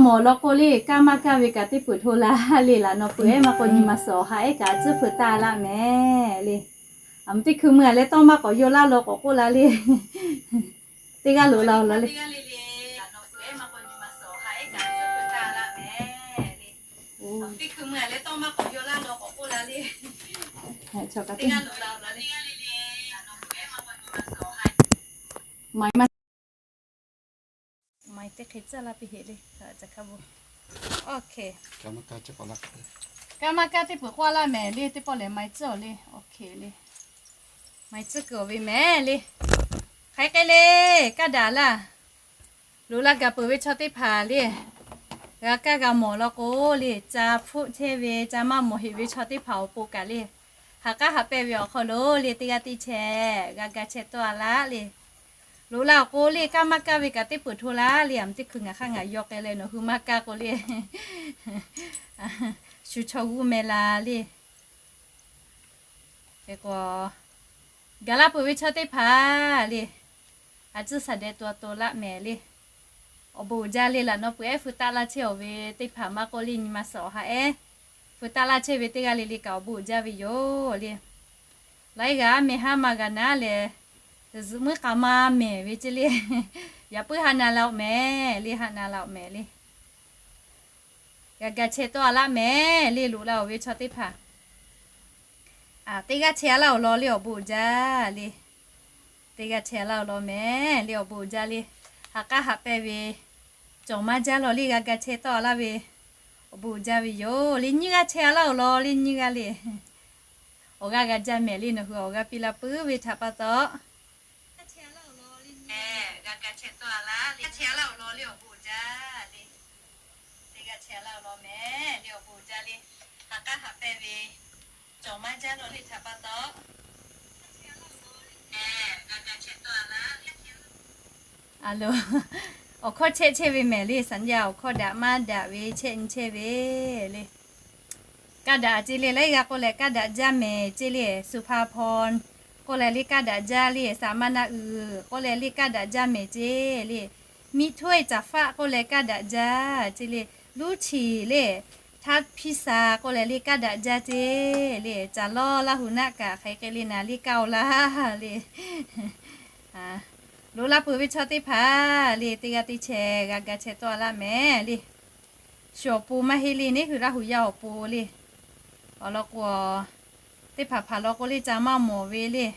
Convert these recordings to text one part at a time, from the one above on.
Mawˬ law k'o le, kaˇ maˇ kaˇ ve kaꞈ teˇ peuˬ hto la le. Laꞈ nawˬ peuˬ ehˉ maˇ k'o nyi ma suhˍ awˬ ha ehˉ kaꞈ a tcuhˉ hpeuꞈ taˇ laˇ mehˍ le. Aˬ mvuhˇ teˇ hkui meuˇ a leh tawˇ maˇ k'awꞈ yaw laˇ law k'awꞈ k'oˆ la le. Teˇ g'aˇ loꞈ la awˬ lawn le. Maiˬ teˇ hk'e tcuhˉ laˇ piˇ heˆ le. Kaˇ maˇ kaˇ teˇ peuˬ k'oˆ laˇ mehˍ le. Teˇ pawˆ lehˬ maiˬ tcuhˉ awˬ le. Maiˬ tcuhˉ kuiˬ awˬ ve mehˍ le. Hk'aˬ hk'e le, kaˇ daꞈ laˇ. Loꞈ la gaˬ peuˬ ve chaw teˇ hpaˍ le, g'a kaˇ g'a mawˬ law k'o le, ca hpfuhˆ chehˇ ve ca maˇ mawˬ heꞈ ve chaw teˇ hpaˍ awˬ pon kaꞈ le, haꞈ k'aˉ haꞈ pehnˇ ve awˬ hk'aw lo le, teˇ g'aˇ teˇ chehˇ g'a ga chehˇ tawˆ a laˇ le. Loꞈ la awˬ k'o le, kaˇ maˇ kaˇ ve kaꞈ teˇ peuˬ hto laˇ le. Aˬ mvuhˇ teˇ hkui ngaˬ hk'aˇ ngaˬ yaw k'ai leh nawˬ hui maˇ kaˇ k'o le, shu chaw g'uˇ meh la le. Hk'e k'o, gaˬ laˇ peuˬ ve chaw teˇ hpaˍ le, a tcuhˉ shaˍ deh to to laˇ mehˍ le. Awˬ bon uiˍ jaˇ le. Laꞈ nawˬ peuˬ ehˉ feu taˆ laˇ chehˇ awˬ ve teˇ hpaˍ maˇ k'oˆ le, nyi ma suhˍ awˬ ha ehˉ feu taˆ laˇ chehˇ ve teˇ g'aˇ le le kaꞈ awˬ bon uiˍ jaˇ ve yoˬ le. Laiˉ g'aˇ meh haˉ maˇ g'a naˉ leh, zuhꞈ muiˉ k'a maˇ mehˍ ve ceˇ le. Yaꞈ puiˉ ha na la oꞈ mehˍ le, ha na la oꞈ mehˍ le. G'a ga chehˇ tawˆ a laˇ mehˍ le. Loꞈ la awˬ ve chaw teˇ hpaˍ, teˇ g'aˇ chehˇ a laˇ awˬ lawn le awˬ bon uiˍ jaˇ le. Teˇ g'aˇ chehˇ a laˇ awˬ lawn mehˍ le awˬ bon uiˍ jaˇ le. Haꞈ k'aˉ haꞈ pehnˇ ve cawˬ maˇ jaˇ law le, g'a ga chehˇ tawˆ a laˇ ve awˬ bon uiˍ jaˇ ve yoˬ le. Nyiˇ g'aˇ chehˇ a laˇ awˬ lawn le, nyiˇ g'aˇ le. Awˬ g'aˇ g'a jaˇ mehˍ le. Nawˬ hui awˬ g'aˇ piˇ laˇ puiˉ ve htaꞈ pa taw, g'a ga chehˇ tawˆ a laˇ le, awˬ bon uiˍ jaˇ le. Teˇ g'aˇ chehˇ a laˇ awˬ lawn mehˍ le awˬ bon uiˍ jaˇ le. Haꞈ k'aˉ haꞈ pehnˇ ve cawˬ maˇ jaˇ law le htaꞈ pa taw, a lo, awˬ hkawˇ chehˇ chehˇ ve mehˍ le. Saˍ yaˇ awˬ hkawˇ daꞈ maˇ daꞈ ve chehˇ nyi chehˇ ve le. Kaˇ daꞈ ceˇ le. Laiˉ g'aˇ k'oˆ leh kaˇ daꞈ jaˇ mehˍ ceˇ le. Suˍ hpa hpaw k'oˆ leh le kaˇ daꞈ jaˇ le. Saˍ maˇ naˆ uiˍ k'oˆ leh le kaˇ daꞈ jaˇ mehˍ ceˇ le. Miˇ htoˇ e caˍ faˆ k'oˆ leh kaˇ daꞈ jaˇ ceˇ le. Luˇ chiˍ le, htaˇ hpiˇ sa k'oˆ leh le kaˇ daꞈ jaˇ ceˇ le. Caˍ lawˇ Laˇ huˍ naˆ kaꞈ hk'aˬ hk'e le naˍ le kaˇ oˬ laˇ le. Loꞈ la peuˬ ve chaw teˇ hpaˍ le, teˇ g'aˇ teˇ chehˇ g'a ga chehˇ tawˆ a laˇ mehˍ le. Shu awˬ pon maˇ heˆ le, neˉ hui Laˇ huˍ yaˇ awˬ pon le. Awˬ lawn k'o, teˇ hpaˍ hpaˍ lawn k'o le ca maˇ mawˬ ve le.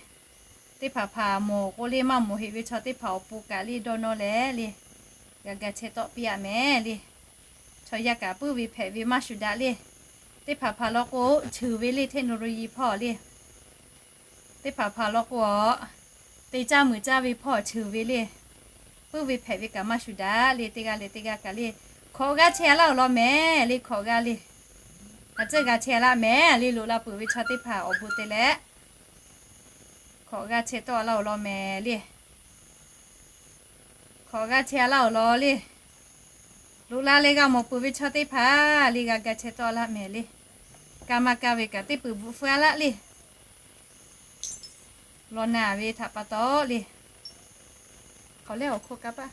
Teˇ hpaˍ hpaˍ mawˬ k'o le maˇ mawˬ heꞈ ve chaw teˇ hpaˍ awˬ pon kaꞈ le dawˇ nawˇ leh le, g'a ga chehˇ tawˆ piˇ a mehˍ le. Chaw yaˇ kaꞈ puiˉ ve hpehꞈ ve maˇ shuˍ daꞈ le. Teˇ hpaˍ hpaˍ lawn k'o, cheuˬ ve le เทคโนโลยี hpawˇ le. Teˇ hpaˍ hpaˍ lawn k'o, te caˇ meuˬ caˇ ve hpawˇ cheuˬ ve le. Puiˉ ve hpehꞈ ve kaꞈ maˇ shuˍ daꞈ le. Teˇ g'aˇ le teˇ g'aˇ kaꞈ le, hkawꞈ g'aˇ chehˇ a laˇ awˬ lawn mehˍ le. Hkawꞈ g'aˇ le, a tcuhˉ g'a chehˇ a laˇ mehˍ le. Loꞈ la peuˬ ve chaw teˇ hpaˍ awˬ bon te leh, hkawꞈ g'aˇ chehˇ tawˆ a laˇ awˬ lawn mehˍ le. Hkawꞈ g'aˇ chehˇ a laˇ awˬ lawn le. Loꞈ la leh g'a mawˬ peuˬ ve chaw teˇ hpaˍ le g'a ga chehˇ tawˆ a laˇ mehˍ le. Kaˇ maˇ kaˇ ve kaꞈ teˇ peuˬ bvuhꞈ feu a laˇ le. Law na ve htaꞈ pa taw le. K'awꞈ leh awˬ hk'oˆ kaˇ paˆ.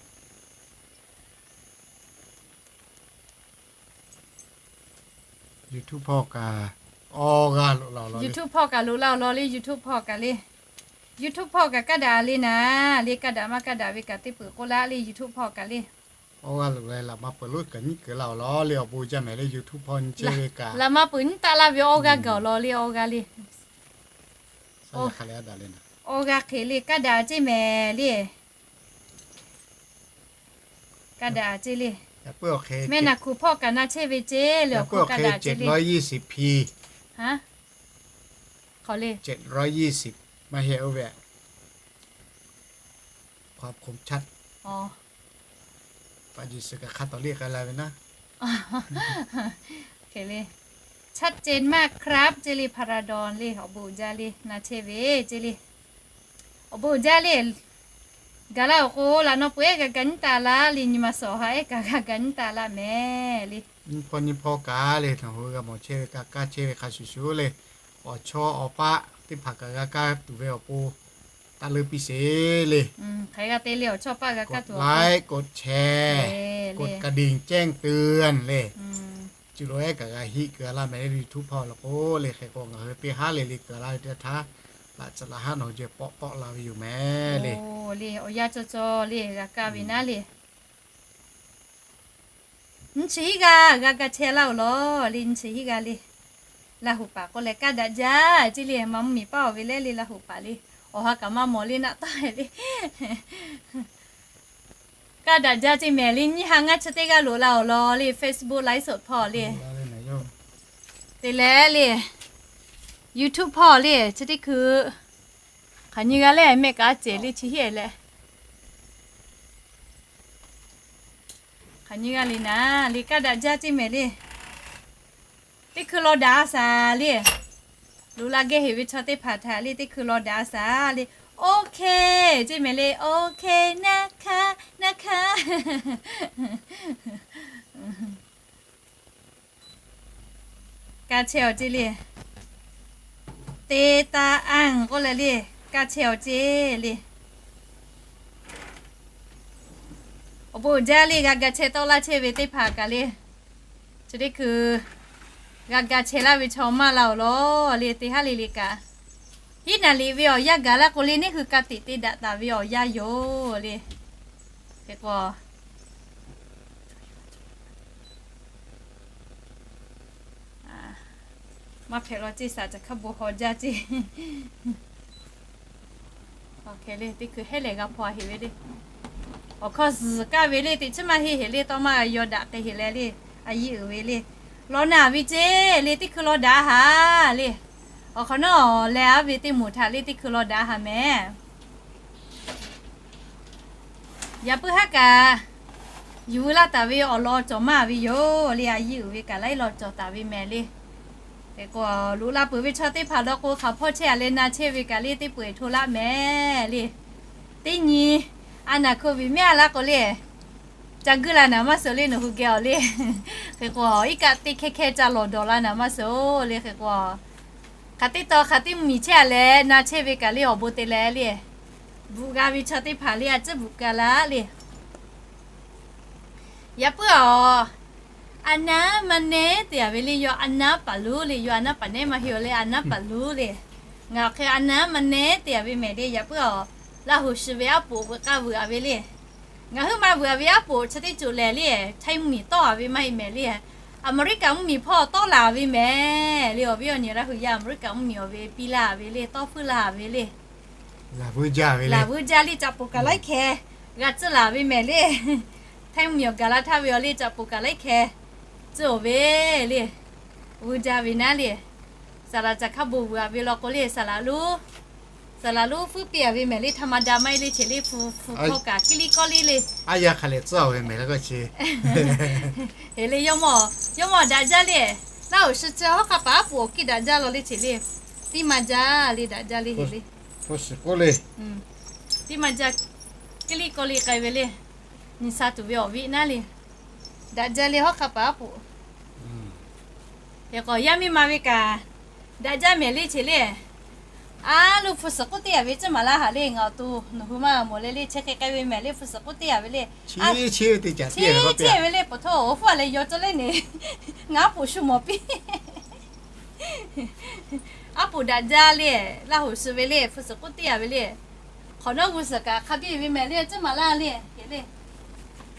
YouTube hpawˇ kaꞈ, YouTube hpawˇ kaꞈ loꞈ la awˬ lawn le. YouTube hpawˇ kaꞈ le, YouTube hpawˇ kaꞈ kaˇ daꞈ le naˍ le. Kaˇ daꞈ maˇ kaˇ daꞈ ve kaꞈ teˇ peuˬ k'oˆ laˇ le. YouTube hpawˇ kaꞈ le, awˇ g'aˇ loꞈ leh laꞈ ma peuˬ loˉ kaꞈ nyiˉ keu laˇ awˬ lawn le. Awˬ bon jaˇ mehˍ le. YouTube hpawˇ nyi chehˇ ve kaꞈ laꞈ ma peuˬ nyiˉ taˆ laˇ ve awˇ g'aˇ gaˬ awˬ lawn le. Awˇ g'aˇ le, awˇ g'aˇ hk'e le kaˇ daꞈ ceˇ mehˍ le. Kaˇ daꞈ ceˇ le. Mehˆ naˬ hkuˬ hpawˇ kaꞈ na chehˇ ve ceˇ le. Awˬ hkawˇ kaˇ daꞈ ceˇ le. Hk'aˬ le, maˇ heˆ oˇ ve, ความคมชัด hk'e le, ชัดเจนมากครับ ceˇ le. Hpaˍ raˍ dawˬ le. Awˬ bon uiˍ jaˇ le. Na chehˇ ve ceˇ le. Awˬ bon uiˍ jaˇ le. Gaˬ laˇ awˬ k'o laꞈ naw peuˬ ehˉ g'a ga nyiˉ taˆ laˇ le. Nyi ma suhˍ awˬ ha ehˉ kaꞈ g'a ga nyiˉ taˆ laˇ mehˍ le. Nyiˇ hpawˇ nyiˇ hpawˇ kaꞈ le, nawˬ hui g'a mawˬ chehˇ ve kaˇ kaˇ chehˇ ve hk'a shuˍ shuˍ le, awˬ chawˇ awˬ paˆ teˇ hpaˍ kaꞈ g'a kaˇ tuˬ ve awˬ pon, taˇ leuˉ piˇ sheˍ le. กดไลค์ กดแชร์ กดกระดิ่งแจ้งเตือน le. Chi lo ehˉ kaꞈ g'a hiˆ keu laˇ meh le, YouTube hpawˇ lo k'o le. Hk'e k'o ngaˬ hui teˇ haˉ le le keu laˇ ve teˇ htaˇ, laꞈ caˬ laꞈ haˉ nawˬ hui jehˬ pawˆ tawˆ la ve yoˬ meh le. Awˬ yanˇ cawˇ cawˇ le g'a kaˇ ve naˉ le. Nyi chi hiˆ g'a, g'a ga chehˇ laˇ-oˬ lawˬ le, nyi chi hiˆ g'a le. Laˇ huˍ paˍ k'oˆ leh kaˇ daꞈ jaˇ ceˇ le, maˇ mvuhˇ miˬ paˇ awˬ ve lehˉ le, laˇ huˍ paˍ le. Awˬ ha kaꞈ maˇ mawˬ le naˆ tawˆ le. Kaˇ daꞈ jaˇ ceˇ mehˍ le, nyiˇ ha ngaˇ chi teˇ g'aˇ loꞈ la-oˬ lawˬ le, Facebook ไลฟ์สด hpawˇ le. Te leh le, YouTube hpawˇ le, chi teˇ hkui hk'aˬ nyi g'a le, mehˆ kaꞈ a cehˬ le, chi hiˆ leh hk'aˬ nyi g'a le naˉ le, kaˇ daꞈ jaˇ ceˇ mehˍ le. Teˇ hkui law daꞈ a shaˍ le. Loꞈ la geh heꞈ ve chaw teˇ hpaˍ htaꞈ le, teˇ hkui law daꞈ a shaˍ le. OK ceˇ mehˍ le, OK naˉ hkaˇ, naˉ hkaˇ. Kaˇ chehˇ-aw ceˇ le. Te taˇ anˇ k'oˆ leh le, kaˇ chehˇ-aw ceˇ le. Awˬ bon uiˍ jaˇ le, g'a ga chehˇ tawˆ laˇ chehˇ ve teˇ hpaˍ kaꞈ le. Chi teˇ hkui g'a ga chehˇ laˇ ve chaw maˇ la-oˬ lawˬ le, teˇ haˉ le le kaꞈ. Hiˉ naˍ liꞈ ve awˬ yanˇ gaˬ laˇ k'o le, neˇ hui ka tiꞈ te daꞈ taˍ ve awˬ yanˇ yoˬ le. Hk'e k'o maˇ hpehꞈ law ceˇ, shaˍ caˬ hkaˇ bon haw jaˇ ceˇ. Teˇ hkui hehˉ lehˬ g'a hpaw heˍ ve le. Awˬ hkawˇ zuhˬ kaˇ ve le, teꞈ chiˉ maˇ heˆ heˍ le, tawˇ maˇ g'a yaw daꞈ k'ai heˍ leh le. A yiˇ uiˍ ve le, law naˬ ve ceˇ le, teˇ hkui law daꞈ a haˍ le. Awˬ hk'awꞈ nawˉ leh aˉ ve teˇ moˍ htaꞈ le, teˇ hkui law daꞈ a haˍ mehˍ. Yaꞈ puiˉ haˉ kaꞈ yuˬ laˇ taˍ ve awˬ lawn cawˬ maˇ ve yoˬ le. A yiˇ uiˍ ve kaꞈ laiˉ lawn cawˬ taˍ ve mehˍ le. Hk'e k'o loꞈ la peuˬ ve chaw teˇ hpaˍ law k'o, hk'aˬ hpawˇ chehˇ a leh na chehˇ ve kaꞈ le, teˇ peu eˬ hto laˇ mehˍ le. Teˇ nyi a naˍ hk'oˆ ve mehˆ a laˇ k'o le, ca guiˇ la naˍ maˇ suhˍ le, nawˬ hui geh awˬ le. Hk'e k'o iˉ kaˆ teˇ hkehˇ hkehˇ ca lawˬ dawˬ la naˍ maˇ suhˍ le. Hk'e k'o hk'aˬ teˇ taw hk'aˬ teˇ mvuhˇ miˬ chehˇ a leh na chehˇ ve kaꞈ le, awˬ bon te leh le, bvuhꞈ g'a ve chaw teˇ hpaˍ le, a ciˉ bvuhꞈ ka laˇ le. Yaꞈ puiˉ a, a naˉ maˇ nehˉ te a ve le, yawˇ a naˉ paˍ luˉ le, yawˇ a naˉ paˍ nehˉ maˇ heˆ a le, a naˉ paˍ luˉ le. Ngaˬ awˬ hk'e a naˉ maˇ nehˉ te a ve mehˍ le. Yaꞈ puiˉ a, Laˇ huˍ shiˍ ve aˉ poꞈ veuꞈ k'aˇ veuꞈ a ve le. Ngaˬ hui ma veuꞈ a ve aˉ poꞈ chi teˇ ceuˬ lehˬ le, Htaiˇ mvuhˇ miˬ tawˆ a ve maˇ heˆ mehˍ le. Aˍmeˍriˆkaꞈ mvuhˇ miˬ hpawˇ tawˆ la ve mehˍ le. Awˬ viˉ awˬ nyi Laˇ huˍ yaˇ Aˍmeˍriˆkaꞈ mvuhˇ miˬ awˬ ve piˇ laˇ ve le, tawˇ hpfuhˇ laˇ ve le. Laˬ vuiˇ jaˇ le, caꞈ poˍ kaꞈ laiˉ hkeh g'a tcuhˉ laˬ ve mehˍ le. Htaiˇ mvuhˇ miˬ awˬ gaˬ la htaˇ ve awˬ le, caꞈ poˍ kaꞈ laiˉ hkeh tcuhˉ-oˬ ve le. Vuiˇ jaˇ ve naˉ le. Saˍ laꞈ caˬ hkaˇ bon vuiˬ a ve law k'o le, saˍ laꞈ lonˉ, saˍ laꞈ lonˉ fuiˉ piˇ a ve mehˍ le. Htaꞈ ma da maˇ heˆ le, cheˬ le hpu hpu hkawˇ kaꞈ kiˇ liˇ kawˇ liˇ le. Aˉ yaˇ hk'a lehˬ tcuhˉ-oˬ ve mehˍ le k'o chi. Heˍ le, yawˇ mawˇ, yawˇ mawˇ daꞈ jaˇ le. Laˇ huˍ shiˍ chi hawˉ hk'a paˍ aˉ poꞈ awˬ kiˇ daꞈ jaˇ law le, cheˬ le. Tiˉ ma jaˇ le, daꞈ jaˇ le, heˍ le. Tiˉ ma jaˇ, kiˇ liˇ kawˇ liˇ k'ai ve le. Nyi sha tuˬ ve awˬ viˉ naˉ le. Daꞈ jaˇ le, hawˉ hk'a paˍ aˉ poꞈ. Hk'e k'o yaˇ miˇ ma ve kaꞈ daꞈ jaˇ mehˍ le, cheˬ le. A lo hpu suhˍ k'oˆ teˇ yaꞈ ve ciˉ maˍ laˇ haˍ le. Ngaˬ awˬ to nawˬ hui maˇ mawˬ leh le, chi hk'e k'ai ve mehˍ le, hpu suhˍ k'oˆ teˇ yaꞈ ve le. Chi ve chi ve le, pawˬ htawˇ awˬ hpfuhˇ a leh yaw cawˇ leh ne, ngaˬ aˉ poꞈ shu mawˬ piˇ. Aˉ poꞈ daꞈ jaˇ le, Laˇ huˍ shiˍ ve le, hpu suhˍ k'oˆ teˇ yaꞈ ve le. Hk'awꞈ nawˉ g'uˇ suhˍ kaꞈ hk'a biˇ ve mehˍ le, ciˉ maˍ laˇ le, heˍ le.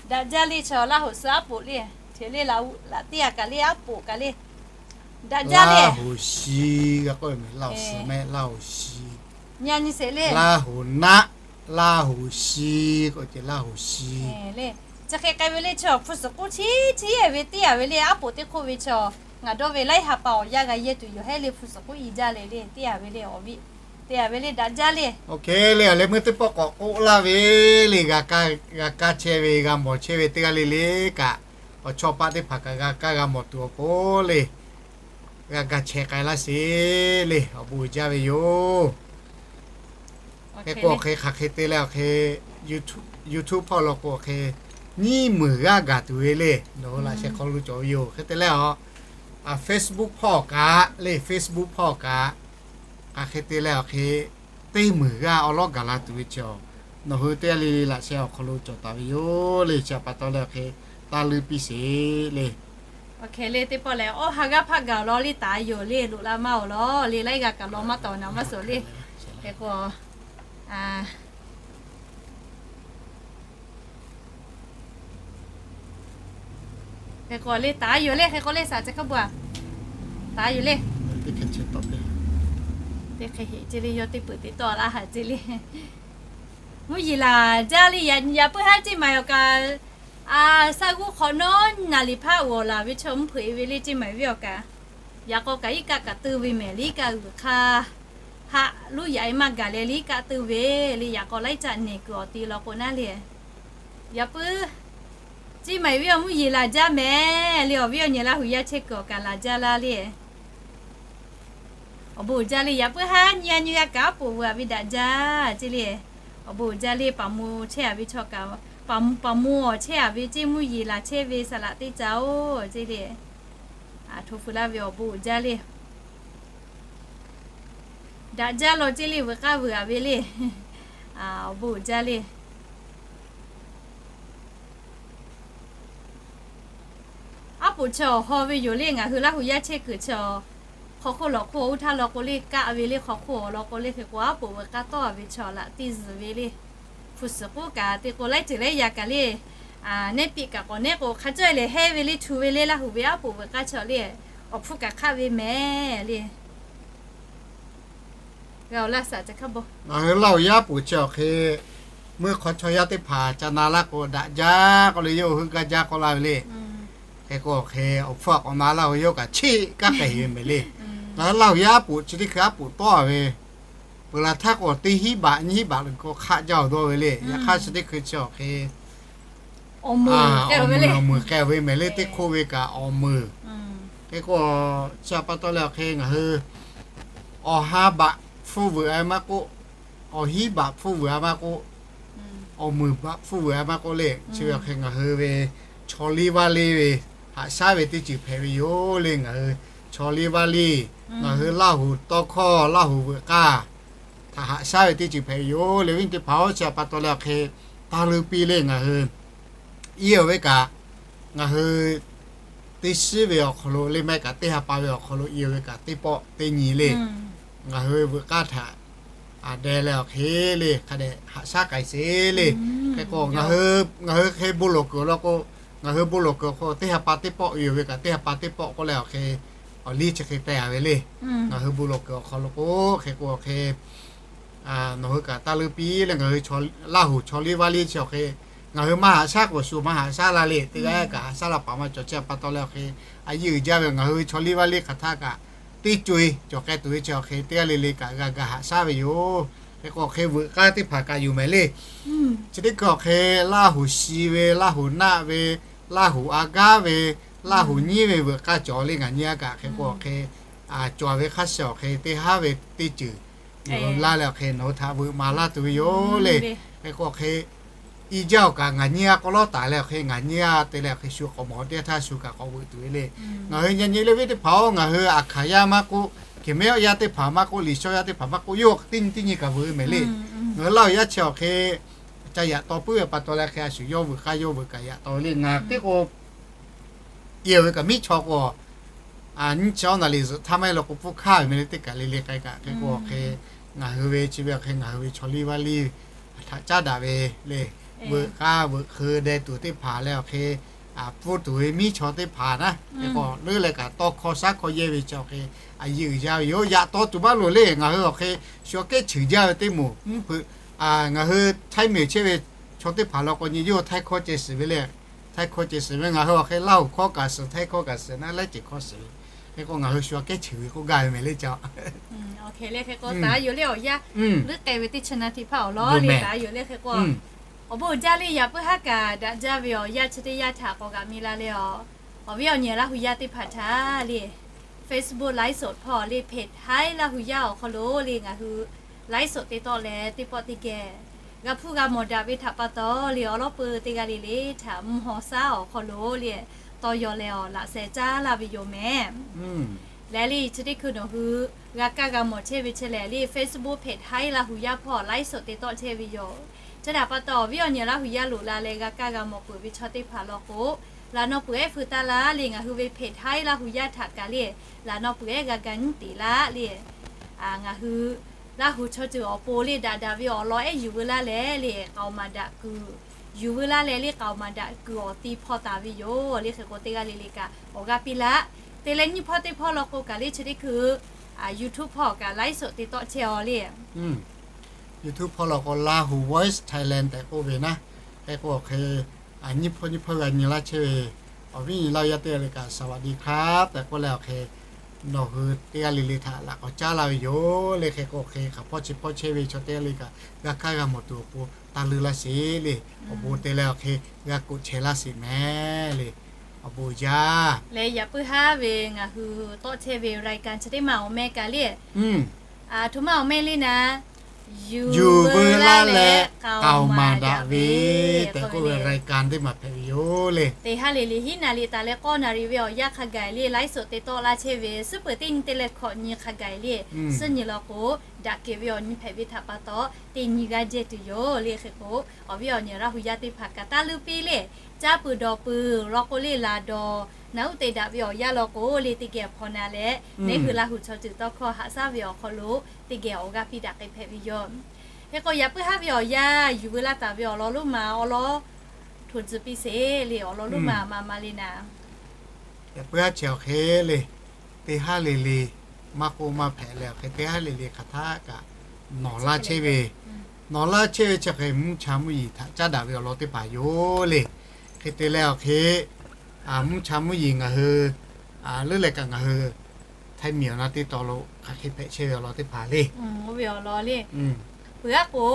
Daꞈ jaˇ le, chaw Laˇ huˍ shiˍ aˉ poꞈ le, cheˬ le, laꞈ teˇ yaꞈ kaꞈ le, aˉ poꞈ kaꞈ le. Daꞈ jaˇ le. Laˇ huˍ shiˍ g'a k'oˆ ve mehˍ, Laˇ huˍ shiˍ mehˍ, Laˇ huˍ shiˍ. Nyi a nyi sheˍ le. Laˇ huˍ naˆ, Laˇ huˍ shiˍ k'o ce, Laˇ huˍ shiˍ. Chi hk'e k'ai ve le, chaw hpu suhˍ k'oˆ chi, chi yaˇ ve teˇ yaꞈ ve le, aˉ poꞈ teˇ hk'oˆ ve chaw, ngaˬ dawˇ ve laiˉ ha pa awˬ yanˇ g'a yehˇ tuˬ yoˬ hehˉ le, hpu suhˍ k'oˆ i jaˇ le le, teˇ yaꞈ ve le, awˬ viˉ, teˇ yaꞈ ve le, daꞈ jaˇ le. Oˇ hk'e le, awˬ leh meuˇ teˇ pawˆ k'awꞈ k'oˆ laˇ ve le, g'a kaˇ chehˇ ve, g'a mawˬ chehˇ ve teˇ g'aˇ le le kaꞈ, awˬ chawˇ paˆ teˇ hpaˍ kaꞈ g'a kaˇ g'a mawˬ tuˬ awˬ pon le, g'a ga chehˇ k'ai laˇ sheˍ le, awˬ bon uiˍ jaˇ ve yoˬ. Hk'e k'o awˬ hk'e hk'aˬ hk'e te leh awˬ hk'e YouTube hpawˇ law k'o awˬ hk'e nyiˇ meunˍ g'aˇ gaˬ tuˬ ve le, nawˬ hui laꞈ sheh hk'aw lo cawˬ ve yoˬ. Hk'e te leh a, Facebook hpawˇ kaꞈ le, Facebook hpawˇ kaꞈ hk'aˬ hk'e te leh awˬ hk'e teˇ meunˍ g'aˇ awˉ lawˉ gaˬ la tuˬ ve chi, nawˬ hui teˇ g'aˇ le le laꞈ sheh awˬ hk'aw lo cawˬ taˍ ve yoˬ le. Chi pa taw leh awˬ hk'e taˇ leuˇ piˇ sheˍ le. Awˬ hk'e le teˇ pawˆ lehˬ, awˉ ha g'aˇ hpaˆ gaˬ awˬ lawn le taˍ yoˬ le, loꞈ la maˇ awˬ lawn le, laiˉ g'aˇ kaꞈ law maˇ tawˍ naˍ maˇ suhˍ le. Hk'e k'o, hk'e k'o le taˍ yoˬ le, hk'e k'o le saˍ ca hkaˇ bu a, taˍ yoˬ le. Teˇ hk'e heˆ ce le, yawˇ teˇ peuˬ teˇ tawˆ laˇ haˍ ce le. Mvuhˇ yeˬ laˬ jaˇ le, yaꞈ puiˉ haˉ ceˇ maˍ awˬ kaꞈ, a, saˇ g'uˇ hk'awꞈ nawˉ naˍ liˍ hpaˇ uiˍ awˬ laˬ ve chaw mvuhˇ hpeuꞈ e ve le ceˇ maˍ ve awˬ kaꞈ. Yaꞈ k'aw kaꞈ iˉ kaˆ kaꞈ teuˇ ve mehˍ le, iˉ kaˆ g'uiˬ hk'aˇ haꞈ luˇ yaꞈ e maˇ gaˬ leh le, iˉ kaˆ teuˇ ve le. Yaꞈ k'aw laiˉ caˆ nehˬ kuiˬ awˬ ti law k'o naˉ le, yaꞈ puiˉ ceˇ maˍ ve awˬ mvuhˇ yeˬ laˬ jaˇ mehˍ le. Awˬ viˉ awˬ nyi Laˇ huˍ yaˇ chehˇ kuiˬ awˬ kaꞈ laˬ jaˇ laˇ le. Awˬ bon uiˍ jaˇ le. Yaꞈ puiˉ haˉ nyi a nyi g'a kaꞈ aˉ poꞈ veuꞈ a ve daꞈ jaˇ ce le. Awˬ bon uiˍ jaˇ le. Paˍ mo chehˇ a ve chaw kaꞈ, paˍ mo awˬ chehˇ a ve ceˇ mvuhˇ yeˬ laˬ chehˇ ve saˍ laꞈ teˇ ca oˬ ce le. A htoꞈ pu laˇ ve awˬ bon uiˍ jaˇ le. Daꞈ jaˇ law ce le, veuꞈ k'aˇ veuꞈ a ve le. Awˬ bon uiˍ jaˇ le. Aˉ poꞈ chaw awˬ haw ve yoˬ le. Ngaˬ hui Laˇ huˍ yaˇ chehˇ kuiˬ chaw hk'aw hk'oˆ lawˬ hk'oˆ oˇ htaˇ law k'o le kaˆ ve le, hk'aw hk'oˆ awˬ law k'o le. Hk'e k'o aˉ poꞈ veuꞈ k'aˇ tawˆ a ve chaw laꞈ teˇ zuhˬ ve le. Hpu suhˍ k'oˆ kaꞈ te k'o laiˉ ceuˬ laiˉ yaꞈ kaꞈ le, neˇ piˆ kaꞈ k'awꞈ neˉ k'o hk'a cawˇ lehˬ hehˇ ve le, chu ve le. Laˇ huˍ ve aˉ poꞈ veuꞈ k'aˇ chaw le, awˬ hpfuhˇ kaꞈ hk'aˆ ve mehˍ le. G'a awˬ laˇ saˍ ca hkaˇ bo. Ngaˬ hui Laˇ huˍ yaˇ aˉ poꞈ chi awˬ hk'e, meuˇ hk'aw chaw yaˇ teˇ hpaˍ ca na laˇ k'o daꞈ jaˇ k'oˆ le, yawˇ hui gaˇ jaˇ k'oˆ laˇ ve le. Hk'e k'o awˬ hk'e awˬ hpfuhˇ k'awꞈ na laˇ k'o yawˇ kaꞈ cheˇ kaˉ k'ai heˍ ve mehˍ le. Ngaˬ hui Laˇ huˍ yaˇ aˉ poꞈ chi teˇ hkui aˉ poꞈ tawˆ a ve, peuˬ laˬ htaˇ k'o teˇ hinˉ baꞈ nyiˇ hinˉ baꞈ k'o hk'aˆ jaˇ awˬ dawˇ ve le. Yaꞈ hk'aˇ chi teˇ hkui chi awˬ hk'e awˬ meuˍ k'ai ve mehˍ le. Teˇ hk'oˆ ve kaꞈ awˬ meuˍ. Hk'e k'o, chi pa taw leh awˬ hk'e ngaˬ hui awˬ ha baꞈ hpfuhˇ veuꞈ a maˇ k'oˆ, awˬ hinˉ baꞈ hpfuhˇ veuꞈ a maˇ k'oˆ, awˬ meuˍ baꞈ hpfuhˇ veuꞈ a maˇ k'oˆ le. Chi ve awˬ hk'e ngaˬ hui ve chaw liˇ vaˇ liˇ ve haꞈ shaˉ ve teˇ ceuˬ hpehꞈ ve yoˬ le. Ngaˬ hui chaw liˇ vaˇ liˇ, ngaˬ hui Laˇ huˍ tawˇ hkawˇ Laˇ huˍ veuꞈ k'aˇ htaꞈ haꞈ shaˉ ve teˇ ceuˬ hpehꞈ ve yoˬ le. Awˬ viˉ teˇ hpaˍ-oˬ, chi pa taw leh awˬ hk'e taˇ leuˇ piˇ le. Ngaˬ hui iˉ a ve kaꞈ, ngaˬ hui teˇ shiˉ ve awˬ hk'aw lo le maˇ heˆ kaꞈ teˇ ha pa ve awˬ hk'aw lo iˉ a ve kaꞈ teˇ pawˆ teˇ nyi le. Ngaˬ hui veuꞈ k'aˇ htaꞈ a deh leh awˬ hk'e le hk'a dehꞈ haꞈ shaˉ k'ai sheˍ le. Hk'e k'o, ngaˬ hui hk'e bon lawˬ kuiˬ awˬ lawn k'o, ngaˬ hui bon lawˬ kuiˬ awˬ hk'aw lo teˇ ha pa teˇ pawˆ ve yoˬ ve kaꞈ teˇ ha pa teˇ pawˆ k'oˆ leh awˬ hk'e awˬ liˇ chi hk'e teh a ve le. Ngaˬ hui bon lawˬ kuiˬ awˬ hk'aw lo k'o, hk'e k'o awˬ hk'e nawˬ hui kaꞈ taˇ leuˇ piˇ leh ngaˬ hui Laˇ huˍ chaw liˇ vaˇ liˇ chi awˬ hk'e, ngaˬ hui maˇ haꞈ shaˉ k'o shu maˇ haꞈ shaˉ la le. Teˇ g'aˇ kaꞈ haꞈ shaˉ la paˍ maˇ cawˬ. Chi pa taw leh awˬ hk'e a yeˇ uiˍ jaˇ ve ngaˬ hui ve chaw liˇ vaˇ liˇ hk'aˬ htaˇ kaꞈ teˇ co e cawˬ k'ai tuˬ ve chi awˬ hk'e teˇ g'aˇ le le kaꞈ g'a ga haꞈ shaˉ ve yoˬ. Hk'e k'o awˬ hk'e veuꞈ k'aˇ teˇ hpaˍ kaꞈ yoˬ mehˍ le. Chi teˇ hkui awˬ hk'e Laˇ huˍ shi ve, Laˇ huˍ naˆ ve, Laˇ huˍ a gaˉ ve, Laˇ huˍ nyiˉ ve veuꞈ k'aˇ cawˬ le. Ngaˬ nyi a kaꞈ hk'e k'o awˬ hk'e cawˬ ve hk'a shuˍ awˬ hk'e teˇ haˉ ve teˇ ceuˬ laˇ leh awˬ hk'e nawˬ hui htaꞈ veuꞈ maˍ laˇ tuˬ ve yoˬ le. Hk'e k'o awˬ hk'e i jaˇ awˬ kaꞈ ngaˬ nyi a k'aw lawˉ taˍ leh awˬ hk'e ngaˬ nyi a te leh awˬ hk'e shu k'awꞈ mawˬ teˇ htaˇ shu kaꞈ k'awꞈ veuꞈ tuˬ ve le. Ngaˬ hui nyi nyi le ve teˇ hpaˍ-oˬ, ngaˬ hui Aˍhkaˍ yaˇ maˇ k'oˆ, Hkeˍmonˍ yaˇ teˇ hpaˍ maˇ k'oˆ, Liꞈ shaw yaˇ teˇ hpaˍ maˇ k'oˆ, yawˇ teˇ nyi teˇ nyi kaꞈ veuꞈ ve mehˍ le. Ngaˬ hui Laˇ huˍ yaˇ chi awˬ hk'e ca yaꞈ taw puiˉ ve pa taw leh hk'e a shu yawˇ veuꞈ k'aˇ yawˇ veuꞈ kaꞈ yaꞈ taw ve le. Ngaˬ teˇ k'o iˉ a ve kaꞈ miˉ chaw k'o nyiˇ chi awˉ naˍ liꞈ zuhꞈ htaˇ maˇ heˆ law k'o pfuhˇ hk'aˇ ve mehˍ le. Teˇ kaˬ le le k'ai kaꞈ hk'e k'o awˬ hk'e ngaˬ hui ve chi ve awˬ hk'e ngaˬ hui ve chaw liˇ vaˇ liˇ htaꞈ caˉ daꞈ ve le. Veuꞈ k'aˇ veuꞈ hk'eu deh tuˬ teˇ hpaˍ leh awˬ hk'e pfuhˇ tuˬ ve miˉ chaw teˇ hpaˍ naˉ hk'e k'o leuˉ leh kaꞈ tawˇ hkawˇ shaˉ hkawˇ yehˇ ve chi awˬ hk'e a yeˇ uiˍ jaˇ ve yoˬ. Yaꞈ taw tuˬ maˇ loˍ le. Ngaˬ hui awˬ hk'e shu kehˉ cheuˬ jaˇ ve teˇ moˍ mvuhˇ hpeuꞈ ngaˬ hui Htaiˇ miˬ chehˇ ve chaw teˇ hpaˍ law k'o nyi yawˇ Htaiˇ hkawˇ ceh shiˍ ve le. Htaiˇ hkawˇ ceh shiˍ ve ngaˬ hui awˬ hk'e Laˇ huˍ hkawˇ kaꞈ shiˍ, Htaiˇ hkawˇ kaꞈ shiˍ naˉ leh ceh hkawˇ shiˍ ve. Hk'e k'o ngaˬ hui shu kehˉ cheuˬ ve k'oˆ gaˇ ve mehˍ le ca. Hk'e le hk'e k'o taˍ yoˬ le awˬ yanˇ leuˉ k'ai ve teˇ chi na teˇ hpaˍ awˬ lawn le taˍ yoˬ le hk'e k'o awˬ bon uiˍ jaˇ le. Yaꞈ puiˉ haˉ kaꞈ daꞈ jaˇ ve awˬ yanˇ chi teˇ yanˇ htaꞈ k'awꞈ g'aꞈ mi la le. Awˬ viˉ awˬ nyi Laˇ huˍ yaˇ teˇ hpaˍ htaꞈ le Facebook ไลฟ์สด hpawˇ le hpehꞈ haiˉ Laˇ huˍ yaˇ awˬ hk'aw lo le ngaˬ hui ไลฟ์สด te tawˆ leh teˇ pawˆ teˇ geh g'a hpuˇ g'a mawˬ daꞈ ve htaꞈ pa taw le awˬ lawˉ peu teˇ g'aˇ le le htaꞈ mvuhˇ haw shaˉ awˬ hk'aw lo le tawˇ yaw leh awˬ laꞈ sheh caˉ laˇ ve yoˬ mehˍ. Leh le chi teˇ hkui nawˬ hui g'a kaˇ g'a mawˬ chehˇ ve chi lehˬ le, Facebook hpehꞈ htaˇ Laˇ hu yaˇ hpawˇ laiˉ suhˍ te tawˆ chehˇ ve yoˬ. Chi htaꞈ pa taw awˬ viˉ awˬ nyi Laˇ hu yaˇ loꞈ la leh g'a kaˇ g'a mawˬ peuˬ ve chaw teˇ hpaˍ law k'o, laꞈ naw peuˬ ehˉ feu taˇ laˇ le. Ngaˬ hui ve hpehꞈ htaˇ Laˇ hu yaˇ htaꞈ kaꞈ le, laꞈ naw peuˬ ehˉ g'a ga nyiˉ teꞈ laˇ le. Ngaˬ hui Laˇ hu chaw ceuˬ awˬ pon le daꞈ daꞈ ve awˬ lawn ehˉ yuˬ veu laˇ leh le, k'aoˍ maˍ daꞈ kuiˬ yuˬ veu laˇ leh le, k'aoˍ maˍ daꞈ kuiˬ awˬ ti hpawˇ taˍ ve yoˬ le. Hk'e k'o teˇ g'aˇ le le kaꞈ awˬ g'aˇ piˇ laˇ. Te leh nyiˇ hpawˇ teˇ hpawˇ law k'o kaꞈ le chi teˇ hkui YouTube hpawˇ kaꞈ laiˉ suhˍ te tawˆ chehˇ aw le. YouTube hpawˇ law k'o Laˇ hu Voice Thailand tehꞈ k'oˆ ve naˉ, hk'e k'o hk'e nyiˇ hpawˇ nyiˇ hpawˇ g'a nyi laˇ chehˇ ve awˬ viˉ nyi Laˇ hu yaˇ teˇ g'aˇ le kaꞈ สวัสดีครับ tehꞈ k'oˆ leh awˬ hk'e nawˬ hui teˇ g'aˇ le le htaꞈ laꞈ k'awꞈ caˉ laˇ ve yoˬ le. Hk'e k'o hk'e hk'aˬ hpawˇ chi hpawˇ chehˇ ve chaw teˇ g'aˇ le kaꞈ g'a kaˇ g'a mawˬ tuˬ awˬ pon taˇ leuˇ laˇ sheˍ le. Awˬ bon te leh awˬ hk'e g'a k'oˆ chehˇ laˇ sheˍ mehˍ le. Awˬ bon jaˇ. Leh yaꞈ puiˉ haˉ ve ngaˬ hui tawˆ chehˇ ve รายการ chi teˇ maˇ awˬ meh kaꞈ le, aˬ htoꞈ ma awˬ meh le naˉ, yuˬ veu laˇ leh k'aoˍ maˍ daꞈ ve tehꞈ k'oˆ ve รายการ teˇ maˬ hpehꞈ ve yoˬ le. Teˇ haˉ le le hiˉ naˍ riˍ taˍ leh k'awˇ naˍ riˍ ve awˬ yanˇ hk'a gaˬ le laiˉ suhˍ te tawˆ laˇ chehˇ ve suhˉ peuˬ teˇ nyi teˇ leh hkawꞈ nyi hk'a gaˬ le, suhˉ nyi law k'o daꞈ kehˬ ve awˬ nyi hpehꞈ ve htaꞈ pa taw teˇ nyi g'aˇ jehˇ tuˬ yoˬ le. Hk'e k'o awˬ viˉ awˬ nyi Laˇ hu yaˇ teˇ hpaˍ kaꞈ taˇ leuˇ piˇ le. Caˇ peuˬ dawˬ peuˬ law k'o le laˬ dawˬ naˬ uˉ te daꞈ ve awˬ yanˇ law k'o le teˇ geh hpawnˬ na leh, neˉ hui Laˇ hu chaw ceuˬ tawˇ hkawˇ haꞈ shaˉ ve awˬ hk'aw lo teˇ geh awˬ g'aˇ piˇ daꞈ k'ai hpehꞈ ve yoˬ. Hk'e k'o yaꞈ puiˉ haˉ ve awˬ yanˇ yuˬ veu laˇ taˍ ve awˬ lawn lonˉ ma awˬ lawn htoꞈ tcuh piˇ sheˍ le. Awˬ lawn lonˉ ma ma ma le naˉ, yaꞈ puiˉ haˉ chi awˬ hk'e le, teˇ haˉ le le maˇ k'oˆ maˇ hpehꞈ leh awˬ hk'e teˇ haˉ le le hk'aˬ htaˇ kaꞈ nawˬ laˇ chehˇ ve, nawˬ laˇ chehˇ ve chi hk'e mvuhˇ cha mvuhˇ yeˬ htaꞈ caˉ daꞈ ve awˬ lawn teˇ hpaˍ yoˬ le. Hk'e te leh awˬ hk'e mvuhˇ cha mvuhˇ yeˬ ngaˬ hui leuˉ leh kaꞈ ngaˬ hui Htaiˇ miˬ awˬ na teˇ taw lo hk'aˬ hk'e hpehꞈ chehˇ ve awˬ lawn teˇ hpaˍ le. Peuˬ aˉ k'o,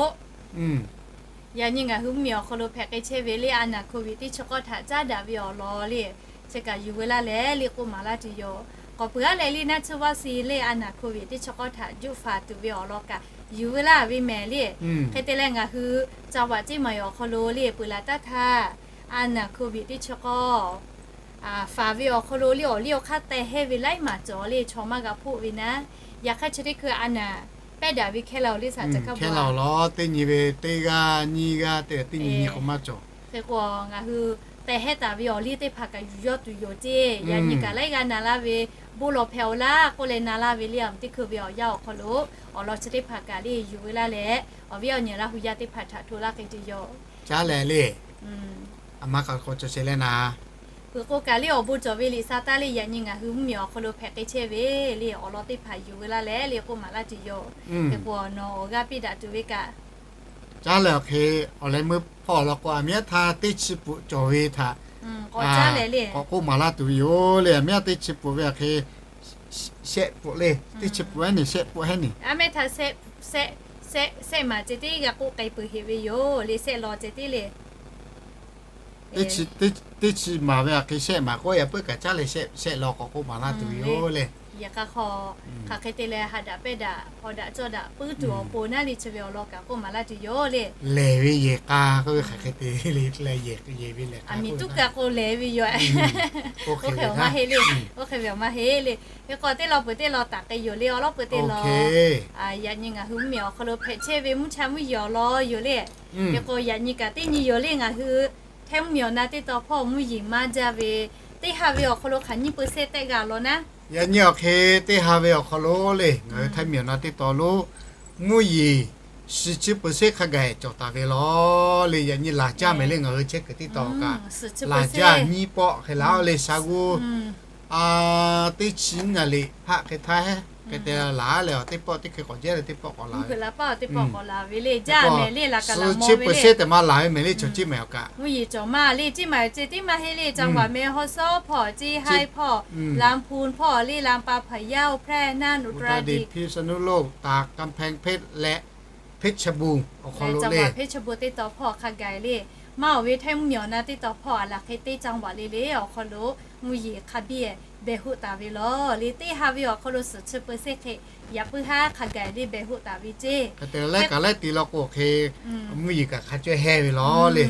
yaꞈ nyi ngaˬ hui mvuhˇ miˬ awˬ hk'aw lo hpehꞈ k'ai chehˇ ve le a naˍ โควิด teˇ chi k'awˇ htaꞈ caˉ daꞈ ve awˬ lawn le, chi kaꞈ yuˬ veu laˇ leh le k'oˆ maˍ laˇ tuˬ yoˬ. K'awꞈ peuˬ aˉ leh le naˉ tsuhˇ vaccine le a naˍ โควิด teˇ chi k'awˇ htaꞈ juˆ faˍ tuˬ ve awˬ lawn kaꞈ yuˬ veu laˇ ve mehˍ le. Hk'e te leh ngaˬ hui จังหวัด ceˇ maˍ awˬ hk'aw lo le peuˬ laˬ taˇ htaˇ, a naˍ โควิด teˇ chi k'awˇ faˍ ve awˬ hk'aw lo le awˬ liˇ awˬ hk'aˇ teh hehnˇ ve laiˉ maˬ cawˬ le chaw maˇ g'a hpoˆ ve naˉ, yaꞈ hk'aˇ chi teˇ hkui a naˍ pehˇ daꞈ ve hkehˇ la oˬ le saˍ ca kaˇ hpaw laˬ teˇ nyi ve teˇ g'aˇ nyiˇ g'aˇ teˇ nyi nyi k'o maˇ cawˬ. Hk'e k'o ngaˬ hui teh hehnˇ taˍ ve awˬ liˇ teˇ hpaˍ kaꞈ yuˬ yawˇ tuˬ yoˬ ceˇ. Yaꞈ nyi kaꞈ laiˉ g'aˇ na laˇ ve bon lawˬ hpehꞈ oˬ laˇ k'oˆ leh na laˇ ve le a teˇ hkui ve awˬ yanˇ awˬ hk'aw lo awˬ lawn chi teˇ hpaˍ kaꞈ le yuˬ veu laˇ leh awˬ viˉ awˬ nyi Laˇ hu yaˇ teˇ hpaˍ htaꞈ hto laˇ k'ai tuˬ yoˬ. Caˉ leh le, a ma k'a k'awꞈ cawˬ sheˍ leh naˍ, peuˬ k'o kaꞈ le awˬ bon cawˬ ve liꞈ sa taˇ le yaꞈ nyi ngaˬ hui mvuhˇ miˬ awˬ hk'aw lo hpehꞈ k'ai chehˇ ve le awˬ lawn teˇ hpaˍ yuˬ veu laˇ leh le k'oˆ maˍ laˇ tuˬ yoˬ. Hk'e k'o nawˬ awˬ g'aˇ piˇ daꞈ tuˬ ve kaꞈ caˉ leh awˬ hk'e awˬ leh meuˇ hpawˇ law k'o a miˉ htaˇ teˇ chi pfuhꞈ cawˬ ve htaꞈ k'awꞈ k'oˆ maˍ laˇ tuˬ ve yoˬ le. A miˉ htaˇ teˇ chi pfuhꞈ ve awˬ hk'e shehˆ pfuhꞈ le, teˇ chi pfuhꞈ hehnˇ niˬ shehˆ pfuhꞈ hehnˇ niˬ. A meh htaꞈ shehˆ maˍ ceh tiˉ g'a k'oˆ k'ai peuˬ heꞈ ve yoˬ le, shehˆ law ceh tiˉ le. Teˇ chi maˍ ve awˬ hk'e shehˆ maˍ k'oˆ yaꞈ puiˉ kaꞈ caˉ leh shehˆ law k'awꞈ k'oˆ maˍ laˇ tuˬ ve yoˬ le. Yehˬ k'a hk'aw hk'aˬ hk'e te leh ha daꞈ pehˇ daꞈ hpaw daꞈ cawˇ daꞈ puiˉ tuˬ awˬ pon naˉ le chi ve awˬ lawn kaꞈ k'oˆ maˍ laˇ tuˬ yoˬ le. Lehˬ ve yehˬ k'a k'oˆ ve hk'aˬ hk'e te le leh yehˬ ve lehˬ k'a tuˉ kaꞈ k'o lehˬ ve yoˬ. Oˇ hk'e ve awˬ maˇ heˆ le. Oˇ hk'e ve awˬ maˇ heˆ le. Hk'e k'o teˇ law peuˬ teˇ law taˍ k'ai yoˬ le. Awˬ lawn peuˬ teˇ law yaꞈ nyi ngaˬ hui mvuhˇ miˬ awˬ hk'aw lo hpehꞈ chehˇ ve mvuhˇ cha mvuhˇ yeˬ awˬ lawn yoˬ le. Hk'e k'o yaꞈ nyi kaꞈ teˇ nyi yoˬ le ngaˬ hui Htaiˇ mvuhˇ miˬ awˬ na teˇ taw hpawˇ mvuhˇ yeˬ maˇ jaˇ ve teˇ ha ve awˬ hk'aw lo hk'aˬ nyiˇ เปอร์เซ็นต์ tehˆ g'a law naˉ. Yaꞈ nyi awˬ hk'e teˇ ha ve awˬ hk'aw lo le ngaˬ hui Htaiˇ miˬ awˬ na teˇ taw lo mvuhˇ yeˬ suhˍ chi เปอร์เซ็นต์ hk'a gaˬ cawˬ taˍ ve law le. Yaꞈ nyi laˬ jaˇ mehˍ le ngaˬ hui chehˇ kuiˬ teˇ taw kaꞈ laˬ jaˇ nyiˇ pawˆ hk'e laˬ le sha g'uˇ teˇ chi naˍ liꞈ hpaˆ hk'e htaˇ hehˉ hk'e te laˬ leh awˬ teˇ pawˆ teˇ hkui k'awꞈ jehˇ leh teˇ pawˆ k'awꞈ laˬ ve. Suhˍ chi เปอร์เซ็นต์ tehꞈ maˇ laˬ ve mehˍ le chaw ceˇ mehˍ awˬ kaꞈ mvuhˇ yeˬ cawˬ maˇ le ceˇ maˇ ceˇ tiˉ maˇ heˆ le. จังหวัด แม่ฮ่องสอน hpawˇ, เชียงราย hpawˇ, ลำพูน hpawˇ le, ลำปาง พะเยา แพร่ น่าน อุตรดิตถ์ พิษณุโลก ตาก กำแพงเพชร และเพชรบูรณ์ awˬ hk'aw lo le จังหวัด เพชรบูรณ์ teˇ taw hpawˇ hk'a gaˬ le maˇ oˬ ve Htaiˇ mvuhˇ miˬ awˬ na teˇ taw hpawˇ a laˬ hk'e teˇ จังหวัด le le awˬ hk'aw lo mvuhˇ yeˬ hk'a biˇ behˬ hoˆ taˍ ve law le. Teˇ ha ve awˬ hk'aw lo suhˍ chi เปอร์เซ็นต์ hk'e yaꞈ puiˉ haˉ hk'a gaˬ le behˬ hoˆ taˍ ve ceˇ. Hk'e te leh kaꞈ laiˉ ti law k'o hk'e mvuhˇ yeˬ kaꞈ hk'a cawehˇ heh ve law le.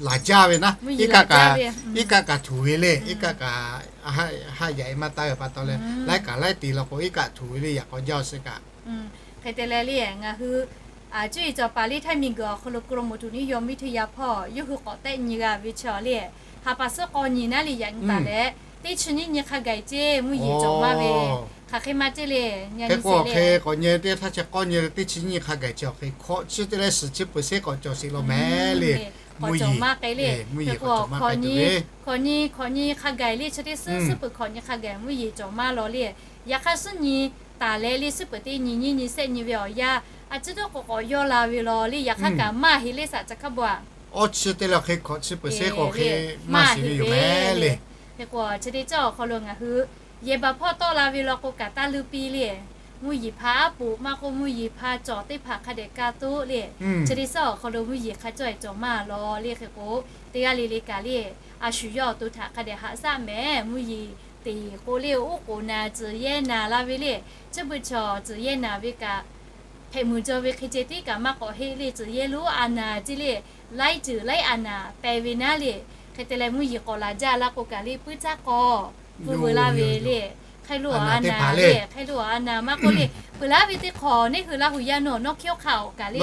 Laˬ jaˇ ve naˉ iˉ kaˆ kaꞈ, iˉ kaˆ kaꞈ htuˬ ve le iˉ kaˆ kaꞈ haˆ yaꞈ e maˇ taˇ ve pa taw leh, laiˉ kaꞈ laiˉ te law k'o iˉ kaˆ htuꞈ ve le, yaꞈ k'aw jaˇ-oˬ suh kaꞈ. Hk'e te leh le, ngaˬ hui cuˇ yiˍ cawˬ paˍ liˇ ไทย miˬguiˬ awˬ hk'aw lo กรมอุตุนิยมวิทยา hpawˇ yawˇ hui k'awꞈ tehˆ nyi g'a ve chi le, ha pa suhˉ k'aw nyi naˉ le yaꞈ nyi taˍ leh, teˇ chi nyiˇ nyi hk'a gaˬ ceˇ mvuhˇ yeˬ cawˬ maˇ ve, hk'aˬ hk'e maˇ ceˇ le, nyi ceˇ le. K'awꞈ nyi teˇ htaˇ chi k'awˇ nyi teˇ chi nyiˇ nyi hk'a gaˬ chi awˬ hk'e hkawꞈ chi te leh suhˍ chi peuˬ shehˉ k'awꞈ cawˬ sheˍ law mehˍ le. Mvuhˇ yeˬ k'awꞈ cawˬ maˇ k'ai le. Hk'e k'o hkawꞈ nyi, hkawꞈ nyi hk'a gaˬ le chi teˇ suhˉ suhˉ peuˬ hkawꞈ nyi hk'a gaˬ mvuhˇ yeˬ cawˬ maˇ law le. Yaꞈ hk'aˇ suhˉ nyi taˍ leh le suhˉ peuˬ teˇ nyi nyiˇ nyi shehˆ nyi ve awˬ yanˇ a ciˉ tuˉ k'o k'awꞈ yawˇ la ve law le. Yaꞈ hk'aˇ kaꞈ maˇ heˆ le saꞈ ca hk'a bvuhꞈ. Awˇ chi te leh hk'e hkawꞈ chi peuˬ shehˉ k'awꞈ hk'e maˇ shiˍ ve yoˬ mehˍ le. Hk'e k'o chi teˇ cawˇ awˬ hk'aw lo ngaˬ hui yehˬ baˬ hpawˇ tawˆ la ve law k'o kaꞈ taˇ leuˇ piˇ le. Mvuhˇ yeˬ hpa aˉ poꞈ maˇ k'oˆ mvuhˇ yeˬ hpa cawˬ teˇ hpaˍ hk'a dehꞈ ka toˆ le. Chi teˇ suhˉ awˬ hk'aw lo mvuhˇ yeˬ hk'a cawˇ e cawˬ maˇ law le. Hk'e k'o teˇ g'aˇ le le kaꞈ le, a shu yawˇ awˬ to htaꞈ hk'a dehꞈ haꞈ shaˆ mehˍ. Mvuhˇ yeˬ teꞈ k'o le oˉ k'oˍ naˬ tcuhˍ yehˇ naˬ la ve le. Chi beuꞈ chaw tcuhˍ yehˇ naˬ ve kaꞈ hpehꞈ muˬ jaw ve hk'e ceh tiˉ kaꞈ maˇ k'awꞈ heˆ le. Tcuhˍ yehˇ lonˉ a naˬ ceˇ le, laiˉ ceuˬ laiˉ a naˬ peh ve naˉ le. Hk'e te leh mvuhˇ yeˬ k'awꞈ laˬ jaˇ la k'o kaꞈ le puiˉ caˉ k'aw pfuhˇ veu laˇ ve le. Hk'e lo a naˬ le, hk'e lo a naˬ maˇ k'oˆ le, peuˬ laˉ ve teˇ hk'awꞈ neˇ hui Laˇ huˍ yaˇ nawˬ nawˉ hkiˇ awˬ hk'aˇ awˬ kaꞈ le,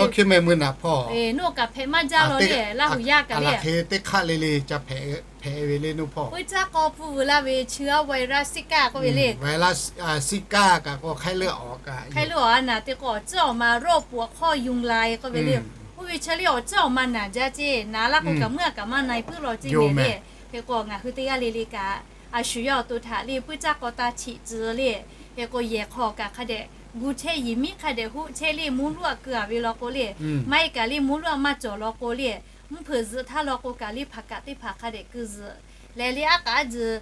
nawˬ kaꞈ hpehꞈ maˇ jaˇ law le. Laˇ huˍ yaˇ kaꞈ le, teˇ hk'aˆ le le ca hpehꞈ ve le nawˬ hpawˇ. Puiˉ caˉ k'aw pfuhˇ veu laˇ ve chi a virus Zika k'oˆ ve le. Virus Zika kaꞈ k'o hk'e le a kaꞈ hk'e lo a naˬ te k'o awˬ ceuˬ awˬ ma rawˇ puˍ awˬ hk'awˇ yunˬ la e k'oˆ ve le. Oˇ ve chi le awˬ ceuˬ awˬ ma naˬ jaˇ ceˇ. Naˬ laˇ k'o kaꞈ meuˇ a kaꞈ maˇ na e puiˉ law ceˇ mehˍ le. Hk'e k'o ngaˬ hui teˇ g'aˇ le le kaꞈ a shu yawˇ awˬ to htaꞈ le puiˉ caˉ k'aw taˇ chiꞈ tcuh le. Hk'e k'o yehˬ hk'aw kaꞈ hk'a dehꞈ gu chehˇ, yehˬ miˉ hk'a dehꞈ hoˆ chehˇ le. Mvuhˇ luˇ a keu a ve law k'o le, maˇ heˆ kaꞈ le mvuhˇ luˇ a maˇ cawˬ law k'o le, mvuhˇ hpeuꞈ zuhꞈ htaˇ law k'o kaꞈ le hpaˍ kaꞈ teˇ hpaˍ hk'a dehꞈ keu zuhꞈ leh le aˉ k'aˉ tzuhˬ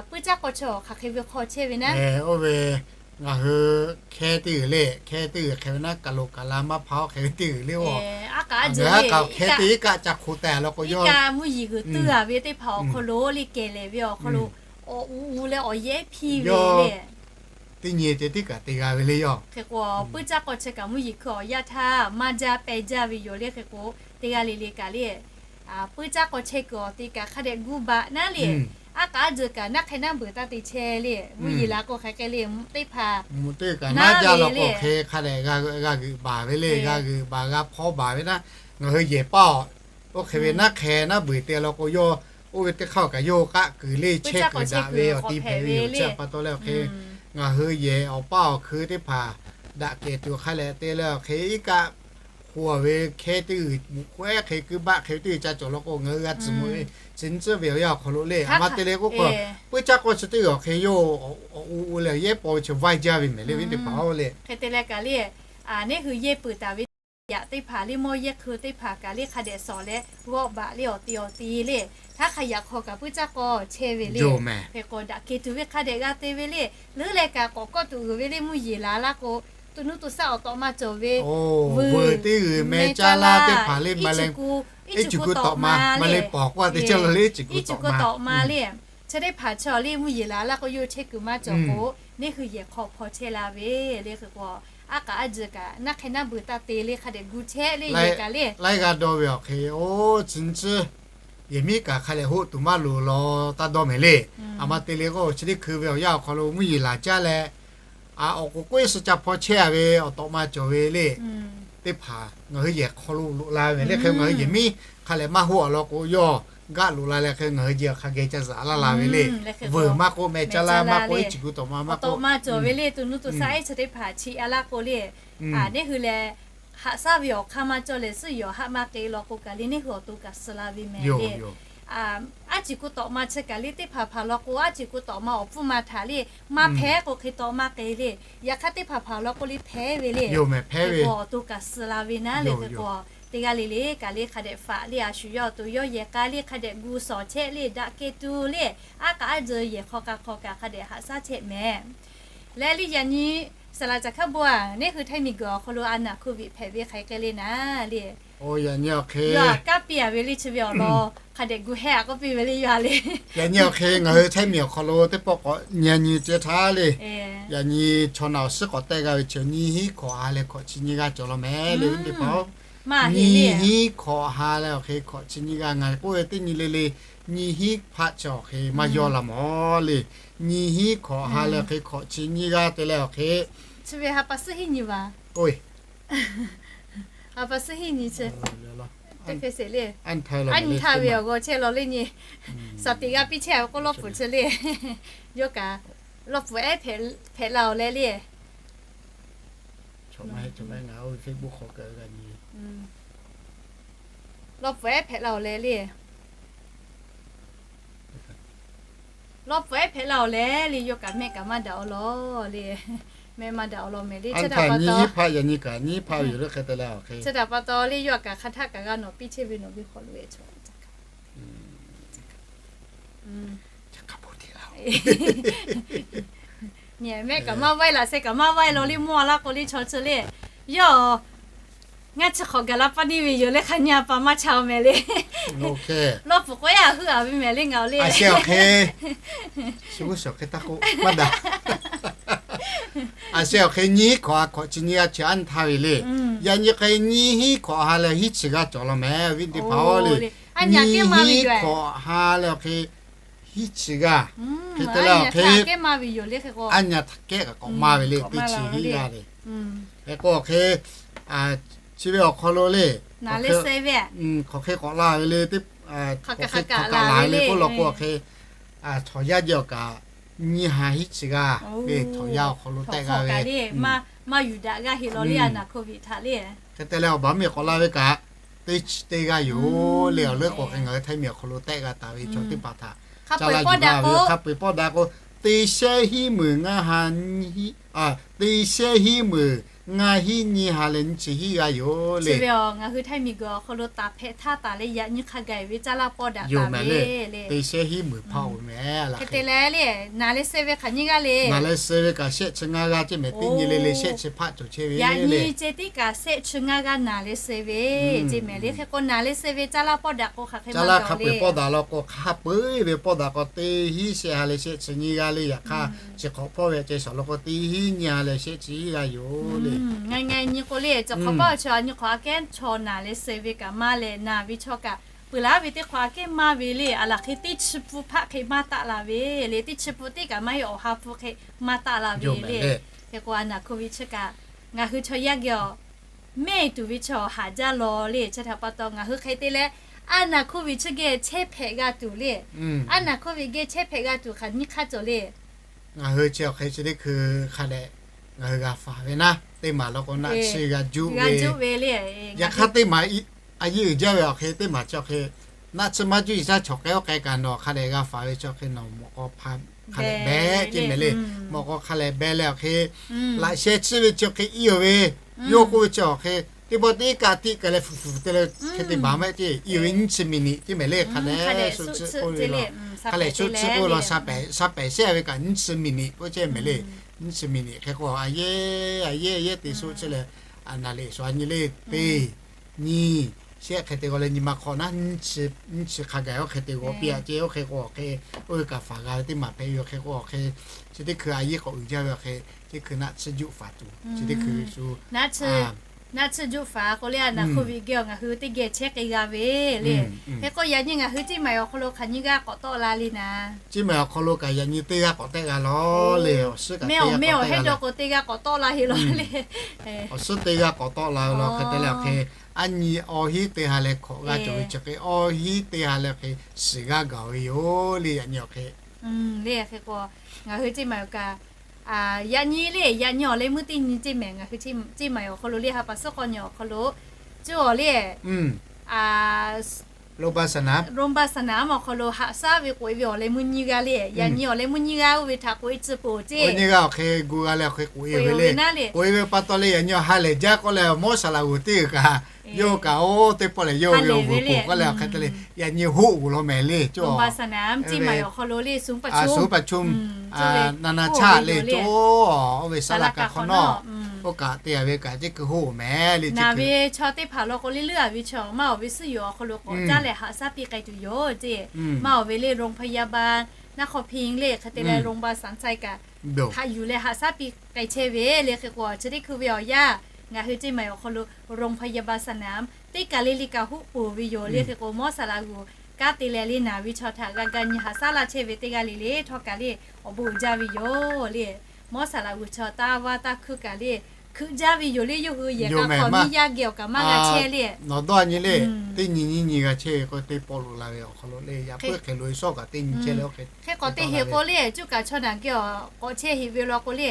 puiˉ caˉ k'aw chi awˬ hk'aˬ hk'e ve hk'aw chehˇ ve naˉ. Oˇ ve ngaˬ hui hkehˇ teˇ g'uiˬ le, hkehˇ teˇ g'uiˬ hk'e ve naˉ, kaˬ loꞈ kaˬ la maˇ hpaˇ oˇ hk'e ve teˇ g'uiˬ le oˇ. Aˉ k'aˉ tzuhˬ le, hkehˇ teˇ g'uiˬ kaꞈ ca hk'oꞈ teh law k'o yawˇ mvuhˇ yeˬ g'uiˬ tuiˇ a ve teˇ hpaˍ awˬ hk'aw lo le kehˬ lehˬ ve awˬ hk'aw lo awˬ u u leh awˬ yehˉ hpiˇ ve le. Teˇ nyi te tiˉ kaꞈ te g'a ve le yawˇ. Hk'e k'o puiˉ caˉ k'aw chehˇ kaꞈ mvuhˇ yeˬ hkui awˬ yaˇ htaˇ maˇ jaˇ peh jaˇ ve yoˬ le. Hk'e k'o teˇ g'aˇ le le kaꞈ le puiˉ caˉ k'aw chehˇ kuiˬ awˬ te kaꞈ hk'a dehꞈ gu baꞈ naˉ le. Aˉ k'aˉ tzuhˬ kaꞈ naˉ hk'e naˉ beuˬ taˇ te chehˇ le. Mvuhˇ yeˬ la k'o hk'aˬ hk'e le teˇ hpaˍ naˉ jaˇ law k'o hk'e hk'a dehꞈ g'a g'euꞈ baˬ ve le. G'a g'euꞈ baˬ g'a hpawˇ baˬ ve naˉ, ngaˬ hui yehˬ paˇ oˇ hk'e ve naˉ hk'e naˉ beuˬ te law k'o yawˇ oˇ ve teˇ hk'aˇ kaꞈ yawˇ k'aˆ kuiˬ le chehˇ kuiˬ daꞈ ve awˬ ti hpehꞈ ve yoˬ. Chi pa taw leh awˬ hk'e ngaˬ hui yehˬ awˬ paˇ awˬ hkui teˇ hpaˍ daꞈ kehˬ tuˬ hk'a leh te leh awˬ hk'e iˉ kaˆ hk'oˆ ve hkehˇ teˇ g'uiˬ muꞈ hk'oˆ ehˉ hk'e kuiˇ baˆ hk'e ve teˇ g'uiˬ ca cawˬ law k'o ngaˬ hui g'a tcuhˍ mawˬ ve chi nyi tcuhˉ ve awˬ yanˇ awˬ hk'aw lo le. A ma te leh k'oˆ k'o puiˉ caˉ k'aw chi teˇ g'uiˬ awˬ hk'e yawˇ awˬ u u leh yehˉ paw ve chi vaiˇ jaˇ ve mehˍ le ve teˇ hpaˍ le. Hk'e te leh kaꞈ le, neˇ hui yehˇ peuˬ taˍ ve yaꞈ teˇ hpaˍ le mawˇ yehˇ hkui teˇ hpaˍ kaꞈ le hk'a dehꞈ sawˍ leh g'awˆ baꞈ le awˬ te awˬ te le. Htaˇ hk'a yaꞈ hk'aw kaꞈ puiˉ caˉ k'aw chehˇ ve le. Hk'e k'o daꞈ kehˬ tuˬ ve hk'a dehꞈ g'a te ve le. Leuˉ leh kaꞈ k'awꞈ kawˆ tuˬ uiˍ ve le mvuhˇ yeˬ la laˇ k'o to nuˇ to shaˆ awˬ tawꞈ ma cawˬ ve veuˬ teˇ g'uiˬ meh caˇ laˇ teˇ hpaˍ le ma leh iˉ cuˬ ku tawꞈ ma ma le pawˍ k'oˆ a te caˇ la le iˉ cuˬ ku tawꞈ ma le. Chi teˇ hpaˍ chaw le mvuhˇ yeˬ la laˇ k'o yawˇ chehˇ kuiˬ maˇ cawˬ k'o neˇ hui yehˬ hk'aw hpaw chehˇ la ve le. Hk'e k'o aˉ k'aˉ a tzuhˬ kaꞈ naˉ hk'e naˉ beuˬ taˇ te le hk'a dehꞈ gu chehˇ le yehˬ kaꞈ le. Laiˉ g'a dawˇ ve awˬ hk'e oˇ chi nyi tcuhˉ yehˬ miˉ kaꞈ hk'a leh hoˆ tuˬ maˇ loˍ law taˇ dawˇ mehˍ le. A ma te leh k'o chi teˇ hkui ve awˬ yanˇ awˬ hk'aw lo mvuhˇ yeˬ laˬ caˇ leh awˬ k'oˍ k'oˆ suh ca hpaw chehˇ a ve awˬ tawꞈ ma cawˬ ve le. Teˇ hpaˍ ngaˬ hui yehˬ hk'aw lo loꞈ la ve le hk'e ngaˬ hui yehˬ miˉ hk'a leh maˇ hoˆ a law k'o yawˇ gaˆ loꞈ la leh hk'e ngaˬ hui ji hk'a geh ca zaꞈ laˇ la ve le. Veuˬ maˇ k'oˆ meh caˇ laˇ maˇ k'oˆ iˉ cuˬ ku tawꞈ ma maˇ k'oˆ tawꞈ ma cawˬ ve le to nuˇ to shaˆ iˉ chi teˇ hpaˍ chiꞈ a laˇ k'o le. Neˇ hui lehˬ haꞈ shaˉ ve awˬ hk'aˇ maˇ cawˬ leh suhˉ yawˬ haˆ maˇ k'e law k'o kaꞈ le neˇ hui awˬ to kaꞈ suh la ve mehˍ le. Aˉ cuˬ ku tawꞈ ma chi kaꞈ le teˇ hpaˍ hpaˍ law k'o aˉ cuˬ ku tawꞈ ma awˬ pfuhˇ ma htaꞈ le maˇ hpehˇ k'o hk'e tawꞈ maˇ k'e le. Yaꞈ hk'aˇ teˇ hpaˍ hpaˍ law k'o le hpehˇ ve le. Hk'e k'o awˬ to kaꞈ suh la ve naˉ le. Hk'e k'o teˇ g'aˇ le le kaꞈ le hk'a dehꞈ faꞈ le a shu yawˇ awˬ to yawˇ yehˬ k'a le hk'a dehꞈ gu sawˍ chehˇ le daꞈ kehˬ tuˬ le. Aˉ k'aˉ a tzuhˬ yehˬ hk'aw k'a hk'aw kaꞈ hk'a dehꞈ haꞈ shaˉ chehˇ mehˍ. Leh le yaꞈ nyi saˍ laꞈ caˬ hkaˉ bon a neˇ hui htaiˇ miˬ guiˬ awˬ hk'aw lo a naˬ hkui viꞈ hpehꞈ ve hk'e k'ai le naˉ le. Yaꞈ nyi awˬ hk'e kaˉ piˇ a ve le chi ve awˬ lawn hk'a dehꞈ gu hehˇ a k'oˆ piˇ ve le yaꞈ le. Yaꞈ nyi awˬ hk'e ngaˬ hui htaiˇ miˬ awˬ hk'aw lo teˇ pawˆ k'awꞈ nyi nyi ceh htaˇ le. Yaꞈ nyi chaw naˬ awˬ suhˉ k'awꞈ tehˆ g'a ve chi nyi hiˉ hkawꞈ a leh hkawꞈ chi nyi g'a cawˬ law mehˍ le ve teˇ hpaˍ-oˬ. Nyiˇ hinˉ hkawꞈ ha leh awˬ hk'e hkawꞈ chi nyiˇ g'aˇ ngaˬ k'oˆ ve teˇ nyi le le, nyiˇ hinˉ hpaˆ chi awˬ hk'e maˇ yawˇ la mawˬ le. Nyiˇ hinˉ hkawꞈ ha leh awˬ hk'e hkawꞈ chi nyiˇ g'aˇ te leh awˬ hk'e, chi ve ha pa suhˉ hiˉ nyi va, ha pa suhˉ hiˉ nyi chi, a nyi htaˇ ve awˬ g'aw chehˇ law le nyi, shaˍ tiꞈ g'a piˇ chehˇ ve k'oˆ lawˇ pfuhˍ chi le, yawˇ kaꞈ lawˇ pfuhˍ ehˉ hpehꞈ la awˬ leh le. Lawˇ pfuhˍ ehˉ hpehꞈ la awˬ leh le. Lawˇ pfuhˍ ehˉ hpehꞈ la awˬ leh le, yawˇ kaꞈ mehˆ kaꞈ maˇ daꞈ awˬ law le. Mehˆ maˇ daꞈ awˬ law mehˍ le. Chi htaꞈ pa taw, nyiˇ hpaˆ yaꞈ nyi kaꞈ nyiˇ hpaˆ ve yoˬ le hk'e te leh awˬ hk'e, chi htaꞈ pa taw le yawˇ kaꞈ hk'aˬ htaˆ kaꞈ g'a nawˬ piˇ chehˇ ve nawˬ ve hk'aw lo e chaw Nyi mehˆ kaꞈ maˇ vaiˇ laꞈ sheh kaꞈ maˇ vaiˇ law le mawˇ laˇ k'o le chaw chi le. Yawˇ ngaˇ chi hk'awꞈ gaˬ la paˇ neˇ ve yoˬ le hk'a nyi a pa maˇ cha mehˍ le. Lawˇ pfuhˍ k'o yaˇ heuˆ a ve mehˍ le ngaˬ awˬ le. A sheh awˬ hk'e nyiˇ hinˉ hkawꞈ ha hkawꞈ chi nyiˇ g'aˇ chi a nyi htaˇ ve le. Yaꞈ nyi hk'e nyiˇ hinˉ hkawꞈ ha leh hiˉ chi g'aˇ cawˬ law mehˍ ve teˇ hpaˍ le. Nyiˇ hinˉ hkawꞈ ha leh awˬ hk'e hiˉ chi g'aˇ hk'e te leh awˬ hk'e, a nyi htaˇ kehˉ kaꞈ k'awꞈ maˇ ve le teˇ chi hiˉ g'aˇ le. Hk'e k'o awˬ hk'e, chi ve awˬ hk'aw lo le, hk'aˬ hk'e k'awꞈ la ve le, hk'aˬ hk'e k'awꞈ la ve le k'oˆ law k'o awˬ hk'e, htawnˍ yaˇ jehˬ awˬ kaꞈ nyiˇ ha hiˉ chi g'aˇ le htawnˍ yaˇ awˬ hk'aw lo tehˆ g'a ve, maˇ yuˬ daꞈ g'aˇ heˆ law le a naˍ hk'oˆ viꞈ htaꞈ le. Hk'e te leh awˬ baˬ miˬ k'awꞈ la ve kaꞈ teˇ chi teˇ g'aˇ yoˬ le. Awˬ leuˉ k'o hk'e ngaˬ hui Htaiˇ miˬ awˬ hk'aw lo tehˆ g'a taˍ ve chaw teˇ hpaˍ htaꞈ hk'a peu-eˬ pawˆ daꞈ k'o, teˇ shehˉ hiˉ meunˍ ngaˇ ha nyiˇ hiˉ, teˇ shehˉ hiˉ meunˍ ngaˇ hiˉ nyiˇ ha leh nyiˇ chi hiˉ g'aˇ yoˬ le. Ngaˬ hui Htaiˇ miˬ guiˬ awˬ hk'aw lo taˍ hpehꞈ htaˇ taˍ leh yaꞈ nyi hk'a gaˬ ve caˇ laˇ pawˆ daꞈ taˍ ve le. Teˇ shehˉ hiˉ meunˍ hpaˆ oˬ mehˍ. Hk'e te leh le naˍ leh suh ve hk'aˬ nyiˇ g'aˇ le. Naˍ leh suh ve kaꞈ shehˆ chi ngaˇ g'aˇ ceˇ mehˍ. Teˇ nyi le le shehˆ chi hpaˆ cawˬ chehˇ ve yaꞈ nyi ceh tiˉ kaꞈ shehˆ chi ngaˇ g'aˇ naˍ leh suh ve ceˇ mehˍ le. Hk'e k'o naˍ leh suh ve caˇ laˇ pawˆ daꞈ k'o hk'aˬ hk'e caˇ laˇ hk'a peu-eˬ pawˆ daꞈ law k'o hk'a peu-eˬ ve pawˆ daꞈ k'o teˇ hinˉ shehˆ ha leh shehˆ chi nyiˇ g'aˇ le. Yaꞈ hk'aˇ chi hk'awꞈ pawˆ ve ceˇ shawˍ law k'o teˇ hinˉ nyiˇ ha leh shehˆ chi hiˉ g'aˇ yoˬ le. Ngaˬ nyi k'o le chi hk'awꞈ pawˆ chi a nyi hk'awꞈ a kehˉ chaw naˍ leh suh ve kaꞈ maˇ leh naˍ ve chaw kaꞈ peuˬ laˉ ve teˇ hk'awꞈ a kehˉ maˇ ve le. A laˬ hk'e teˇ chi pun hpaˆ hk'e maˇ taˆ la ve le. Teˇ chi pun teˇ kaꞈ maˇ heˆ awˬ ha pun hk'e maˇ taˆ la ve le. Hk'e k'o a naˍ hk'oˆ ve chi kaꞈ ngaˬ hui chaw yaˇ geh awˬ mehˆ tuˬ ve chi awˬ haꞈ jaˇ law le. Chi htaꞈ pa taw ngaˬ hui hk'e te leh a naˍ hk'oˆ ve chi geh chehˇ hpehꞈ g'a tuˬ le. A naˍ hk'oˆ ve geh chehˇ hpehꞈ g'a tuˬ hk'aˬ nyiˇ hk'aˇ cawˬ le. Ngaˬ hui chi awˬ hk'e chi teˇ hkui hk'a leh ngaˬ hui g'a faˍ ve naˉ teˇ maˬ law k'o naˆ tsuhˇ g'a juˆ ve le. Yaꞈ hk'aˇ teˇ maˬ a yeˇ uiˍ jaˇ ve awˬ hk'e teˇ maˬ chi awˬ hk'e naˆ tsuhˇ maˇ juˆ iˉ shaˉ chaw k'ai oˇ k'ai kaꞈ nawˬ hk'a leh g'a faˍ ve chi awˬ hk'e nawˬ mawꞈ k'aw hk'a leh behˬ ceˇ mehˍ le. Mawꞈ k'aw hk'a leh behˬ leh awˬ hk'e laꞈ sheh tsuhˇ ve chi awˬ hk'e iˉ oˬ ve, yawˇ k'oˆ ve chi awˬ hk'e teˇ pawˆ teˇ kaꞈ tiꞈ kaˬ leh fuˍ fuˍ te leh hk'e te baˬ mehˆ ceˇ iˉ oˬ ve nyiˇ chi miˬ niꞈ ceˇ mehˍ le. Hk'a leh shu tsuhˇ k'oˆ ve law, hk'a leh shu tsuhˇ k'oˆ law sha pehˍ shehˆ ve kaꞈ nyiˇ chi miˬ niꞈ k'oˆ ceˇ mehˍ le. Nyiˇ chi miˬ niꞈ hk'e k'o a yehˉ a yehˉ a yehˉ te shu tsuhˇ leh a naˍ leh shu a nyi le teˇ nyiˇ shehˆ hk'e te g'aw leh nyi ma hk'awꞈ naˉ nyiˇ chi hk'a gaˬ oˇ hk'e te g'aw piˇ a ceˇ. Oˇ hk'e k'o awˬ hk'e oˇ ve kaꞈ faˍ g'a ve teˇ maˬ hpehꞈ ve awˬ hk'e k'o awˬ hk'e chi teˇ hkui a yeˇ k'awꞈ uiˍ jaˇ ve awˬ hk'e teˇ hkui naˆ tsuhˇ juˆ faˍ tuˬ chi teˇ hkui shu naˆ tsuhˇ juˆ faˍ k'o le a naˍ hk'oˆ ve geh awˬ ngaˬ hui teˇ geh chehˇ k'ai g'a ve le. Hk'e k'o yaꞈ nyi ngaˬ hui ceˇ maˬ awˬ hk'aw lo hk'aˬ nyiˇ g'aˇ k'awꞈ tawˆ la le naˍ. Ceˇ maˬ awˬ hk'aw lo kaꞈ yaꞈ nyi teˇ g'aˇ k'awꞈ tawˆ g'a law le. Awˬ suhˉ kaꞈ teˇ g'aˇ k'awꞈ tawˆ la le. Awˬ suhˉ teˇ g'aˇ k'awꞈ tawˆ la ve law hk'e te leh awˬ hk'e a nyi awˬ hiˉ teˇ ha leh hkawꞈ g'aˇ cawˬ ve chi hk'e awˬ hiˉ teˇ ha leh hk'e shiˍ g'aˇ gaˬ ve yoˬ le. Yaꞈ nyi awˬ hk'e le hk'e k'o ngaˬ hui ceˇ maˬ awˬ kaꞈ yaꞈ nyi le yaꞈ nyi awˬ leh meuˇ teˇ nyi ceˇ mehˍ ngaˬ hui ceˇ maˬ awˬ hk'aw lo le ha pa suhˉ k'aw nyi awˬ hk'aw lo cuˇ awˬ le Rongbasana awˬ hk'aw lo haꞈ shaˉ ve k'oꞈ e ve awˬ leh meuˇ nyiˇ g'aˇ le. Yaꞈ nyi awˬ leh meuˇ nyiˇ g'aˇ oˇ ve htaꞈ k'oꞈ e tcuh peuˬ ceˇ. Nyiˇ g'aˇ awˬ hk'e gu g'a leh awˬ hk'e k'oꞈ e ve le. K'oꞈ e ve pa taw le yaꞈ nyi awˬ ha lehˬ jaˇ k'oˆ leh mawˇ saˍ laꞈ g'oˍ teˇ g'uiˬ kaꞈ yawˇ kaꞈ oˇ teˇ pawˆ lehˬ yawˇ ve awˬ g'uiˬ k'oˍ k'oˆ leh awˬ hk'e te le yaꞈ nyi hoˆ g'uˬ law mehˍ le. Coˇ a, naˍ naˆ chaˇ le coˇ oˇ ve saˍ laꞈ kaꞈ hk'awꞈ nawˉ oˇ kaꞈ te a ve kaꞈ ceˇ keu hoˆ mehˍ le. Naˍ ve chaw teˇ hpaˍ law k'o le leuˉ a ve chaw maˇ awˬ ve suhˉ yoˬ awˬ hk'aw lo k'awꞈ caˇ leh haꞈ shaˉ piˇ k'ai tuˬ yoˬ ceˇ. Maˇ awˬ ve le โรงพยาบาลนครพิงค์ le hk'e te leh โรงพยาบาลสันทราย kaꞈ haꞈ yuˬ leh haꞈ shaˉ piˇ k'ai chehˇ ve le. Hk'e k'o chi teˇ hkui ve awˬ yanˇ ngaˬ hui ceˇ maˬ awˬ hk'aw lo โรงพยาบาลสนาม teˇ kaˬ le le kaꞈ hoˆ poˬ ve yoˬ le. Hk'e k'o, mawˇ saˍ laꞈ g'uˬ kanˉ te leh le naˬ ve chaw htaꞈ g'a ga nyi haꞈ shaˉ laˇ chehˇ ve teˇ g'aˇ le le htawˇ kaꞈ le awˬ bon uiˍ jaˇ ve yoˬ le. Mawˇ saˍ laꞈ g'uˬ chaw taˇ vaˇ taˇ hkuiˇ kaꞈ le hkeuꞈ jaˇ ve yoˬ le. Yawˇ hui yehˬ k'a hk'awꞈ miˇ yaˇ geh awˬ kaꞈ maˇ g'a chehˇ le. Nawˬ dawˇ nyi le, teˇ nyi nyiˇ nyi g'a chehˇ ve k'o, teˇ pawˆ loꞈ la ve awˬ hk'aw lo le, yaꞈ puiˉ hk'e loꞈ e shawˉ kaꞈ teˇ nyi chehˇ le. Hk'e k'awꞈ te heˍ k'o le, cuˇ kaꞈ chaw naˬ geh awˬ k'awꞈ chehˇ heˍ ve law k'o le,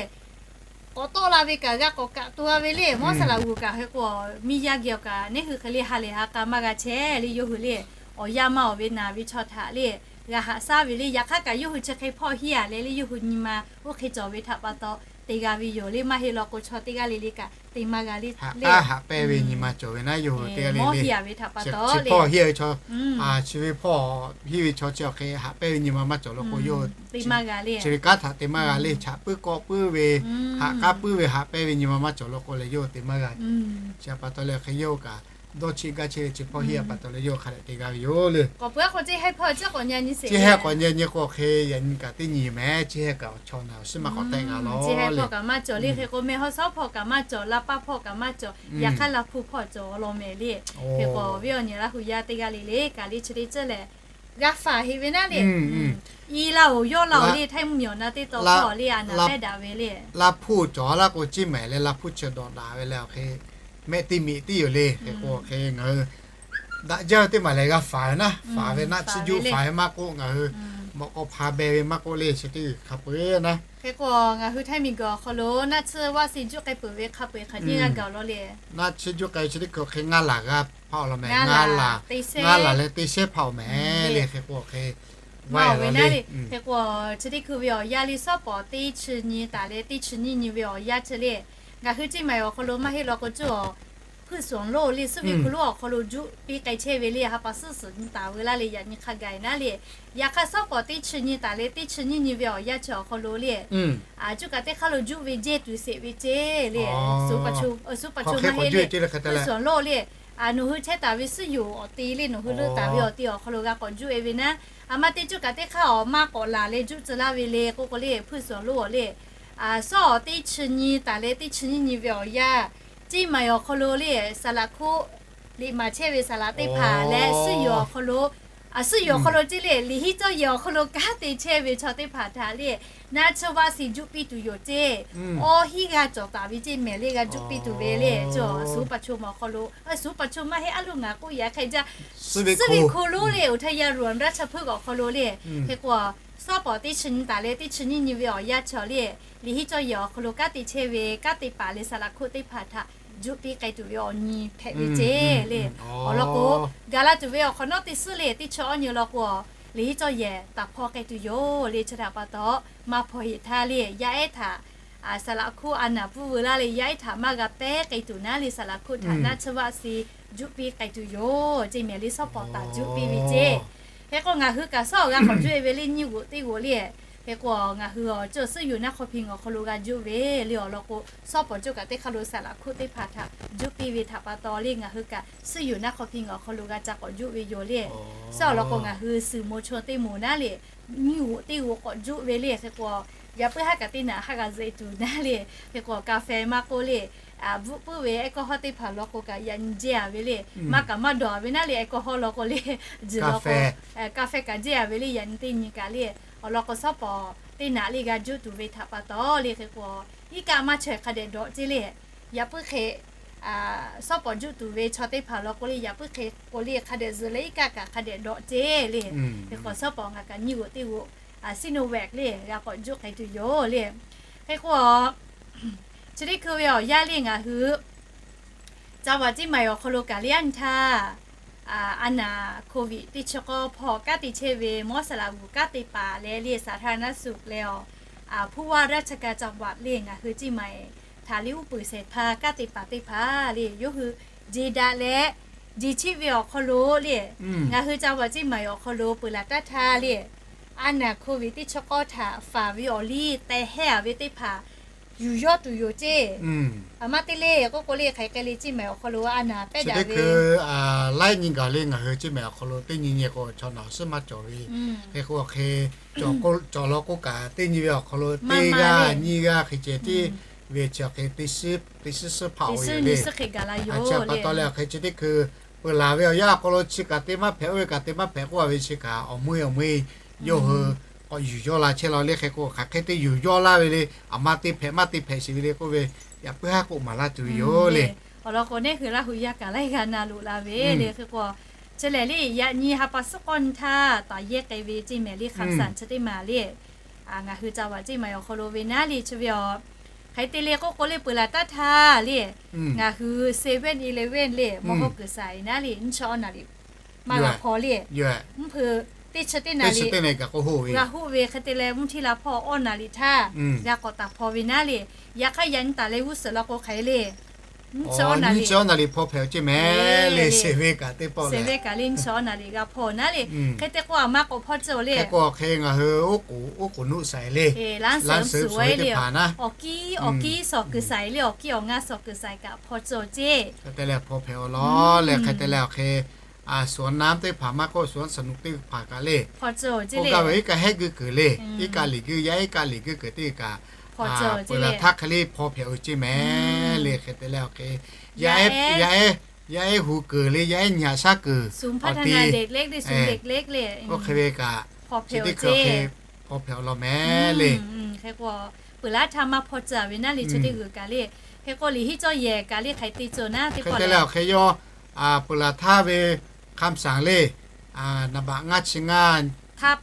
k'awꞈ tawˆ la ve kaꞈ g'a k'awꞈ kaꞈ to g'a ve le. Mawˇ saˍ laꞈ g'uˬ kaꞈ hk'e k'o, miˇ yaˇ geh awˬ kaꞈ neˉ hui hk'e le ha lehˬ ha k'a maˇ g'a chehˇ le. Yawˇ hui le awˬ yanˇ maˇ awˬ ve naˬ ve chaw htaꞈ le g'a haꞈ shaˉ ve le. Yaꞈ hk'aˇ kaꞈ yawˇ hui chi hk'e hpawˇ hiˉ a leh le, yawˇ hui nyi ma oˇ hk'e cawˬ ve htaꞈ pa taw te g'a ve yoˬ le. Maˇ heˆ law k'o, chaw teˇ g'aˇ le le kaꞈ te maˇ g'a le. Haꞈ k'aˉ haꞈ pehnˇ ve nyi ma cawˬ ve naˉ, yawˇ hui teˇ g'aˇ le le chi hpawˇ hiˉ ve chaw, chi ve hpawˇ hiˉ ve chaw chi awˬ hk'e haꞈ pehnˇ ve nyi ma maˇ cawˬ law k'o, yawˇ hui chi ve kanˉ htaꞈ te maˇ g'a le. Chaꞈ puiˉ kawˆ puiˉ ve, haꞈ k'aˉ puiˉ ve haꞈ pehnˇ ve nyi ma maˇ cawˬ law k'o leh, yawˇ hui te maˇ g'a. Chi pa taw leh hk'e yawˇ hui kaꞈ dawˇ cheˆ gaˇ chehˇ ve chi hpawˇ hiˉ a pa taw leh, yawˇ hui hk'a dehꞈ te g'a ve yoˬ le. Chi heh k'awꞈ nyi nyi k'o, hk'e yaꞈ nyi kaꞈ teˇ nyi mehˍ. Chi heh kaꞈ awˬ chaw naˬ awˬ shiˉ maˇ k'awꞈ tehˆ g'a law le. Hk'e k'o, mehˬ haw shawˉ hpawˇ kaꞈ maˇ cawˬ, la paˇ hpawˇ kaꞈ maˇ cawˬ, yaꞈ hk'aˇ la hpu hpawˇ cawˬ law mehˍ le. Hk'e k'o, awˬ viˉ awˬ nyi Laˇ hu yaˇ teˇ g'aˇ le le kaꞈ le chi teˇ ceuˬ lehˬ g'a faˍ heˆ ve naˉ le. I la oˬ yawˇ la oˬ le, htaiˇ mvuhˇ miˬ awˬ na teˇ taw hpawˇ le a naˍ pehˉ daꞈ ve le. La hpu cawˬ laˇ k'o, Ciˇ mehˍ leh la hpu chi dawꞈ daꞈ ve leh awˬ hk'e mehˆ teˇ miꞈ tiˉ yoˬ le. Hk'e k'o, hk'e ngaˬ hui daꞈ jaˇ ve teˇ maˬ lehˬ g'a faˍ ve naˉ, faˍ ve naˆ tsuhˇ juˆ faˍ ve maˇ k'oˆ, ngaˬ hui mawꞈ k'aw hpa beh ve maˇ k'oˆ le, chi teˇ g'uiˬ hk'a peu-eˬ naˉ. Hk'e k'o, ngaˬ hui Htaiˇ miˬ guiˬ awˬ hk'aw lo naˆ tsuhˇ vaˆ si juˆ k'ai peuˬ ve hk'a peu-eˬ hk'aˬ nyiˇ g'aˇ gaˬ law le. Naˆ tsuhˇ juˆ k'ai ve chi teˇ hkui hk'e ngaˇ laˬ g'a hpaˇ law mehˍ. Ngaˇ laˬ leh teˇ shehˉ hpaˇ awˬ mehˍ le. Hk'e k'o, hk'e maˇ heˆ ve naˉ le. Hk'e k'o, chi teˇ hkui ve awˬ yanˇ le, shawˉ pawˍ teˇ chi nyi taˍ leh teˇ chi nyiˇ nyi ve awˬ yanˇ chi le, ngaˬ hui Ciˇ mehˍ awˬ hk'aw lo maˇ heˆ law k'o, cuˇ awˬ hpuiˇ suhˍ awˬ lonˉ le, suhˉ ve hku lonˉ awˬ hk'aw lo juˆ piˇ k'ai chehˇ ve le. Ha pa suhˉ suhˍ nyi taˍ ve laˇ le, yaꞈ nyi hk'a gaˬ naˉ le. Yaꞈ hk'aˇ, shawˉ pawˍ teˇ chi nyi taˍ leh teˇ chi nyiˇ nyi ve awˬ yanˇ chi awˬ hk'aw lo le, cuˇ kaꞈ teˇ hk'aˇ lo juˆ ve jehˇ tuˬ sheˍ ve ceˇ le. Suhˉ pa cho maˇ heˆ le, hpuiˇ suhˍ awˬ lonˉ le, nawˬ hui chehˇ taˍ ve suhˉ yoˬ awˬ te le, nawˬ hui leuˆ taˍ ve awˬ te awˬ hk'aw lo g'a k'awꞈ juˆ e ve naˉ. A ma te cuˇ kaꞈ teˇ hk'aˇ awˬ maˇ k'awꞈ laˬ leh juˆ tcuh laˇ ve le k'oˆ k'o le, hpuiˇ suhˍ awˬ lonˉ awˬ le, shawˉ teˇ chi nyi taˍ leh teˇ chi nyiˇ nyi ve awˬ yanˇ, Ciˇ mehˍ awˬ hk'aw lo le, saˍ laꞈ hkoˆ liꞈ maˍ chehˇ ve saˍ laꞈ teˇ hpaˍ leh suhˉ yoˬ awˬ hk'aw lo, suhˉ yoˬ awˬ hk'aw lo ceˇ le, liꞈ hiˉ cawˇ yehˬ awˬ hk'aw lo kanˉ te chehˇ ve chaw teˇ hpaˍ htaꞈ le, naˆ tsuhˇ vaˆ si juˆ piˇ tuˬ yoˬ ceˇ. Awˇ hiˉ g'a cawˬ taˍ ve ceˇ mehˍ le, g'a juˆ piˇ tuˬ ve le. Suhˉ pa cho mawˬ awˬ hk'aw lo, suhˉ pa cho maˇ heˆ a loˬ ngaˬ k'oˆ yaꞈ hk'e jaˇ, suhˉ ve hko lonˉ le, uˬ htaˇ yaˇ Ruanˍ raˇ chaˇ hpuiˇ awˬ hk'aw lo le, hk'e k'o, shawˉ pawˍ teˇ chi nyi taˍ leh teˇ chi nyiˇ nyi ve awˬ yanˇ chi le, liꞈ hiˉ cawˇ yehˬ awˬ hk'aw lo kanˉ te chehˇ ve kanˉ te paˍ leh saˍ laꞈ hkoˆ teˇ hpaˍ htaꞈ juˆ piˇ k'ai tuˬ ve awˬ nyi hpehꞈ ve ceˇ le. Awˬ lawn k'o, gaˬ la tuˬ ve awˬ hk'awꞈ nawˉ teˇ suhˉ le, teˇ chi awˇ nyi law k'o, liꞈ hiˉ cawˇ yehˬ taˍ hpawˇ k'ai tuˬ yoˬ le. Chi htaꞈ pa taw, maˇ hpaw heˍ htaˇ le, yaˇ ehˉ htaꞈ saˍ laꞈ hkoˆ a naˍ pfuhˇ veu laˇ le, yaˇ ehˉ htaꞈ maˇ g'a pehˉ k'ai tuˬ naˉ le, saˍ laꞈ hkoˆ htaꞈ naˆ tsuhˇ vaˆ si juˆ piˇ k'ai tuˬ yoˬ ceˇ mehˍ le. Shawˉ pawˍ taˍ juˆ piˇ ve ceˇ. Hk'e k'o, ngaˬ hui kaꞈ shawˉ awˬ g'a k'awꞈ juˆ e ve le, nyiˇ g'oꞈ teˇ g'oꞈ le. Hk'e k'o, ngaˬ hui awˬ cawˬ suhˉ yoˬ naˆ hk'aw hpiˇ awˬ hk'aw lo g'a juˆ ve le. Awˬ lawn k'o, shawˉ pawˍ cawˇ kaꞈ teˇ hk'aˇ lo saˍ laꞈ hkoˆ teˇ hpaˍ htaꞈ juˆ piˇ ve htaꞈ pa taw le, ngaˬ hui kaꞈ suhˉ yoˬ naˆ hk'aw hpiˇ awˬ hk'aw lo g'a ca k'awꞈ juˆ ve yoˬ le. Shawˉ awˬ lawn k'o, ngaˬ hui suhˍ mo chaw teˇ moˍ naˉ le, nyiˇ g'oꞈ teˇ g'oꞈ k'awꞈ juˆ ve le. Hk'e k'o, yaꞈ puiˉ haˉ kaꞈ teˇ naꞈ haˉ g'a zuhꞈ e tuˬ naˉ le. Hk'e k'o, ka feh maˇ k'oˆ le, bvuhˆ puiˉ ve แอลกอฮอล์ teˇ hpaˍ law k'o kaꞈ yaꞈ nyi jehˇ a ve le. Maˇ kaꞈ maˇ dawˬ a ve naˉ le, แอลกอฮอล์ law k'o le, juˬ law k'o, ka feh kaꞈ jehˇ a ve le, yaꞈ nyi teˇ nyi kaꞈ le. Awˬ lawn k'o, shawˉ pawˍ teˇ naꞈ le g'a juˆ tuˬ ve htaꞈ pa taw le. Hk'e k'o, iˉ kaˆ maˇ chaweh hk'a dehꞈ dawꞈ ceˇ le. Yaꞈ puiˉ hk'e shawˉ pawˍ juˆ tuˬ ve chaw teˇ hpaˍ law k'o le, yaꞈ puiˉ hk'e k'o le, hk'a dehꞈ zuhꞈ leh iˉ kaˆ kaꞈ hk'a dehꞈ dawꞈ ceˇ le. Hk'e k'o, shawˉ pawˍ ngaˬ kaꞈ nyiˇ g'oꞈ teˇ g'oꞈ Sinovac le g'a k'awꞈ juˆ k'ai tuˬ yoˬ le. Hk'e k'o, chi teˇ hkui ve awˬ yanˇ le ngaˬ hui จังหวัดเชียงใหม่ awˬ hk'aw lo kaꞈ le a nyi htaˇ, a naˍ โควิด teˇ chi k'awˇ hpawˇ kanˉ te chehˇ ve mawˇ saˍ laꞈ g'uˬ kanˉ te paˍ leh le สาธารณสุข leh awˬ, ผู้ว่าราชการจังหวัด le ngaˬ hui Ciˇ mehˍ htaꞈ le uˉ peunˍ shehˍ hpaˇ kanˉ te paˍ teˇ hpaˍ le yawˇ hui jeˬ daꞈ leh, jeˬ cheˆ ve awˬ hk'aw lo le, ngaˬ hui จังหวัดเชียงใหม่ awˬ hk'aw lo peuˬ laˬ taˉ htaˇ le, a naˍ โควิด teˇ chi k'awˇ htaꞈ faˍ ve awˬ liˇ teh hehˇ a ve teˇ hpaˍ yuˬ yawˇ tuˬ yoˬ ceˇ. A maˇ te le k'oˆ k'o le, hk'aˬ hk'e le Ciˇ mehˍ awˬ hk'aw lo a naˍ pehˉ daꞈ ve laiˉ nyi gaˬ le ngaˬ hui Ciˇ mehˍ awˬ hk'aw lo teˇ nyi nyi k'o chaw naˬ awˬ suhˉ maˇ cawˬ ve. Hk'e k'o, hk'e cawˬ law k'oˆ kaꞈ teˇ nyi ve awˬ hk'aw lo teˇ g'aˇ nyiˇ g'aˇ hk'e ceh tiˉ ve chi hk'e teˇ suhˉ suhˉ hpaˆ oˬ le. A chi pa taw leh hk'e chi teˇ hkui peuˬ laˬ ve awˬ yanˇ awˬ hk'aw lo chi kaꞈ te maˇ hpehꞈ, oˇ ve kaꞈ te maˇ hpehꞈ k'oˆ a ve chi kaꞈ awˬ meuˇ awˬ meuˇ yawˇ hui k'awꞈ yuˬ yawˇ la chehˇ la le. Hk'e k'o hk'aˬ hk'e te yuˬ yawˇ laˇ ve le, aˬ ma te hpehꞈ maˇ te hpehꞈ sheˍ ve le k'oˆ ve, yaꞈ puiˉ haˉ k'oˆ maˍ laˇ tuˬ ve yoˬ le. Awˬ lawn k'o, neˇ hui Laˇ huˍ yaˇ kaꞈ laiˉ g'aˇ na loꞈ la ve le. Hk'e k'o, chi lehˬ le, yaꞈ nyi ha pa suhˉ k'awˇ nyi htaˇ taˍ yehˇ k'ai ve ceˇ mehˍ le, คำสั่ง chi teˇ maˬ le. Ngaˬ hui ca vaꞈ ceˇ maˬ awˬ hk'aw lo ve naˉ le chi ve a, hk'aˬ hk'e te le k'oˆ k'o le, peuˬ laˬ taˇ htaˇ le, ngaˬ hui เซเว่นอีเลฟเว่น le, mawˇ hawˉ kuiˬ saiˍ naˉ le, nyiˇ chi awˇ naˍ riˍ maˇ g'a hpaw le. Mvuhˇ hpeuꞈ teˇ chi teˇ naˍ riˍ g'a hoˆ ve hk'e te leh, mvuhˇ htiˇ la hpawˇ awˇ naˍ riˍ htaˇ g'a k'awꞈ taˍ hpaw ve naˉ le. Yaꞈ hk'aˇ yaꞈ nyi taˍ leh g'uˇ suhˍ la k'o hk'aˬ hk'e le, nyiˇ chi awˇ naˍ riˍ hpaw hpehꞈ ceˇ mehˍ le. เซเว่น kaꞈ teˇ pawˆ le, เซเว่น kaꞈ le nyiˇ chi awˇ naˍ riˍ g'a hpaw naˉ le. Hk'e te k'o aˬ ma k'awꞈ hpaw tcuh le. Hk'e k'o hk'e ngaˬ hui oˉ k'oˍ nuˆ saiˍ le, laˇ suhˍ teˇ hpaˍ naˉ, awˬ kiˉ awˬ kiˉ suhˍ kuiˬ saiˍ le, awˬ kiˉ awˬ ngaˇ suhˍ kuiˬ saiˍ kaꞈ hpaw tcuh ceˇ. Hk'e te leh hpaw hpehꞈ awˬ lawn leh hk'e te leh awˬ hk'e สวนน้ำ teˇ hpaˍ maˇ k'oˆ สวนสนุก teˇ hpaˍ kaꞈ le, k'oˆ gaˇ ve iˉ kaˆ hehˉ guiˇ kuiˬ le, iˉ kaˆ liꞈ guiˇ yaˇ iˉ kaˆ liꞈ guiˇ kuiˬ teˇ kaꞈ peuˬ laˬ htaˇ hk'e le hpaw hpehꞈ oˬ ceˇ mehˍ le. Hk'e te leh awˬ hk'e yaˇ ehˉ hu kuiˬ le, yaˇ ehˉ nyi haꞈ shaˉ kuiˬ awˬ ti, oˇ hk'e ve kaꞈ chi teˇ hkui hk'e hpaw hpehꞈ awˬ lawn mehˍ le. Hk'e k'o peuˬ laˬ htaˇ maˇ hpaw tcuh ve naˉ le, chi teˇ g'uiˬ kaꞈ le. Hk'e k'o liꞈ hiˉ cawˇ yehˬ kaꞈ le hk'aˬ hk'e te tcuh naˉ teˇ pawˆ le. Hk'e te leh awˬ hk'e yawˇ peuˬ laˬ htaˇ ve คำสั่ง le, naˍ baꞈ ngaˇ chi ngaˇ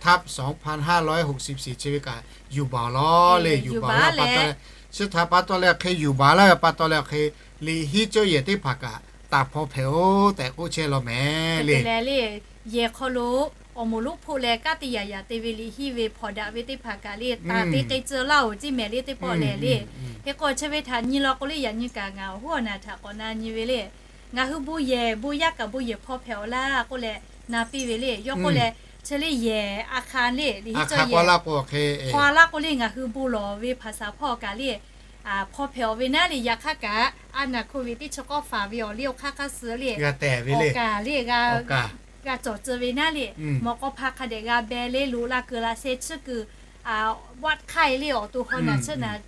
ทับ สองพันห้าร้อยหกสิบสี่ chi ve kaꞈ yuˬ baˬ awˬ lawn le. Yuˬ baˬ awˬ lawn pa taw leh, chi htaꞈ pa taw leh awˬ hk'e yuˬ baˬ laˇ ve pa taw leh awˬ hk'e liꞈ hiˉ cawˇ yehˬ teˇ hpaˍ kaꞈ taˍ hpaw hpehꞈ oˬ tehꞈ k'oˆ chehˇ law mehˍ le. Yehˬ hk'aw lo awˬ moˍ lonˉ hpoˆ leh kanˉ te yaꞈ yaꞈ te ve liꞈ hiˉ ve hpawnˬ daꞈ ve teˇ hpaˍ kaꞈ le taˍ te k'ai tcuh laˇ oˬ ceˇ mehˍ le teˇ pawˆ lehˬ le. Hk'e k'o chi ve htaꞈ nyi law k'o le, yaꞈ nyi kaꞈ ngaˬ awˬ hoˉ awˬ naˬ htaꞈ k'awꞈ na nyi ve le. Ngaˬ hui bon yehˬ bon yaˇ kaꞈ bon yehˬ hpaw hpehꞈ awˬ laˇ k'oˆ leh na piˇ ve le. Yawˇ k'oˆ leh chi le yehˬ a hk'a le liꞈ hiˉ cawˇ yehˬ hk'aw laˇ k'o le ngaˬ hui bon lawˬ ve hpaˍ saˍ hpawˇ kaꞈ le hpaw hpehꞈ awˬ ve naˉ le. Yaꞈ hk'aˇ kaꞈ a naˬ hk'oˆ ve teˇ chi k'awˇ faˍ ve awˬ liˇ awˬ hk'aˇ hk'aˇ suh le awˬ kaˍ le g'a g'a cawˬ tcuh ve naˉ le. Mawꞈ k'aw hpa hk'a dehꞈ g'a beh le, loꞈ la kuiˬ laꞈ sheh tsuhˇ kuiˬ, วัดไข้ le awˬ to hk'aw naˬ tsuhˇ naˬ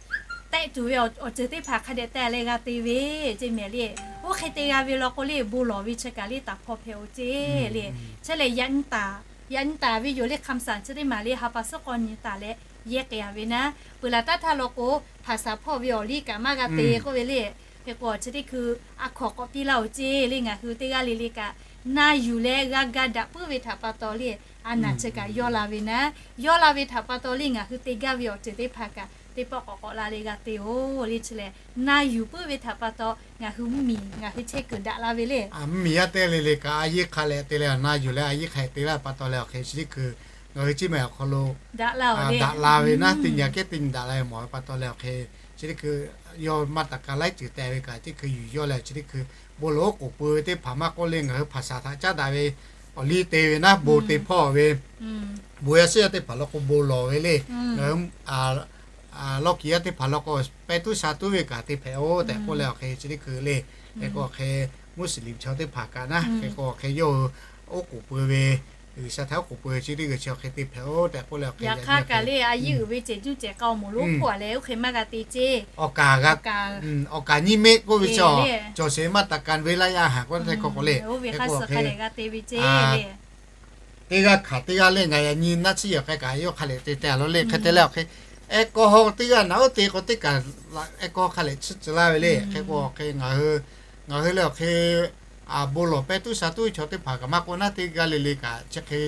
tehˆ tuˬ ve awˬ ceuˬ teˇ hpaˍ hk'a dehꞈ te leh g'a te ve ceˇ mehˍ le. Oˇ hk'e te g'a ve law k'o le bon lawˬ ve chi kaꞈ le taˍ hpaw hpehꞈ oˬ ceˇ le. Chi lehˬ yaꞈ nyi taˍ ve yoˬ le, คำสั่ง chi teˇ maˬ le ha pa suhˉ k'awˇ nyi taˍ leh yehˇ k'ai a ve naˉ. Peuˬ laˬ taˇ htaˇ law k'o hpaˍ saˍ hpawˇ ve awˬ liˇ kaꞈ maˇ g'a te k'oˆ ve le. Hk'e k'o chi teˇ hkui a hkawnˍ k'awꞈ piˇ laˇ oˬ ceˇ le. Ngaˬ hui teˇ g'aˇ le le kaꞈ na yuˬ leh g'a ga daꞈ puiˉ ve htaꞈ pa taw le, a naˬ chi kaꞈ yawˇ la ve naˉ, yawˇ la ve htaꞈ pa taw le ngaˬ hui te gaˇ ve awˬ ceuˬ teˇ hpaˍ kaꞈ teˇ pawˆ k'awꞈ k'awꞈ la leh g'a te oˬ le. Chi lehˬ na yuˬ puiˉ ve htaꞈ pa taw ngaˬ hui mvuhˇmiˬ ngaˬ hui chehˇ kuiˬ daꞈ la ve le. Mvuhˇmiˬ yaˇ teˇ g'aˇ le le kaꞈ a yiˇ hk'a leh te leh na yuˬ leh a yiˇ hk'a te laˇ ve pa taw leh awˬ hk'e chi teˇ hkui ngaˬ hui ciˉ mehˍ awˬ hk'aw lo daꞈ la ve naˉ, teˇ nyi kehˉ teˇ nyi daꞈ la ve mawˬ ve pa taw leh awˬ hk'e chi teˇ hkui yawˇ maˇ taˍ ka laiˉ ceuˬ teh ve kaꞈ teˇ hkui yuˬ yawˇ leh chi teˇ hkui bon lawˬ oˉ k'oˍ pui ve teˇ hpaˍ maˇ k'oˆ le ngaˬ hui hpaˍ saˍ htaꞈ caˉ daꞈ ve awˬ liˇ te ve naˉ, bon te hpawˇ ve bon yaˇ shiˉ yaˇ teˇ hpaˍ law k'o bon lawˬ ve le. Ngaˬ hui lawˇ kiˍ yaˇ teˇ hpaˍ law k'o pehˇ tuˉ sha tuˉ ve kaꞈ te hpehꞈ oˬ tehꞈ k'oˆ leh awˬ hk'e chi teˇ hkui le. Hk'e k'o awˬ hk'e Muslim chaw teˇ hpaˍ kaꞈ naˉ, hk'e k'o awˬ hk'e yawˇ hui oˉ k'oˍ pui ve, G'uiˬsha htaꞈ oˉ k'oˍ pui ve chi teˇ g'uiˬ chi awˬ hk'e te hpehꞈ oˬ tehꞈ k'oˆ leh awˬ hk'e yaꞈ hk'aˇ kaꞈ le a yiˇ uiˍ ve cehˬ juˇ cehˬ k'a awˬ moˍ lonˉ hpoˆ a leh oˇ hk'e maˇ g'a te ceˇ. Awˬ kaˍ, awˬ kaˍ nyiˇ meˆ k'oˆ ve chi, cawˬ sheˍ maˇ taˍ ka ve laˇ yaˇ haˍ k'oˆ htaˇ hk'aw k'o le. Hk'e k'o awˬ hk'e teˇ g'aˇ hkanˍ teˇ g'aˇ le ngaˬ yaꞈ nyi naˆ tsuhˇ yehˬ k'ai kaꞈ yawˇ hk'a leh te teh a law le. Hk'e te leh awˬ hk'e แอลกอฮอล์ teˇ g'aˇ naꞈ oˉ te k'o teˇ kaꞈ แอลกอฮอล์ hk'a leh tsuhˇ tcuh laˇ ve le. Hk'e k'o awˬ hk'e ngaˬ hui le awˬ hk'e bon lawˬ pehˇ tuˉ sha tuˉ ve chaw teˇ hpaˍ kaꞈ maˇ k'oˆ naˉ, teˇ g'aˇ le le kaꞈ chi hk'e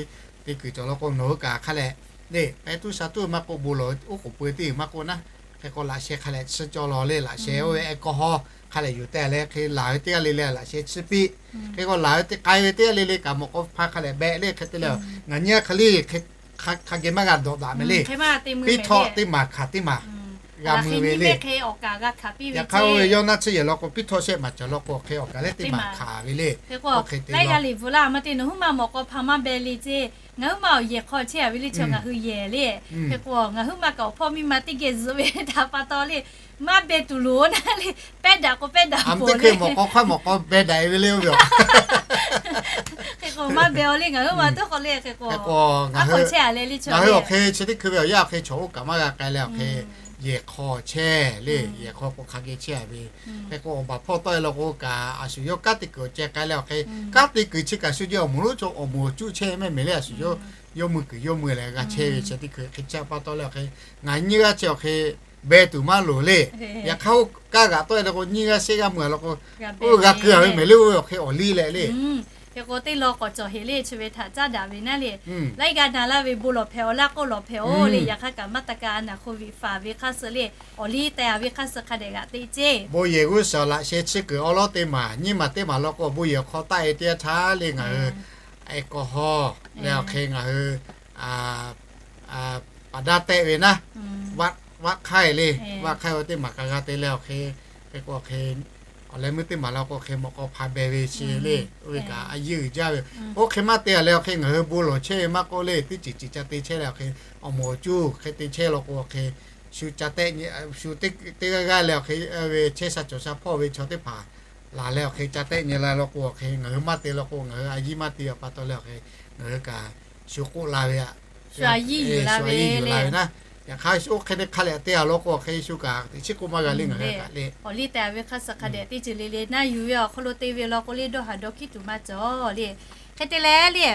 te kuiˬ cawˬ law k'o nawˬ hui kaꞈ hk'a leh le pehˇ tuˉ sha tuˉ ve maˇ k'oˆ bon lawˬ oˉ k'oˍ pui teˇ g'uiˬ maˇ k'oˆ naˉ. Hk'e k'o laꞈ sheh hk'a leh tsuhˇ cawˇ law le. Laꞈ sheh oˇ ve แอลกอฮอล์ hk'a leh yuˬ teh leh hk'e laˬ ve teˇ g'aˇ le le laꞈ sheh tsuhˇ piˇ. Hk'e k'o laˬ ve teˇ k'ai ve teˇ g'aˇ le le kaꞈ mawꞈ k'aw hpa hk'a leh behꞈ le. Hk'e te leh ngaˬ nyi a hk'e le hk'a geh maˇ g'a dawꞈ daꞈ mehˍ le. Piˇ htawˆ teˇ maˬ hkanˍ teˇ maˬ g'a mui ve le. Yaꞈ hk'aˇ oˇ ve yawˇ naˆ tsuhˇ yehˬ law k'o piˇ htawˆ shehˆ maˬ cawˬ law k'o awˬ hk'e awˬ kaˍ leh teˇ maˬ hkanˍ ve le. Oˇ hk'e te leh g'a liꞈ bvuhꞈ laˇ maˇ te nawˬ huiˉ ma mawꞈ k'aw hpa maˇ beh le ceˇ. Ngaˬ huiˉ ma awˬ yehˬ hk'aw chehˇ a ve le chaw ngaˬ hui yehˬ le. Hk'e k'o ngaˬ huiˉ ma kaꞈ awˬ hpawˇ miˇ ma teˇ geh zuhꞈ ve htaꞈ pa taw le maˇ beh tuˬ loˍ naˉ le. Pehˇ daꞈ k'o pehˇ daꞈ, teˇ hkui mawꞈ k'aw hk'aˇ mawꞈ k'aw beh daꞈ ve le oˇ ve a. Hk'e Maˇ beh-o le, ngaˬ hui ma teˇ hk'awꞈ le hk'e k'o, ngaˬ hui awˬ hk'e chi teˇ hkui ve awˬ yanˇ awˬ hk'e chaw oˇ kaꞈ maˇ g'a k'ai leh awˬ hk'e, yehˬ hk'aw chehˇ le, yehˬ hk'aw k'o hk'a geh chehˇ ve. Hk'e k'o awˬ baˬ hpawˇ tawˆ e la k'o kaꞈ, a shu yawˇ kanˉ te kuiˬ awˬ ceh k'ai leh awˬ hk'e, kanˉ te kuiˬ chi kaꞈ shu jehˇ awˬ moˍ lonˉ chaw awˬ moˍ awˬ cuˇ chehˇ mehˆ mehˍ le, a shu yawˇ yawˇ mui kuiˬ yawˇ mui leh g'a chehˇ ve chi teˇ hkui hk'e chehˇ pa taw leh awˬ hk'e, ngaˬ nyiˇ g'aˇ chehˇ awˬ hk'e beh tuˬ maˇ loˍ le. Yaꞈ hk'aˇ oˇ kaˇ g'aꞈ tawˆ e la k'o nyiˇ g'aˇ shehˆ g'aˇ mui a la k'o, oˇ g'a keu a ve mehˍ le, oˇ ve awˬ hk'e awˬ liˇ leh le. Hk'e k'o teˇ law k'awꞈ cawˬ heˍ le, chi ve htaꞈ caˉ daꞈ ve naˉ le. Laiˉ g'aˇ na laˇ ve bon lawˬ hpehꞈ awˬ laˇ k'oˆ lawˬ hpehꞈ-o le, yaꞈ hk'aˇ kaꞈ maˇ taˇ ka a naˍ hk'oˆ viꞈ faˍ ve hk'aˇ suh le, awˬ liˇ teh a ve hk'aˇ suh hk'a dehꞈ g'aꞈ teꞈ ceˇ. Bon yehˬ g'uˇ suhˍ laꞈ sheh chi kuiˬ awˉ lawˉ teˇ maˬ nyiˇ maˬ teˇ maˬ law k'o bon yehˬ awˬ hk'aw taˆ e teˇ yanˇ htaˇ le ngaˬ hui แอลกอฮอล์ leh awˬ hk'e ngaˬ hui paˍ daˇ tehˆ ve naˉ, vaˆ hk'aiˇ le, vaˆ hk'aiˇ ve teˇ maˬ kaꞈ g'a te leh awˬ hk'e, hk'e k'o awˬ hk'e, awˬ leh meuˇ teˇ maˬ law k'o hk'e mawꞈ k'aw hpa beh ve chi le, oˇ ve kaꞈ a yeˇ uiˍ jaˇ ve. Oˇ hk'e maˇ te a leh awˬ hk'e ngaˬ hui bon lawˬ chehˇ ve maˇ k'oˆ le, teˇ ceuˬ ceuˬ ca te chehˇ leh awˬ hk'e, awˬ moˍ awˬ cuˇ hk'e te chehˇ law k'o awˬ hk'e, shu ca tehˆ, shu teˇ g'aˇ g'aˇ leh awˬ hk'e ve chehˇ sha cawˬ sha hpawˇ ve chaw teˇ hpaˍ laˬ leh awˬ hk'e ca tehˆ nyi la law k'o awˬ hk'e, ngaˬ hui maˇ te law k'o ngaˬ hui a yiˇ maˇ te a pa taw leh awˬ hk'e, ngaˬ hui kaꞈ shu k'oˆ la ve aꞈ, shu a yiˇ yuˬ la ve naˉ. Yaꞈ hk'aˇ oˇ hk'e te hk'a leh te a law k'o awˬ hk'e shu kaꞈ teꞈ chiˉ k'oˆ maˇ g'a le ngaˬ hui kaꞈ le. Awˬ liˇ teh a ve hk'aˇ suh hk'a dehꞈ teˇ ceuˬ le le naˉ yuˬ ve awˬ hk'aw lo te ve law k'o le dawˇ haˍ dawˇ hkiˉ tuˬ maˇ cawˬ le. Hk'e te leh le,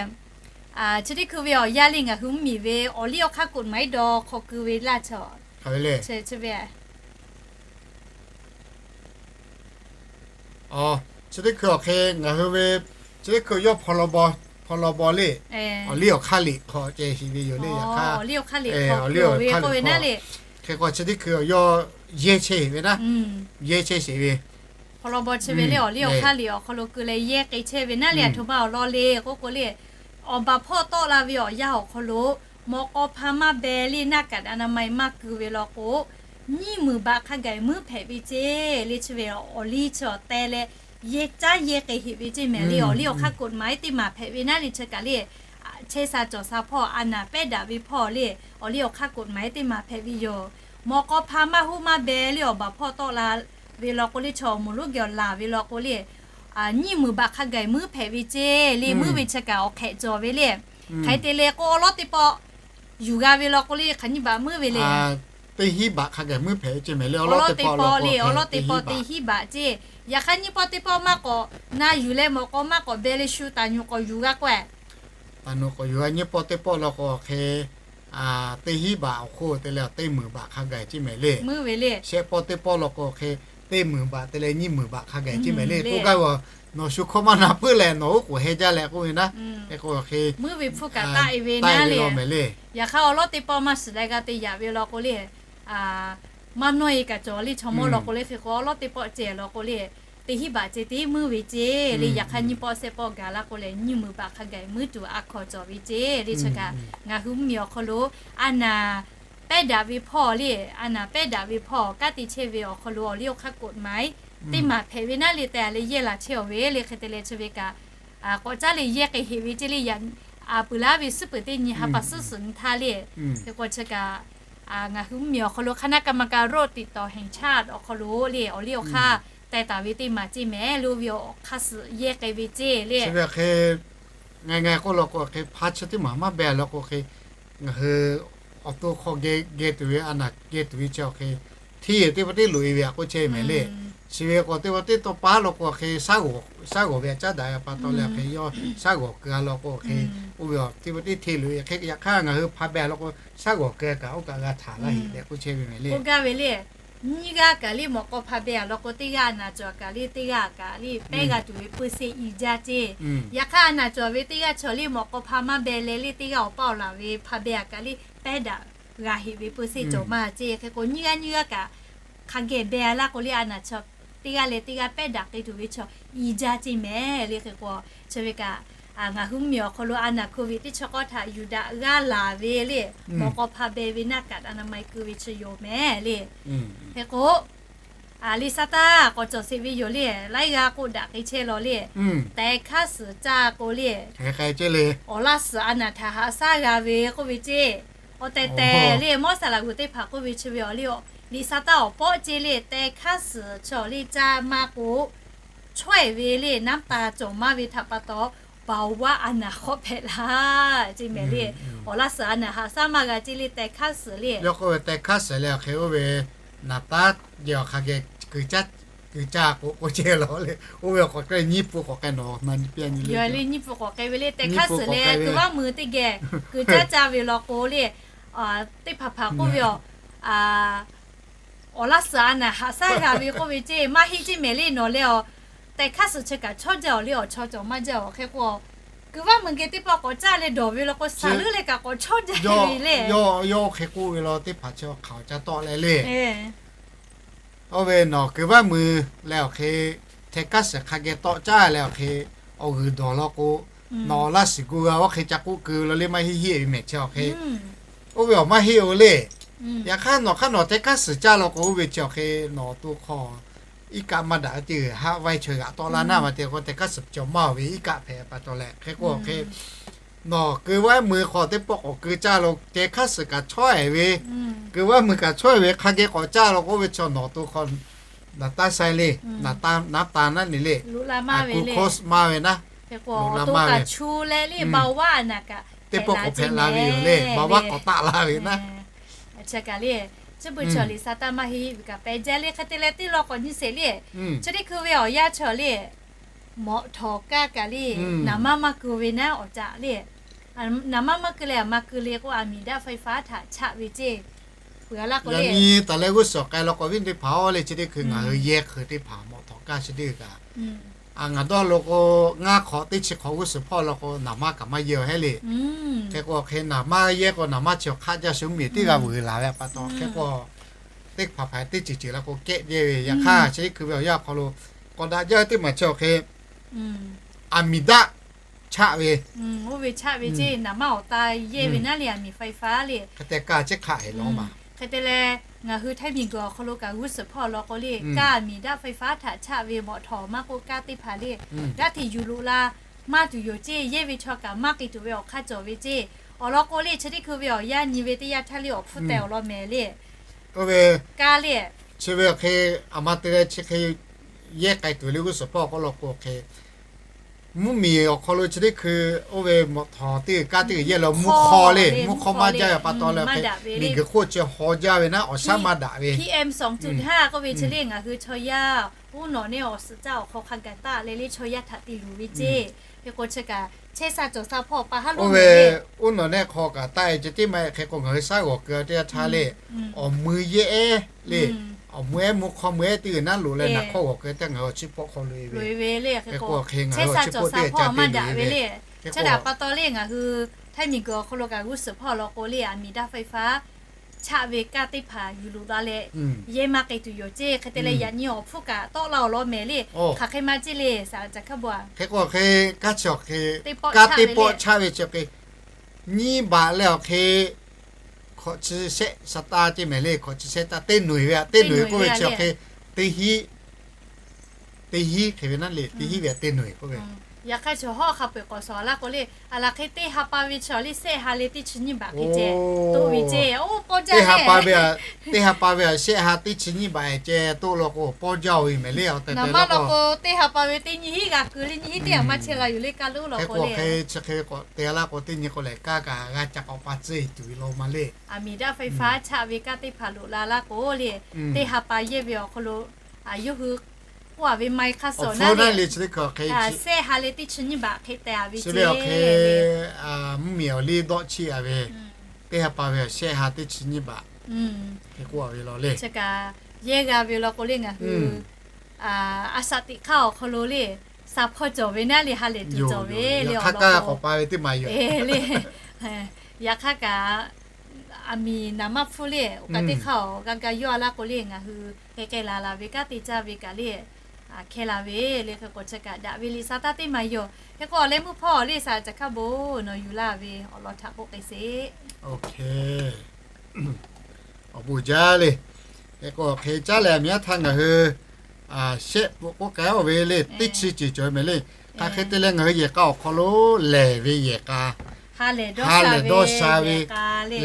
chi teˇ hkui ve awˬ yanˇ le ngaˬ hui mvuhˇmiˬ ve awˬ liˇ awˬ hk'aˇ กฎหมาย dawˇ hk'awꞈ keu ve laˇ chaw, chi ve chi teˇ hkui awˬ hk'e ngaˬ hui ve, chi teˇ hkui yawˇ พรบ le, awˬ liˇ awˬ hk'aˇ liꞈ hk'aw ceh shiˍ ve yoˬ le. Yaꞈ hk'aˇ awˬ liˇ awˬ hk'aˇ liꞈ hk'aw keu ve k'oˆ ve naˉ le. Hk'e k'o chi teˇ hkui yawˇ yehˇ chehˇ sheˍ ve naˉ, yehˇ chehˇ sheˍ ve พรบ chi ve le awˬ liˇ awˬ hk'aˇ liꞈ awˬ hk'aw lo keu leh yehˇ k'ai chehˇ ve naˉ le. Aˬ htoꞈ ma awˬ lawn le k'oˆ k'o le, awˬ baˬ hpawˇ tawˆ la ve awˬ yanˇ awˬ hk'aw lo mawꞈ k'aw hpa maˇ beh le, หน้ากากอนามัย maˇ keu ve law k'o, nyiˇ meunˍ baꞈ hk'a gaˬ muiˉ hpehꞈ ve ceˇ le. Chi ve awˬ liˇ chi awˬ teh leh yehˇ caˉ yehˇ k'ai heꞈ ve ceˇ mehˍ le. Awˬ liˇ awˬ hk'aˇ กฎหมาย teˇ maˬ hpehꞈ ve naˉ le chi kaꞈ le, chehˇ sha cawˬ sha hpawˇ a naˍ pehˉ daꞈ ve hpawˇ le, awˬ liˇ awˬ hk'aˇ กฎหมาย teˇ maˬ hpehꞈ ve yoˬ. Mawꞈ k'aw hpa maˇ hoˆ maˇ beh le awˬ baˬ hpawˇ tawˆ la ve law k'o le, chaw awˬ moˍ lonˉ geh awˬ laˬ ve law k'o le, nyiˇ meunˍ baꞈ hk'a gaˬ muiˉ hpehꞈ ve ceˇ le. Muiˉ ve chi kaꞈ awˬ hk'ehꞈ cawˬ ve le. Hk'aˬ hk'e te le k'o awˬ lawˉ teˇ pawˆ yuˬ g'a ve law k'o le hk'aˬ nyiˇ baꞈ muiˉ ve le. Teˇ hinˉ baꞈ hk'a gaˬ muiˉ hpehꞈ ve ceˇ mehˍ le. Awˬ lawˉ teˇ pawˆ le, awˬ lawˉ teˇ pawˆ teˇ hinˉ baꞈ ceˇ. Yaꞈ hk'aˇ nyiˇ pawˆ teˇ pawˆ maˇ k'awꞈ na yuˬ leh mawꞈ k'aw maˇ k'awꞈ beh le shu taˍ nyuˬ k'awꞈ yuˬ g'a k'o, taˍ nyuˬ k'awꞈ yuˬ g'a nyiˇ pawˆ teˇ pawˆ law k'o awˬ hk'e, teˇ hinˉ baꞈ awˬ hk'oˆ te leh teˇ meunˍ baꞈ hk'a gaˬ ceˇ mehˍ le. Muiˉ ve le. Shehˆ pawˆ teˇ pawˆ law k'o awˬ hk'e teˇ meunˍ baꞈ te leh nyiˇ meunˍ baꞈ hk'a gaˬ ceˇ mehˍ le. K'oˆ gaˇ ve, nawˬ shu hkawˇ maˇ na puiˉ leh nawˬ oˉ k'oˍ heh jaˇ leh k'oˆ ve naˉ, hk'e k'o awˬ hk'e muiˉ ve hpfuhˇ kaꞈ taˆ e ve naˉ le. Yaꞈ hk'aˇ awˬ lawˉ teˇ pawˆ maˇ shiˍ leh g'a te yaꞈ ve law k'o le, maˇ nawˇ e kaꞈ cawˬ le chaw mawˇ law k'o le. Hk'e k'o awˬ lawˉ teˇ pawˆ ceh law k'o le, teˇ hinˉ baꞈ ceh tiˉ muiˉ ve ceˇ le. Yaꞈ hk'aˇ nyiˇ pawˆ shehˆ pawˆ gaˬ la k'o leh nyiˇ meunˍ baꞈ hk'a gaˬ muiˉ tuˬ a hk'aw cawˬ ve ceˇ le. Chi kaꞈ ngaˬ hui mvuhˇmiˬ awˬ hk'aw lo a naˍ pehˉ daꞈ ve hpawˇ le, a naˍ pehˉ daꞈ ve hpawˇ kanˉ te chehˇ ve awˬ hk'aw lo awˬ liˇ awˬ hk'aˇ กฎหมาย teˇ maˬ hpehꞈ ve naˉ le tehꞈ leh yehˇ laˬ chehˇ awˬ ve le. Hk'e te leh chi ve kaꞈ k'awꞈ caˉ leh yehˇ k'ai heꞈ ve ceˇ le. Yaꞈ, a peuˬ laˉ ve suhˉ peuˬ teˇ nyi ha pa suhˉ suhˍ nyi htaˇ le. Hk'e k'o chi kaꞈ ngaˬ hui mvuhˇmiˬ awˬ hk'aw lo คณะกรรมการโรคติดต่อแห่งชาติ awˬ hk'aw lo le awˬ liˇ awˬ hk'aˇ teh taˍ ve teˇ maˬ ceˇ mehˍ lo ve awˬ hk'aˇ suhˍ yehˇ k'ai ve ceˇ le. Chi ve hk'e ngaˬ ngaˬ k'oˆ law k'o hk'e hpaˇ chi teˇ maˬ maˇ beh law k'o hk'e, ngaˬ hui awˬ to hk'aw geh tuˬ ve a naˍ geh tuˬ ve chi awˬ hk'e, hteˇ teˇ pawˆ teˇ loꞈ e ve aꞈ k'oˆ chehˇ ve mehˍ le. Chi ve k'o teˇ pawˆ teˇ tawˇ paˉ law k'o hk'e, shaˉ g'awˬ ve aꞈ caˉ daꞈ ve pa taw leh hk'e yawˇ shaˉ g'awˬ keu a law k'o hk'e, oˇ ve teˇ pawˆ teˇ hteˇ loꞈ e hk'e. Yaꞈ hk'aˇ ngaˬ hui hpa beh law k'o shaˉ g'awˬ keu kaꞈ oˇ kaꞈ g'a htaˍ laˇ heꞈ tehꞈ k'oˆ chehˇ ve mehˍ le. K'oˆ gaˇ ve le, nyiˇ g'aˇ kaꞈ le mawꞈ k'aw hpa beh a law k'o teˇ g'aˇ a naˍ cawˬ kaꞈ le teˇ g'aˇ kaꞈ le pehˉ g'a tuˬ ve peu se i jaˇ ceˇ. Yaꞈ hk'aˇ a naˍ cawˬ ve teˇ g'aˇ chaw le mawꞈ k'aw hpa maˇ beh leh le teˇ g'aˇ awˬ paˇ awˬ laˬ ve hpa beh a kaꞈ le pehˉ daꞈ g'a heꞈ ve peu se cawˬ maˇ ceˇ. Hk'e k'o nyiˇ g'aˇ nyiˇ g'aˇ kaꞈ hk'a geh beh a laˇ k'o le a naˍ chaw teˇ g'aˇ leh teˇ g'aˇ pehˉ daꞈ k'ai tuˬ ve chaw i jaˇ ceˇ mehˍ le. Hk'e k'o chi ve kaꞈ ngaˬ hui mvuhˇmiˬ awˬ hk'aw lo a naˍ โควิด teˇ chi k'awˇ htaꞈ yuˬ daꞈ g'aˇ laˬ ve le mawꞈ k'aw hpa beh ve หน้ากากอนามัย keu ve chi yoˬ mehˍ le. Hk'e k'o, a, liꞈ sa taˇ k'awꞈ cawˬ sheˍ ve yoˬ le. Laiˉ g'aˇ k'oˆ daꞈ k'ai chehˇ law le. Tehˬ hkaˇ suhˍ caˇ k'o le, awˬ laˇ suhˍ a naˍ htaꞈ haꞈ shaˉ g'a ve k'oˆ ve ceˇ. Awˬ tehˬ tehˬ le mawˇ saˍ laꞈ g'uˬ teˇ hpaˍ k'oˆ ve chi ve awˬ le, liꞈ sa taˇ awˬ pawˆ ceˇ le tehˬ hkaˇ suhˍ chaw le caˇ maˇ k'o, chawehˬ ve le naˉ taˍ cawˬ maˇ ve htaꞈ pa taw baˬ vaˇ a naˍ hk'awꞈ hpehꞈ la ce mehˍ le. Awˬ laˇ suhˍ a naˍ haꞈ shaˉ maˇ g'a ce le, teh hkaˇ suhˍ le. Yawˇ k'oˆ ve teh hkaˇ suhˍ leh awˬ hk'e oˇ ve naˍ taˉ yehˬ awˬ hk'a geh keu caˇ k'o k'oˆ ceh law le. Oˇ ve awˬ k'awꞈ k'ai nyiˇ pun k'awꞈ k'ai nawˬ na nyi piˇ a nyi le. Nyiˇ pun k'awꞈ k'ai ve le, teh hkaˇ suhˍ leh keu vaˇ meuˬ teˇ geh keu caˇ caˇ ve law k'o le, teˇ hpaˍ hpaˍ k'oˆ ve, awˬ laˇ suhˍ a naˍ haꞈ shaˉ g'a ve k'oˆ ve ce maˇ heˆ ce mehˍ le nawˬ le. Awˬ teh hkaˇ suhˍ chi kaꞈ chawˇ jaˇ awˬ le, awˬ chaw cawˬ maˇ jaˇ awˬ hk'e k'o, keu vaˇ meuˬ geh teˇ pawˆ k'awꞈ caˇ leh dawˬ ve law k'o, saˍ leuˉ leh kaꞈ k'awꞈ chawˇ jaˇ ve le. Yawˇ hk'e k'oˆ ve law, teˇ hpaˍ chi hk'aˬ awˬ ca tawˆ leh le. Oˇ ve nawˬ keu vaˇ meuˬ leh awˬ hk'e, teh hkaˇ suhˍ hk'a geh tawˆ caˇ leh awˬ hk'e, awˬ g'uiˬ dawˬ law k'o, nawˬ awˬ laˇ suhˍ gu g'a awˬ hk'e ca k'oˆ keu ve law le, maˇ heˆ heˆ ve mehˍ chi awˬ hk'e. Oˇ ve awˬ maˇ heˆ oˬ le. Yaꞈ hk'aˇ nawˬ hk'aˇ nawˬ teh hkaˇ suhˍ caˇ law k'o, oˇ ve chi awˬ hk'e nawˬ awˬ to hk'aw iˉ kaˆ maˇ daꞈ ve teˇ g'uiˬ haˆ vaiˇ chaweh g'aꞈ tawˆ la naˇ ma te k'o, teh hkaˇ suhˍ cawˬ maˇ oˬ ve iˉ kaˆ hpehꞈ pa taw leh hk'e k'o hk'e, nawˬ keu vaˇ meuˬ hk'aw teˇ pawˆ k'awꞈ keu caˇ lo, teh hkaˇ suhˍ kaꞈ chawˇ e ve, keu vaˇ meuˬ kaꞈ chawˇ e ve hk'a geh k'awꞈ caˇ lo k'o, oˇ ve chi nawˬ awˬ to hk'aw naˍ taˉ sai le, naˍ taˉ naˉ taˍ naˉ le le, glucose maˇ ve naˉ, glucose maˇ ve, teˇ pawˆ k'awꞈ hpehꞈ la ve yoˬ le, baˬ vaˇ k'awꞈ taˆ la ve naˉ. Chi kaꞈ le, chi beuꞈ chaw liꞈ sa taˇ maˇ heˆ ve kaꞈ pehˬ jaˇ le. Hk'e te leh teˇ law k'awꞈ nyi sheˍ le. Chi teˇ hkui ve awˬ yanˇ chaw le, mawꞈ htawˍ kaˇ kaꞈ le, naˍ manˇ maˇ keu ve naˉ awˬ caꞈ le. Naˍ manˇ maˇ keu leh aˬ ma keu le k'o, อะมิดาไฟฟ้า htaꞈ chaˆ ve ceˇ. Peuˬ a laˇ k'o le, yaꞈ nyi taˍ leh g'uˇ suhˍ k'ai law k'o, awˬ viˉ teˇ hpaˍ-oˬ le, chi teˇ hkui ngaˬ hui yehˇ hkui teˇ hpaˍ mawꞈ htawˍ kaˇ chi teˇ kaꞈ, ngaˬ dawˇ lo k'o, ngaˇ hk'awꞈ teˇ chi hk'awꞈ g'uˇ suhˍ hpawˇ law k'o, naˍ manˇ kaꞈ maˇ yehˇ-oˬ heˆ le. Hk'e k'o hk'e naˍ manˇ yehˇ k'o, naˍ manˇ chi awˬ hk'aˆ jaˇ shuˍ mvuhˇmiˬ teˇ g'aˇ vuiˬ laˬ ve pa taw, hk'e k'o teˇ hpaˍ hpaˍ teˇ ceuˬ ceuˬ la k'o kehˆ jehˇ ve. Yaꞈ hk'aˇ chi teˇ hkui ve awˬ yanˇ awˬ hk'aw lo k'awꞈ daꞈ jaˇ ve teˇ maˬ chi awˬ hk'e อะมิดา chaˆ ve, oˇ ve chaˆ ve ceˇ, naˍ manˇ awˬ ta yehˇ ve naˉ le, อะมิดาไฟฟ้า le. Hk'e te kaˇ chi hk'aˆ heˆ law ma. Hk'e te leh, ngaˬ hui Htaiˇ miˬguiˬ awˬ hk'aw lo kaꞈ g'uˇ suhˍ hpawˇ law k'o le, kaˇ อะมิดาไฟฟ้า htaꞈ chaˆ ve mawꞈ htawˍ maˇ k'oˆ kaˇ teˇ hpaˍ le, g'aˇ hteꞈ yuˬ loꞈ la maˇ tuˬ yoˬ ceˇ. Yehˇ ve chaw kaꞈ maˇ k'ai tuˬ ve awˬ hk'aˇ cawˬ ve ceˇ. Awˬ lawn k'o le, chi teˇ hkui ve awˬ yanˇ nyi ve teˇ yanˇ htaˇ le, awˬ hpfuhˇ tehˬ awˬ lawn mehˍ le. Oˇ ve kaˇ le, chi ve awˬ hk'e, aˬ ma te leh chi hk'e yehˇ k'ai tuˬ le g'uˇ suhˍ hpawˇ k'oˆ law k'o hk'e, mvuhˇmiˬ awˬ hk'aw lo chi teˇ hkui oˇ ve mawꞈ htawˍ teˇ g'uiˬ kaˇ teˇ g'uiˬ yehˇ la mvuhˇ hk'aw le, mvuhˇ hk'aw maˇ jaˇ ve pa taw leh hk'e, miˬguiˬ hk'oˆ chi haw jaˇ ve naˉ awˬ shaˉ maˇ daꞈ ve, PM สองจุดห้า k'oˆ ve chi le ngaˬ hui chaw yaˇ uˉ nawꞈ neˆ awˬ suhˍ caˇ awˬ hk'aw hk'a gaˬ taˆ leh le chaw yaˇ htaꞈ te luˬ ve ceˇ. Hk'e k'o chi kaꞈ chehˇ sha cawˬ sha hpawˇ pa haˉ lo ve uˉ nawꞈ neˆ hk'aw kaꞈ taˆ e ceh tiˉ maˇ heˆ. Hk'e k'o ngaˬ hui shaˉ g'awˬ keu teˇ yanˇ htaˇ le, awˬ mui yehˇ ehˉ le, awˬ mui ehˉ mvuhˇ hk'aw mui ehˉ teˇ g'uiˬ naˉ loꞈ leh naˬ hk'awˇ g'awˬ keu teˇ yanˇ ngaˬ hui chi hpawˇ hk'aw loꞈ e ve. Hk'e k'o hk'e ngaˬ hui chi hpawˇ teˇ g'uiˬ ca te luˬ ve le. Hk'e k'o pa taw le ngaˬ hui Htaiˇ miˬguiˬ awˬ hk'aw lo kaꞈ g'uˇ suhˍ hpawˇ law k'o le อะมิดาไฟฟ้า chaˆ ve kaˇ teˇ hpaˍ yuˬ loꞈ la leh yehˇ maˇ k'ai tuˬ yoˬ ceˇ. Hk'e te leh yaꞈ nyi awˬ hpfuhˇ kaꞈ tawˆ la awˬ lawn mehˍ le. Hk'aˬ hk'e ma ceˇ le saˍ laꞈ ca hkaˇ bo a. Hk'e k'o hk'e kaˇ chi awˬ hk'e, kaˇ teˇ pawˆ chaˆ ve chi hk'e nyiˇ baꞈ leh awˬ hk'e hk'awꞈ chi shehˆ sha taˇ ceˇ mehˍ le. Hk'awꞈ chi shehˆ taˇ teˇ noˬ ve a, teˇ noˬ k'oˆ ve chi awˬ hk'e teˇ hiˉ, teˇ hiˉ hk'e ve naˉ le, teˇ hiˉ ve a teˇ noˬ k'oˆ ve. Yaꞈ hk'aˇ chaw hawˉ hk'a peu-eˬ k'awꞈ shawˍ laˇ k'o le, aˬ laˬ hk'e teˇ ha pa ve chi awˬ le shehˆ ha leh teˇ chi nyiˇ baꞈ hk'e ceh toˆ ve ceˇ. Oˇ pawˇ jaˇ ve, teˇ ha pa ve a shehˆ ha teˇ chi nyiˇ baꞈ ceh toˆ law k'o pawˇ jaˇ-oˬ ve mehˍ le. Awˬ tehˬ tehˬ law k'o teˇ ha pa ve teˇ nyi hiˉ g'a keu le, nyi hiˉ teˇ ha maˇ chehˇ la yoˬ le, kaˇ lo law k'o le. Hk'e k'o hk'e chi hk'e k'awꞈ te laˇ k'o teˇ nyi k'o lehˬ kaˇ kaꞈ g'a ca k'awꞈ pa tcuhˇ tuˬ ve law ma le. อะมิดาไฟฟ้า chaˆ ve kaˇ teˇ hpaˍ loꞈ la laˇ k'o le, teˇ ha pa yehˇ ve awˬ hk'aw lo yawˇ hui k'oˆ a ve ไมค์ hk'a suhˍ naˉ le, shehˆ ha leh teˇ chi nyiˇ baꞈ hk'e te a ve ceˇ. Mvuhˇmiˬ awˬ liˇ dawˆ chiˇ a ve, teˇ ha pa ve shehˆ ha teˇ chi nyiˇ baꞈ hk'e k'oˆ a ve law le. Chi kaꞈ yehˇ g'a ve law k'o le ngaˬ hui a shaꞈ teꞈ hk'aˇ awˬ hk'aw lo le, sha hpawˇ cawˬ ve naˉ le, ha lehˬ tuˬ cawˬ ve le, awˬ lawn k'o k'awꞈ pa ve teˇ maˬ yoˬ le. Yaꞈ hk'aˇ kaꞈ aˬ miˍ naˍ manˇ hpfuhˇ le, oˇ kaꞈ teˇ hk'aˇ awˬ g'a ga yawˇ a laˇ k'o le ngaˬ hui hk'e k'ai laˬ laˬ ve kanˉ te caˇ ve kaꞈ le, hkeh laˬ ve le. Hk'e k'o chi kaꞈ daꞈ ve liꞈ sha taˇ teˇ maˬ yoˬ. Hk'e k'o awˬ leh mvuhˇ hpawˇ le saˍ laꞈ ca hkaˇ bon nawˬ yuˬ laˇ ve awˬ lawn htaꞈ k'oˆ k'ai sheˍ. Awˬ bon jaˇ le. Hk'e k'o hk'e caˉ leh aˬ miˍ yaˇ htaˇ ngaˬ hui shehˆ pfuhꞈ k'oˆ k'ai-oˬ ve le, teˇ chi ceuˬ cawˬ ve mehˍ le. Hk'aˬ hk'e te leh ngaˬ hui yehˬ k'a awˬ hk'aw lo lehˬ ve yehˬ k'a, ha lehˬ dawˇ sha ve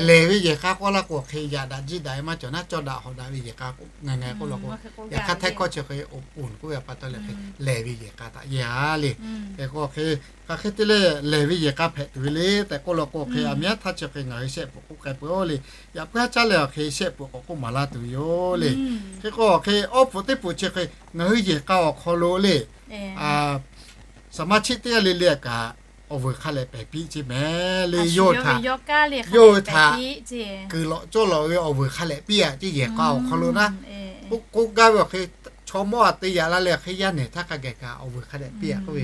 Lehˬ ve yehˬ k'a k'oˆ laˇ k'o hk'e, yaꞈ daꞈ jiˇ daꞈ e maˇ cawˬ naˉ, cawˇ daꞈ hawˍ daꞈ ve yehˬ k'a k'oˆ ngaˬ ngaˬ k'oˆ law k'o, yaꞈ hk'aˇ htaiˇ hkawˇ chi hk'e awˬ ponˬ k'oˆ ve a pa taw leh hk'e lehˬ ve yehˬ k'a htaꞈ yehˬ a le. Hk'e k'o hk'e, hk'aˬ hk'e te leh lehˬ ve yehˬ k'a hpehꞈ tuˬ ve le tehꞈ k'oˆ law k'o hk'e, aˬ miˉ haˉ htaˇ chi hk'e ngaˬ hui shehˆ pfuhˍ k'oˆ k'ai peuˬ-oˬ le. Yaꞈ puiˉ haˉ caˉ leh awˬ hk'e shehˆ pfuhˍ k'awꞈ k'oˆ maˍ laˇ tuˬ ve yoˬ le. Hk'e k'o hk'e awˉ pfuhˍ teˇ pfuhˍ chi hk'e ngaˬ hui yehˬ k'a awˬ hk'aw lo le, saˍ maˇ chiˆ teˇ g'aˇ le le kaꞈ awˬ vuiˬ hk'a lehꞈ pehˬ piˇ ceˇ mehˍ le. Yawˇ hui htaꞈ, yawˇ hui htaꞈ kuiˬ lawꞈ cawˇ lawꞈ ve awˬ vuiˬ hk'a lehꞈ piˇ a ceˇ yehˬ k'a awˬ hk'aw lo naˉ. K'oˆ gaˇ ve awˬ hk'e, chaw mawˇ a te yaꞈ la leh hk'e yaˇ nehˬ htaˇ hk'a gaˬ kaꞈ awˬ vuiˬ hk'a dehꞈ piˇ a k'oˆ ve,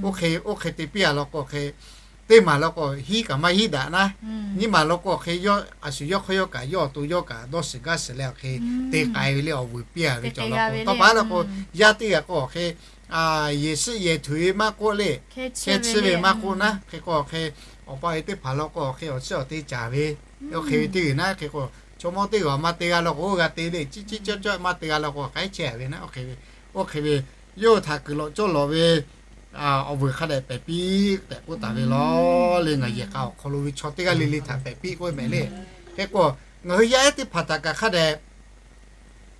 oˇ hk'e oˇ hk'e te piˇ a law k'o hk'e, teˇ maˬ law k'o hiˉ kaꞈ maˇ hiˉ daꞈ naˉ, nyiˇ maˬ law k'o hk'e yawˇ a shu yawˇ hk'aw yawˇ kaꞈ yawˇ awˬ to yawˇ kaꞈ dawˇ shiˍ gaˇ shiˍ leh awˬ hk'e te k'ai ve le awˬ vuiˬ piˇ a ve cawˬ law k'o, tawˇ pa law k'o, yaˇ teˇ g'aˇ k'o awˬ hk'e yehˬ shiˆ yehˬ tuˬ ve maˇ k'oˆ le, chehˇ chiˇ ve maˇ k'oˆ naˉ, hk'e k'o awˬ hk'e awˬ pa e teˇ hpaˍ law k'o awˬ hk'e awˬ chiˇ awˬ te caˍ ve, oˇ hk'e ve teˇ g'uiˬ naˉ, hk'e k'o chaw mawˇ teˇ g'aˇ maˇ te g'a law k'o g'a te le, ciˇ ciˇ cawˇ cawˇ maˇ te g'a law k'o k'ai chehˇ ve naˉ, oˇ hk'e ve, oˇ hk'e ve yawˇ hui htaꞈ kuiˬ lawꞈ cawˇ lawꞈ ve awˬ vuiˬ hk'a dehꞈ pehˬ piˇ tehꞈ k'oˆ taˍ ve law le. Ngaˬ yehˬ k'a awˬ hk'aw lo ve chaw teˇ g'aˇ le le htaꞈ pehˬ piˇ k'oˆ ve mehˍ le. Hk'e k'o ngaˬ hui yaˇ ehˉ teˇ hpaˍ htaꞈ kaꞈ hk'a dehꞈ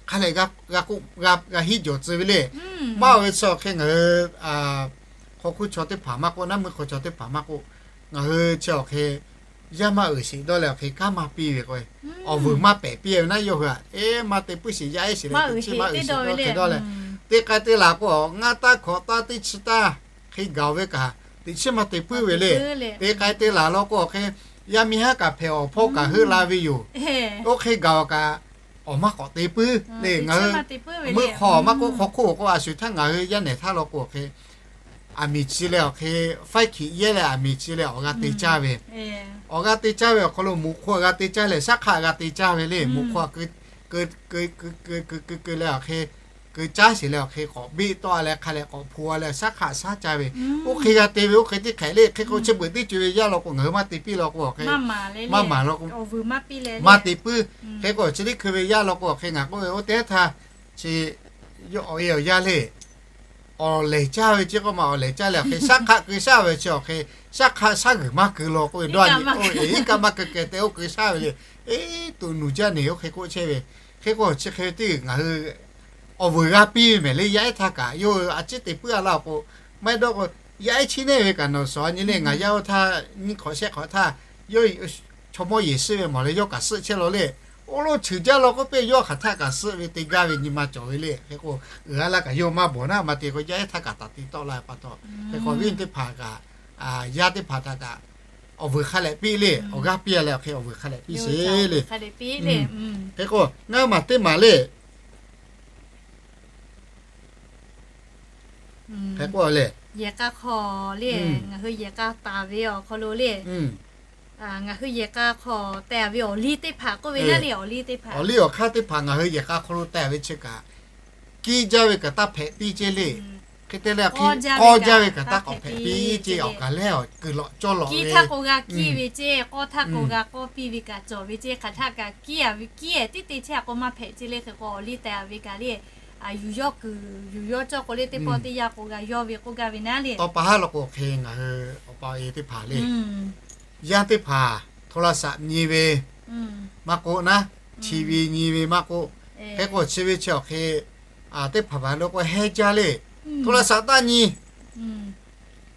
hk'a lehꞈ g'a hiˆ jawˬ tcuh ve le. Maˇ oˬ ve chi awˬ hk'e ngaˬ hui hk'aw hkuˇ chaw teˇ hpaˍ maˇ k'oˆ, naˉ meuˇ hk'aw chaw teˇ hpaˍ maˇ k'oˆ, ngaˬ hui chi awˬ hk'e yaˇ maˇ uiˍ sheˍ dawˇ leh awˬ hk'e kanˉ maˇ piˇ ve k'o, awˬ vuiˬ maˇ pehˬ piˇ ve naˉ, yawˇ hui a eˉ maˇ te puiˉ sheˍ, yaˇ ehˉ sheˍ leh teˇ chiˇ maˇ uiˍ sheˍ dawˇ hk'e dawˇ leh, teˇ k'ai te laˬ k'o ngaˇ taˇ hkawꞈ taˇ teˇ chi taˇ hk'e gaˬ ve kaꞈ teˇ chiˇ maˇ te puiˉ ve le. Te k'ai te laˬ law k'o awˬ hk'e yaˇ miˇ haˉ kaꞈ hpehꞈ awˬ hpawˇ kaꞈ heuˆ la ve yoˬ. Oˇ hk'e gaˬ kaꞈ awˬ maˇ k'awꞈ te puiˉ le. Ngaˬ hui meuˇ hk'aw maˇ k'oˆ, hk'aw hkuˇ awˬ k'o a shu htaˇ ngaˬ hui yaˇ nehˬ htaˇ law k'o awˬ hk'e aˬ miˍ chi leh awˬ hk'e faiˇ hkiꞈ yehˇ leh aˬ miˍ chi leh awˬ g'a te caˇ ve, awˬ g'a te caˇ ve awˬ hk'aw lo moꞈ hk'aw g'a te caˇ leh shaˉ hk'aˆ g'a te caˇ ve le. Moꞈ hk'aw keu keu keu keu leh awˬ hk'e keu caˉ sheˍ leh awˬ hk'e k'awꞈ beˆ tawˆ leh hk'a lehꞈ k'awꞈ hpu leh shaˉ hk'aˆ shaˉ caˇ ve, oˇ hk'e g'a te ve oˇ hk'e teˇ hk'ehꞈ le. Hk'e k'o chi beuꞈ teˇ co ve yaˇ law k'o ngaˬ hui maˇ te piˇ law k'o awˬ hk'e maˇ maˍ law k'o maˇ te puiˉ. Hk'e k'o chi teˇ hkui ve yaˇ law k'o awˬ hk'e ngaˬ k'oˆ ve oˇ teˇ htaˇ chi yawˇ awˬ e awˬ yaˇ le awˬ lehˬ caˇ ve ceˇ k'oˆ ma, awˬ lehˬ caˇ leh awˬ hk'e shaˉ hk'aˆ keu shaˉ ve chi awˬ hk'e shaˉ hk'aˆ shaˉ g'uiˬ maˇ keu law k'oˆ ve dawˇ a nyi, oˇ e iˉ kaˆ maˇ keu keh te oˇ keu shaˉ ve le. Eˉ, tuꞈ nuˬ jaˇ neˬ oˇ hk'e k'oˆ chehˇ ve. Hk'e k'o chi hk'e ve teˇ g'uiˬ ngaˬ hui awˬ vuiˬ g'a piˇ ve mehˍ le. Yaˇ ehˉ htaˇ kaꞈ yawˇ hui a ciˉ te puiˉ a laˇ awˬ k'o, maˇ heˆ dawˇ k'o yaˇ ehˉ chiˇ neˇ ve kaꞈ nawˬ shawˍ a nyi le. Ngaˬ yaˇ oˇ htaˇ nyiˇ hk'awꞈ shehˆ hk'awꞈ htaˇ yawˇ chaw mawˇ yeˬ suhˆ ve mawˬ leh yawˇ kaꞈ suhˆ chehˇ law le. Oˇ lo cheuˬ jaˇ law k'oˆ piˇ yawˇ hk'aˬ htaˆ kaꞈ suhˆ ve te gaˇ ve nyi ma cawˬ ve le. Hk'e k'o uiˍ a laˇ kaꞈ yawˇ maˇ bawˬ naˉ, maˇ te k'o yaˇ ehˉ htaˇ kaꞈ taˍ te tawˆ la ve pa taw, hk'e k'o awˬ viˉ teˇ hpaˍ kaꞈ yaˇ teˇ hpaˍ htaꞈ kaꞈ awˬ vuiˬ hk'a lehꞈ piˇ le. Awˬ g'aˇ piˇ a leh awˬ hk'e awˬ vuiˬ hk'a lehꞈ piˇ sheˍ le. Hk'e k'o ngaˇ maˬ teˇ maˬ le. Hk'e k'o le, yehˬ k'a hk'aw le, ngaˬ hui yehˬ k'a taˍ ve awˬ hk'aw lo le, ngaˬ hui yehˬ k'a hk'aw teh ve awˬ liˇ teˇ hpaˍ k'oˆ ve naˉ le, awˬ liˇ teˇ hpaˍ, awˬ liˇ awˬ hk'aˇ teˇ hpaˍ ngaˬ hui yehˬ k'a hk'aw lo teh ve chi kaꞈ kiˇ jaˇ ve kaꞈ taˇ hpehꞈ piˇ ceˇ le. Hk'e te leh hk'e k'awˇ jaˇ ve kaꞈ taˇ k'awꞈ hpehꞈ piˇ ceˇ. Awˬ kaˬ lehˬ kuiˬ lawꞈ cawˇ lawꞈ ve, kiˇ htaˇ k'o g'a kiˇ ve ceˇ, k'awˇ htaˇ k'o g'a k'awˇ piˇ ve kaꞈ cawˬ ve ceˇ. Hk'aˬ htaˆ kaꞈ kiˇ a ve kiˇ ehˍ tiˉ te chehˇ a k'o maˇ hpehꞈ ceˇ le. Hk'e k'o awˬ liˇ teh ve kaꞈ le, yuˬ yawˇ kuiˬ yuˬ yawˇ cawˇ k'o le teˇ pawˆ teˇ yanˇ k'o g'a yawˇ ve k'oˆ gaˇ ve naˉ le. Tawˇ pa haˉ law k'o hk'e ngaˬ hui awˬ pa awˬ e teˇ hpaˍ le, yaˇ teˇ hpaˍ โทรศัพท์ nyi ve maˇ k'oˆ naˉ, TV nyi ve maˇ k'oˆ, hk'e k'o chi ve chi awˬ hk'e teˇ hpaˍ hpaˍ lo k'o heh jaˇ le. โทรศัพท์ taˇ nyi,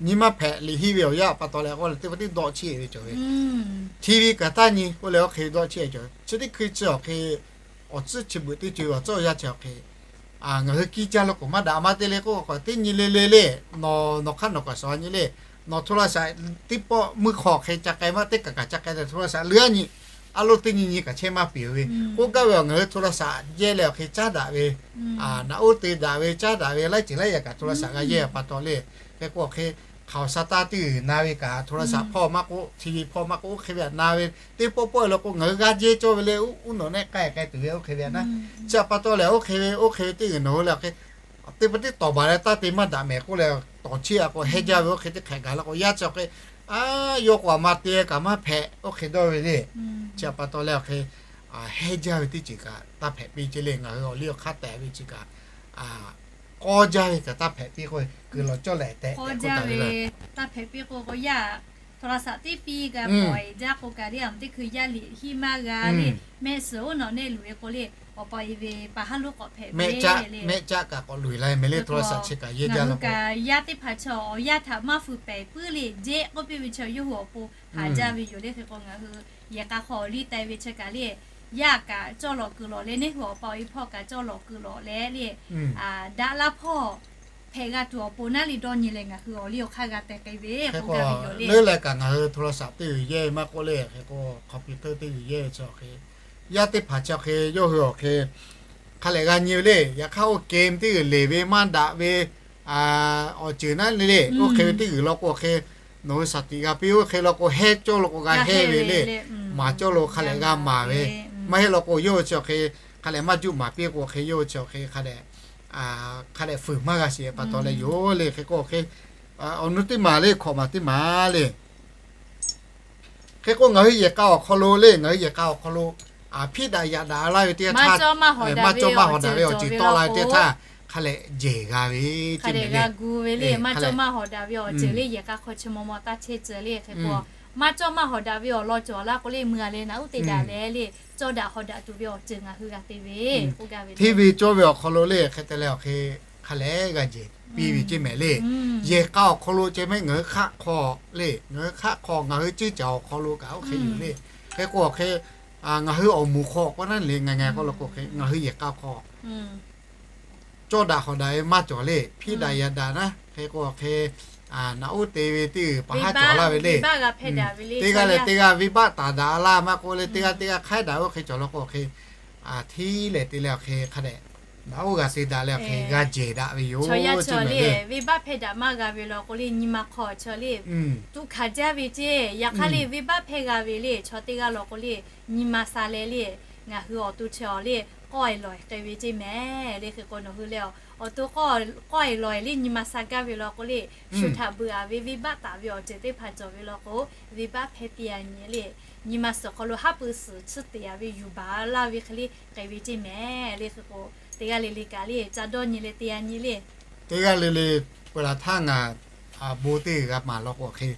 nyi maˇ hpehꞈ liꞈ hiˆ ve awˬ yanˇ pa taw leh k'o teˇ pawˆ tiˉ dawˆ chiˇ ve cawˬ ve. TV kaꞈ taˇ nyi k'oˆ leh oˇ hk'e dawˆ chiˇ ve cawˬ. Chi teˇ hkui chi awˬ hk'e awˬ tcuhˉ chi beuꞈ teˇ co ve awˬ tcuhˉ awˬ yanˇ chi awˬ hk'e ngaˬ hui kiˇ jaˇ law k'o maˇ daꞈ maˇ te le k'oˆ k'o teˇ nyi le le le, nawˬ nawˬ hk'aˇ nawˬ kaꞈ shawˍ nyi le. Nawˬ โทรศัพท์ teˇ pawˆ meuˇ hk'aw hk'e ca k'ai maˇ teˇ kaˬ kaꞈ ca k'ai leh โทรศัพท์ leuˉ a nyi, a lo teˇ nyi nyi kaꞈ chehˇ maˇ peuˬ ve. K'oˆ gaˇ ve awˬ ngaˬ hui โทรศัพท์ yehˇ leh awˬ hk'e caˉ daꞈ ve, naꞈ uˉ te daꞈ ve caˉ daꞈ ve laiˉ ceuˬ laiˉ yaꞈ kaꞈ โทรศัพท์ g'a yehˇ pa taw le. Hk'e k'o hk'e hk'aoˍ sa taˇ teˇ g'uiˬ na ve kaꞈ โทรศัพท์ hpawˇ maˇ k'oˆ, TV hpawˇ maˇ k'oˆ, oˇ hk'e ve aꞈ na ve teˇ pawˆ pawˆ e law k'o ngaˬ hui g'a jehˇ cawˇ ve le. Uˉ nawꞈ nehˆ k'ai k'ai tuˬ ve oˇ hk'e ve aꞈ naˉ. Chi pa taw lehˬ oˇ hk'e ve oˇ hk'e ve teˇ g'uiˬ nawˬ hui le hk'e teˇ pawˆ tiˉ tawˍ baˬ leh taˇ te maˇ daꞈ mehˍ k'oˆ leh tawˍ chiˇ a k'o heh jaˇ ve oˇ hk'e teˇ hk'ehꞈ gaˬ la k'o yaˇ chi awˬ hk'e a yawˇ k'o a ma te kaꞈ maˇ hpehꞈ oˇ hk'e dawˇ ve le. Chi pa taw leh awˬ hk'e heh jaˇ ve teˇ ceuˬ kaꞈ taˇ hpehꞈ piˇ ceˇ le. Ngaˬ hui awˬ liˇ awˬ hk'aˇ tehꞈ ve chi kaꞈ k'awˇ jaˇ ve kaꞈ taˇ hpehꞈ piˇ k'o kuiˬ lawꞈ cawˇ leh tehꞈ k'oˆ taˍ ve le. Taˇ hpehꞈ piˇ k'o k'o yaˇ โทรศัพท์ teˇ piˇ g'a pawˍ-e jaˇ k'o kaꞈ le, a teˇ hkui yaˇ liꞈ hiˆ maˇ g'a le, mehˆ suhˍ oˇ nawˬ neˇ luˬ ve k'o le, awˬ pa e ve pa haˉ lonˉ k'awꞈ hpehꞈ ve le, mehˆ caˆ kaꞈ k'awꞈ luˬ la ve meh le, โทรศัพท์ chi kaꞈ yehˇ jaˇ la k'o, yaˇ teˇ hpaˍ chaw awˬ yaˇ htaꞈ maˇ feu pehˍ puiˉ le, jehˇ k'oˆ piˇ ve chaw yawˇ hui awˬ pon haˍ jaˇ ve yoˬ le. Hk'e k'o ngaˬ hui yehˬ k'a hk'aw awˬ liˇ teh ve chi kaꞈ le, yaˇ kaꞈ cawˇ lawˬ kuiˬ lawˬ leh, neˇ hui awˬ pa awˬ e hpawˇ kaꞈ cawˇ lawˬ kuiˬ lawˬ leh le, daꞈ laˇ hpawˇ hpehꞈ g'a tuˬ awˬ pon naˉ le dawˇ nyi leh ngaˬ hui awˬ liˇ awˬ hk'aˇ g'a teh k'ai ve k'oˆ gaˇ ve yoˬ le. Leuˉ leh kaꞈ ngaˬ hui โทรศัพท์ teˇ g'uiˬ yehˇ maˇ k'oˆ le, hk'e k'o computer teˇ g'uiˬ yehˇ ve chi hk'e, yaˇ teˇ hpaˍ chi hk'e yawˇ hui awˬ hk'e hk'a lehˬ g'a nyi ve le. Yaꞈ hk'aˇ oˇ game teˇ g'uiˬ leˬ ve maˇ daꞈ ve awˬ ceuˬ naˉ le le, oˇ hk'e ve teˇ g'uiˬ law k'o hk'e, nawˬ hui shaˍ tiꞈ g'a piˇ, oˇ hk'e law k'o hehˇ cawˇ law k'o g'a hehˇ ve le. Maˍ cawˇ lo hk'a lehˬ g'a maˍ ve, maˇ heˆ law k'o yawˇ hui chi awˬ hk'e hk'a lehˬ maˇ juˆ maˍ piˇ k'o hk'e yawˇ hui chi awˬ hk'e hk'a lehˬ hk'a lehˬ fuiˍ maˇ g'a sheˍ pa taw leh yoˬ le. Hk'e k'o hk'e, awˬ nu teˇ maˬ le, hkawꞈ maˬ teˇ maˬ le. Hk'e k'o ngaˬ hui yehˬ k'a awˬ hk'aw lo le, ngaˬ hui yehˬ k'a awˬ hk'aw lo hpiˇ daꞈ yaꞈ daꞈ laˇ ve teˇ htaˇ, maˇ cawˇ maˇ hawˍ daꞈ ve awˬ ceuˬ tawˆ la ve teˇ htaˇ hk'a lehˬ jehˬ g'a ve, hk'a lehˬ g'a gu ve le. Maˇ cawˇ maˇ hawˍ daꞈ ve awˬ ceuˬ le, yehˬ k'a hk'aw chi maw maw taˇ chehˇ ceuˬ le. Hk'e k'o maˇ cawˇ maˇ hawˍ daꞈ ve awˬ lawn cawˬ la k'o le, mui a leh naꞈ uˉ te daꞈ leh le, cawˇ daꞈ hawˍ daꞈ tuˬ ve awˬ ceuˬ ngaˬ hui g'a te ve k'oˆ gaˇ ve. Hteˇ ve cawˇ ve awˬ hk'aw lo le hk'e te leh awˬ hk'e hk'a lehˬ g'a jehˬ piˇ ve ceˇ mehˍ le. Yehˬ k'a awˬ hk'aw lo ceh mehˆ ngaˬ hui hk'aˆ hk'aw le, ngaˬ hui hk'aˆ hk'aw ngaˬ hui ceˇ caˬ awˬ hk'aw lo kaꞈ oˇ hk'e yoˬ le. Hk'e k'o hk'e ngaˬ hui awˬ moˍ hk'aw k'o naˉ le, ngaˬ ngaˬ k'aw lo k'o hk'e ngaˬ hui yehˬ k'a hk'aw cawˇ daꞈ hawˍ daꞈ ve maˇ cawˬ le, hpiˇ daꞈ yaꞈ daꞈ naˉ. Hk'e k'o hk'e naꞈ uˉ te ve teˇ g'uiˬ pa haˉ cawˬ laˇ ve le. Teˇ g'aˇ leh teˇ g'aˇ venˇbaˆ taˍ daꞈ laˇ maˇ k'oˆ le, teˇ g'aˇ teˇ g'aˇ hk'aiˉ daꞈ oˇ hk'e cawˬ law k'o hk'e, hteˇ leh te leh awˬ hk'e hk'a dehꞈ naꞈ uˉ g'a te daꞈ leh awˬ hk'e g'a jehˬ daꞈ ve yoˬ. Chaw yaˇ chi le, venˇbaˆ hpehˇ daꞈ maˇ g'a ve law k'o le, nyi ma hk'aw chaw le, tuꞈ hkanˍ jaˇ ve ceˇ. Yaꞈ hk'aˇ le, venˇbaˆ hpehˇ g'a ve le, chaw teˇ g'aˇ law k'o le, nyi ma sha leh le, ngaˬ hui awˬ to chi awˬ le, k'awˆ e lawˬ e k'ai ve ceˇ mehˍ le. Hk'e k'o nawˬ hui leh awˬ to k'awˆ e lawˬ e le, nyi ma sha gaˇ ve law k'o le, shu htaꞈ beuꞈ a ve venˇbaˆ taˍ ve awˬ ceuˬ teˇ hpaˍ cawˬ ve law k'o, venˇbaˆ hpehˇ piˇ a nyi le. Nyi ma suhˍ hk'aw lo haˉ pui suhˍ chiˇ te a ve yuˬ baˬ laˇ ve hk'e le k'ai ve ceˇ mehˍ le. Hk'e k'o teˇ g'aˇ le le kaꞈ le ca dawˇ nyi leh te a nyi le. Teˇ g'aˇ le le peuˬ laˬ htaˇ ngaˬ bon teˇ g'uiˬ g'a maˍ law k'o hk'e,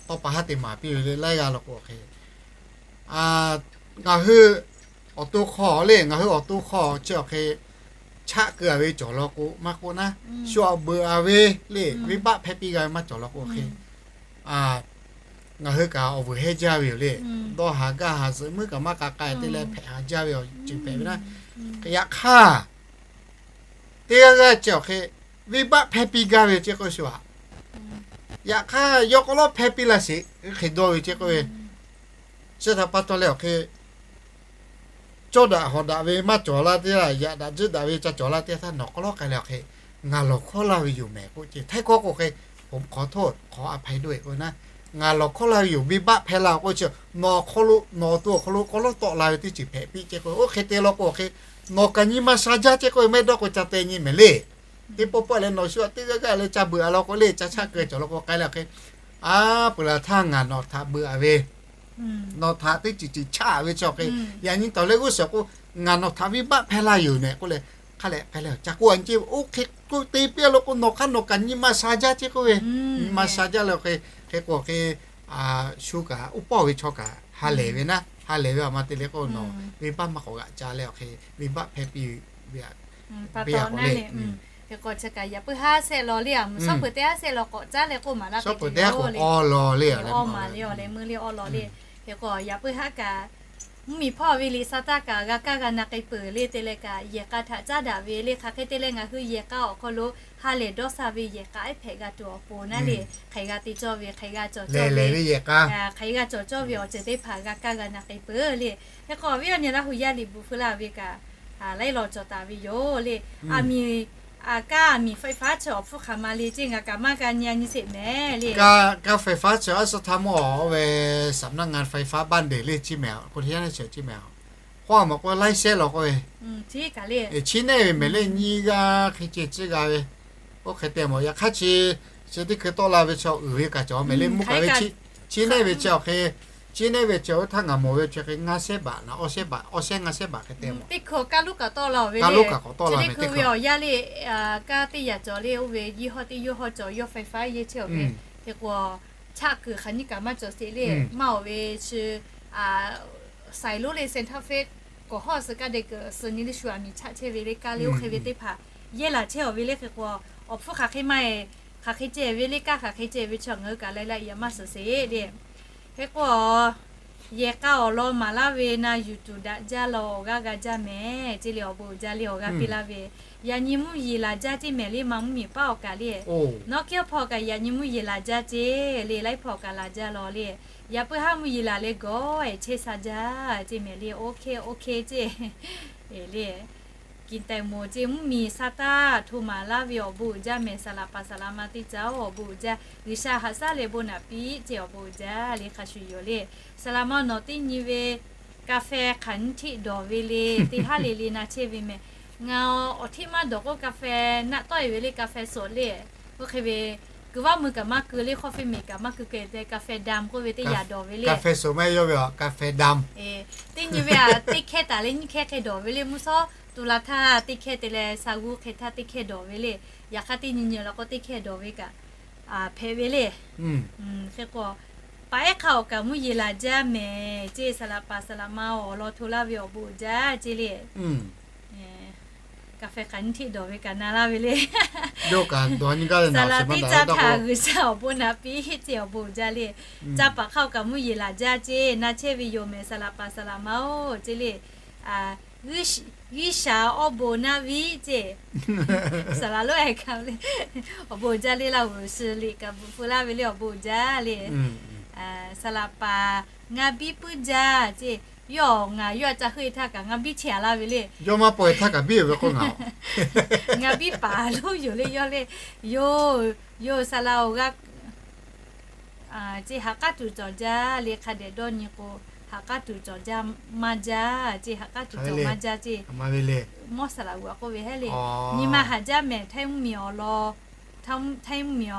tawˇ pa haˉ te maˍ piˇ ve le laiˉ g'aˇ law k'o hk'e, ngaˬ hui awˬ to hk'aw le, ngaˬ hui awˬ to hk'aw chi awˬ hk'e chaˆ keu a ve cawˬ law k'o maˇ k'oˆ naˉ, shu awˬ beuꞈ a ve le, venˇbaˆ hpehˇ piˇ g'a ve maˇ cawˬ law k'o hk'e, ngaˬ hui kaꞈ awˬ vuiˬ hehnˇ jaˇ ve yoˬ le. Dawˇ haˍ gaˇ haˍ zuhꞈ muiˉ kaꞈ maˇ k'a k'ai te leh hpehꞈ haˍ jaˇ ve awˬ ceuˬ hpehꞈ ve naˉ. Yaꞈ hk'aˇ teˇ g'aˇ g'aˇ chi awˬ hk'e venˇbaˆ hpehˇ piˇ gaˇ ve ceˇ k'oˆ shu a. Yaꞈ hk'aˇ yawˇ k'aw lawˉ hpehˇ piˇ la sheˍ hk'e dawˇ ve ceˇ k'oˆ ve, chi htaꞈ pa taw leh awˬ hk'e cawˇ daꞈ hawˍ daꞈ ve maˇ cawˬ laˇ teˇ g'aˇ, yaꞈ daꞈ tzuhˆ daꞈ ve ca cawˬ laˇ teˇ g'aˇ htaˇ nawˬ k'aw lawˉ k'ai leh awˬ hk'e ngaˬ lawˬ hkawˉ laˇ ve yoˬ mehˍ k'oˆ ceˇ. Htaiˇ hkawˇ k'o hk'e, ผมขอโทษ ขออภัยด้วย k'oˆ ve naˉ, ngaˬ lawˬ hkawˉ laˇ ve yoˬ, venˇbaˆ hpehˇ la k'oˆ chi, nawˬ awˬ hk'aw lo nawˬ awˬ to awˬ hk'aw lo k'aw lawˉ tawˆ la ve teˇ ceuˬ hpehꞈ piˇ ceˇ k'o, oˇ hk'e te law k'o hk'e, nawˬ kaꞈ nyi ma sha jaˇ ceˇ k'oˆ ve mehˆ dawˇ k'o ca te nyi mehˍ le. Teˇ pawˆ pawˆ leh nawˬ shu a teˇ g'aˇ g'aˇ leh ca beuꞈ a law k'o le, ca chaˆ keu cawˬ law k'o k'ai leh awˬ hk'e, a peuˬ laˬ htaˇ ngaˬ nawˬ htaꞈ beuꞈ a ve, nawˬ htaꞈ teˇ ceuˬ ceuˬ chaˆ ve chi awˬ hk'e, yaꞈ nyi tawˍ leh g'uˇ suhˍ k'o, ngaˬ nawˬ htaꞈ venˇbaˆ hpehˇ laˇ yoˬ mehˍ k'oˆ leh, hk'a lehˬ k'ai leh ca k'oˆ a nyi ceˇ. Oˇ hk'e k'oˆ te piˇ a law k'o nawˬ hk'aˇ nawˬ kaꞈ nyi ma sha jaˇ ceˇ k'oˆ ve, nyi ma sha jaˇ leh awˬ hk'e, hk'e k'o hk'e shu kaꞈ uˉ pawˇ ve chaw kaꞈ ha lehˬ ve naˉ, ha lehˬ ve a ma te le k'o nawˬ venˇbaˆ maˇ k'awꞈ g'aꞈ ca leh awˬ hk'e venˇbaˆ hpehˇ piˇ ve a, pa taw naˉ le. Hk'e k'o chi kaꞈ yaꞈ puiˉ haˉ shehˆ law le, a mvuhˬ shawˉ peuˬ teˇ haˉ shehˆ law k'awꞈ caˉ leh k'oˆ maˍ laˇ, shawˉ peuˬ teˇ haˉ k'awꞈ k'aw law le, aw maˍ le awˬ leh meuˇ le aw law le. Hk'e k'o yaꞈ puiˉ haˉ kaꞈ mvuhˇmiˬ hpawˇ ve liꞈ sa taˇ kaꞈ g'a kaˇ g'a na k'ai peuˬ le te leh kaꞈ, yehˬ k'a htaꞈ caˉ daꞈ ve le. Hk'aˬ hk'e te leh ngaˬ hui yehˬ k'a awˬ hk'aw lo ha lehˬ dawˇ sha ve yehˬ k'a ehˉ hpehꞈ g'a tuˬ awˬ pon naˉ le, hk'e g'a te cawˇ ve, hk'e g'a cawˬ cawˇ ve, hk'e g'a cawˬ cawˇ ve awˬ ceuˬ teˇ hpaˍ g'a kaˇ g'a na k'ai peuˬ le. Hk'e k'o awˬ viˉ awˬ nyi Laˇ hu yaˇ liꞈ bvuhꞈ feu laˇ ve kaꞈ laiˉ law cawˬ taˍ ve yoˬ le. A miˍ, a kaˇ a miˍ ไฟฟ้า chi awˬ hpfuhˇ hk'aˬ ma le ceˇ ngaˬ kaꞈ maˇ g'a nyi a nyi sheˍ mehˍ le. Kaˇ kaˇ ไฟฟ้า chi a suh htaˇ mawˇ oˇ ve สำนักงานไฟฟ้าบ้านเด่น le ciˇ mehˍ, k'o teˇ yanˇ neˇ chi ciˇ mehˍ. Hk'aw maˬ k'o laiˉ shehˆ law k'oˆ ve, chiˇ nehˉ ve mehˍ le, nyiˇ g'aˇ hk'e ceh ciˇ g'a ve. Oˇ hk'e te mawˬ yaꞈ hk'aˇ chi, chi teˇ hkui tawˆ la ve chi uiˍ ve kaꞈ cawˬ mehˍ le, mvuhˇ kaꞈ ve chiˇ nehˉ ve chi awˬ hk'e, chiˇ nehˉ ve chi awˬ htaˇ ngaˬ mawˬ ve chi hk'e ngaˇ shehˆ baꞈ naˉ, awˇ shehˆ baꞈ, awˇ shehˆ ngaˇ shehˆ baꞈ hk'e te mawˬ. Kaˇ lonˉ kaꞈ k'awꞈ tawˆ la ve le, chi teˇ hkui ve awˬ yanˇ le, kaˇ teˇ yaꞈ cawˬ le, oˇ ve yehˇ hawˇ teˇ yehˇ hawˇ cawˬ yawˇ ไฟฟ้า yehˇ chehˇ awˬ ve. Hk'e k'o htaˆ kuiˬ hk'aˬ nyiˇ kaꞈ maˇ cawˬ sheˍ le. Maˇ awˬ ve chi, saiˍ lonˉ le Santa Fe kawˬ hawˉ suh kaˇ de kuiˬ suh nyi le shu aˬ miˍ chaˆ chehˇ ve le kaˇ le oˇ hk'e ve teˇ hpaˍ yehˇ laˬ chehˇ awˬ ve le hk'e k'o, awˬ hpfuhˇ hk'aˬ hk'e maˇ e, hk'aˬ hk'e ceh ve le kaˇ hk'aˬ hk'e ceh ve chi ngaˬ hui kaꞈ laiˉ laiˉ yaꞈ maˇ suhˍ sheˍ le. Hk'e k'o, yehˬ k'a awˬ lawn maˍ laˇ ve na yuˬ tuˬ daꞈ jaˇ law awˬ g'aˇ g'a jaˇ mehˍ ceˇ le awˬ bon uiˍ jaˇ le awˬ g'aˇ piˇ laˇ ve. Yaꞈ nyi mvuhˇ yeˬ laˬ jaˇ ceˇ mehˍ le ma mvuhˇ miˬ paˉ awˬ kaꞈ le. Nawˉ kiˇ hpawˇ kaꞈ yaꞈ nyi mvuhˇ yeˬ laˬ jaˇ ceˇ le laiˉ hpawˇ kaꞈ laˬ jaˇ law le. Yaꞈ puiˉ haˉ mvuhˇ yeˬ laˬ leh gawˬ ehˍ chehˇ sha jaˇ ceˇ mehˍ le oˇ hkehˇ oˇ hkehˇ ceˇ le. Kiˍ taiˍ moˍ ceˇ mvuhˇ miˬ sa taˇ hto maˍ laˇ ve awˬ bon uiˍ jaˇ mehˍ saˍ laꞈ paˍ saˍ laꞈ ma teˇ caˇ oˬ awˬ bon uiˍ jaˇ G'uiˬsha haꞈ shaˉ leh bon naꞈ piˇ ceˇ awˬ bon uiˍ jaˇ le hk'a shuˍ yoˬ le. Saˍ laꞈ ma nawˬ teˇ nyi ve ka feh hk'aˬ nyiˇ hteˆ dawˬ ve le teˇ haˉ le le na chehˇ ve mehˍ. Ngaˬ awˬ hteˆ maˇ dawˬ k'o ka feh naˆ tawˆ e ve le ka feh sawꞈ le. Oˇ hk'e ve kuiˬ vaˇ mui kaꞈ maˇ keu le hk'awˇ fehˇ miˬ kaꞈ maˇ keu keu te ka feh dam k'oˆ ve teˇ yaꞈ dawˬ ve le. Ka feh sawꞈ maˇ yawˇ ve a ka feh dam. Teˇ nyi ve a teˇ hkehˇ taˍ leh nyiˇ hkehˇ hk'e dawˬ ve le mvuhˇ shawˉ tu la htaˇ teˇ hkehˇ te leh sa g'uˇ hk'e htaˇ teˇ hkehˇ dawˬ ve le. Yaꞈ hk'aˇ teˇ nyi nyi la k'o teˇ hkehˇ dawˬ ve kaꞈ hpehꞈ ve le. Hk'e k'o, paˍ ehˉ hk'a awˬ kaꞈ mvuhˇ yeˬ laˬ jaˇ mehˍ ceˇ saˍ laꞈ paˍ saˍ laꞈ ma awˬ lawn hto laˇ ve awˬ bon uiˍ jaˇ ceˇ le. Ka feh hk'aˬ nyiˇ hteˆ dawˬ ve kaꞈ na laˇ ve le. Saˍ laꞈ teˇ caˇ htaꞈ G'uiˬsha awˬ bon naꞈ piˇ ceˇ awˬ bon uiˍ jaˇ le. Caˇ paˍ hk'a awˬ kaꞈ mvuhˇ yeˬ laˬ jaˇ ceˇ na chehˇ ve yoˬ mehˍ saˍ laꞈ paˍ saˍ laꞈ ma oˬ ceˇ le. G'uiˬsha awˬ bon naꞈ piˇ ceˇ saˍ laꞈ lonˉ e kaꞈ le awˬ bon uiˍ jaˇ le Laˇ huˍ suh liꞈ kaꞈ bvuhꞈ feu laˇ ve le awˬ bon uiˍ jaˇ le. Saˍ laꞈ paˍ ngaˬ biˇ puiˉ jaˇ ceˇ. Yawˇ ngaˬ yawˇ a ca heuˆ e htaˇ kaꞈ ngaˬ biˇ chehˇ a laˇ ve le. Yawˇ maˇ paw e htaˇ kaꞈ biˇ ve k'o ngaˬ ngaˬ biˇ paˍ lonˉ yoˬ le yawˇ le. Yoˬ, yoˬ saˍ laꞈ awˬ g'aˇ ceˇ ha k'aˉ tuˬ cawˬ jaˇ le hk'a dehꞈ dawˇ nyi k'o, ha k'aˉ tuˬ cawˬ jaˇ maˇ jaˇ ceˇ ha k'aˉ tuˬ cawˬ maˇ jaˇ ceˇ. Mawˇ saˍ laꞈ g'uiˬ k'oˆ ve heˉ le. Nyi ma haˍ jaˇ mehˍ htaiˇ mvuhˇ miˬ awˬ lawn, htaiˇ mvuhˇ miˬ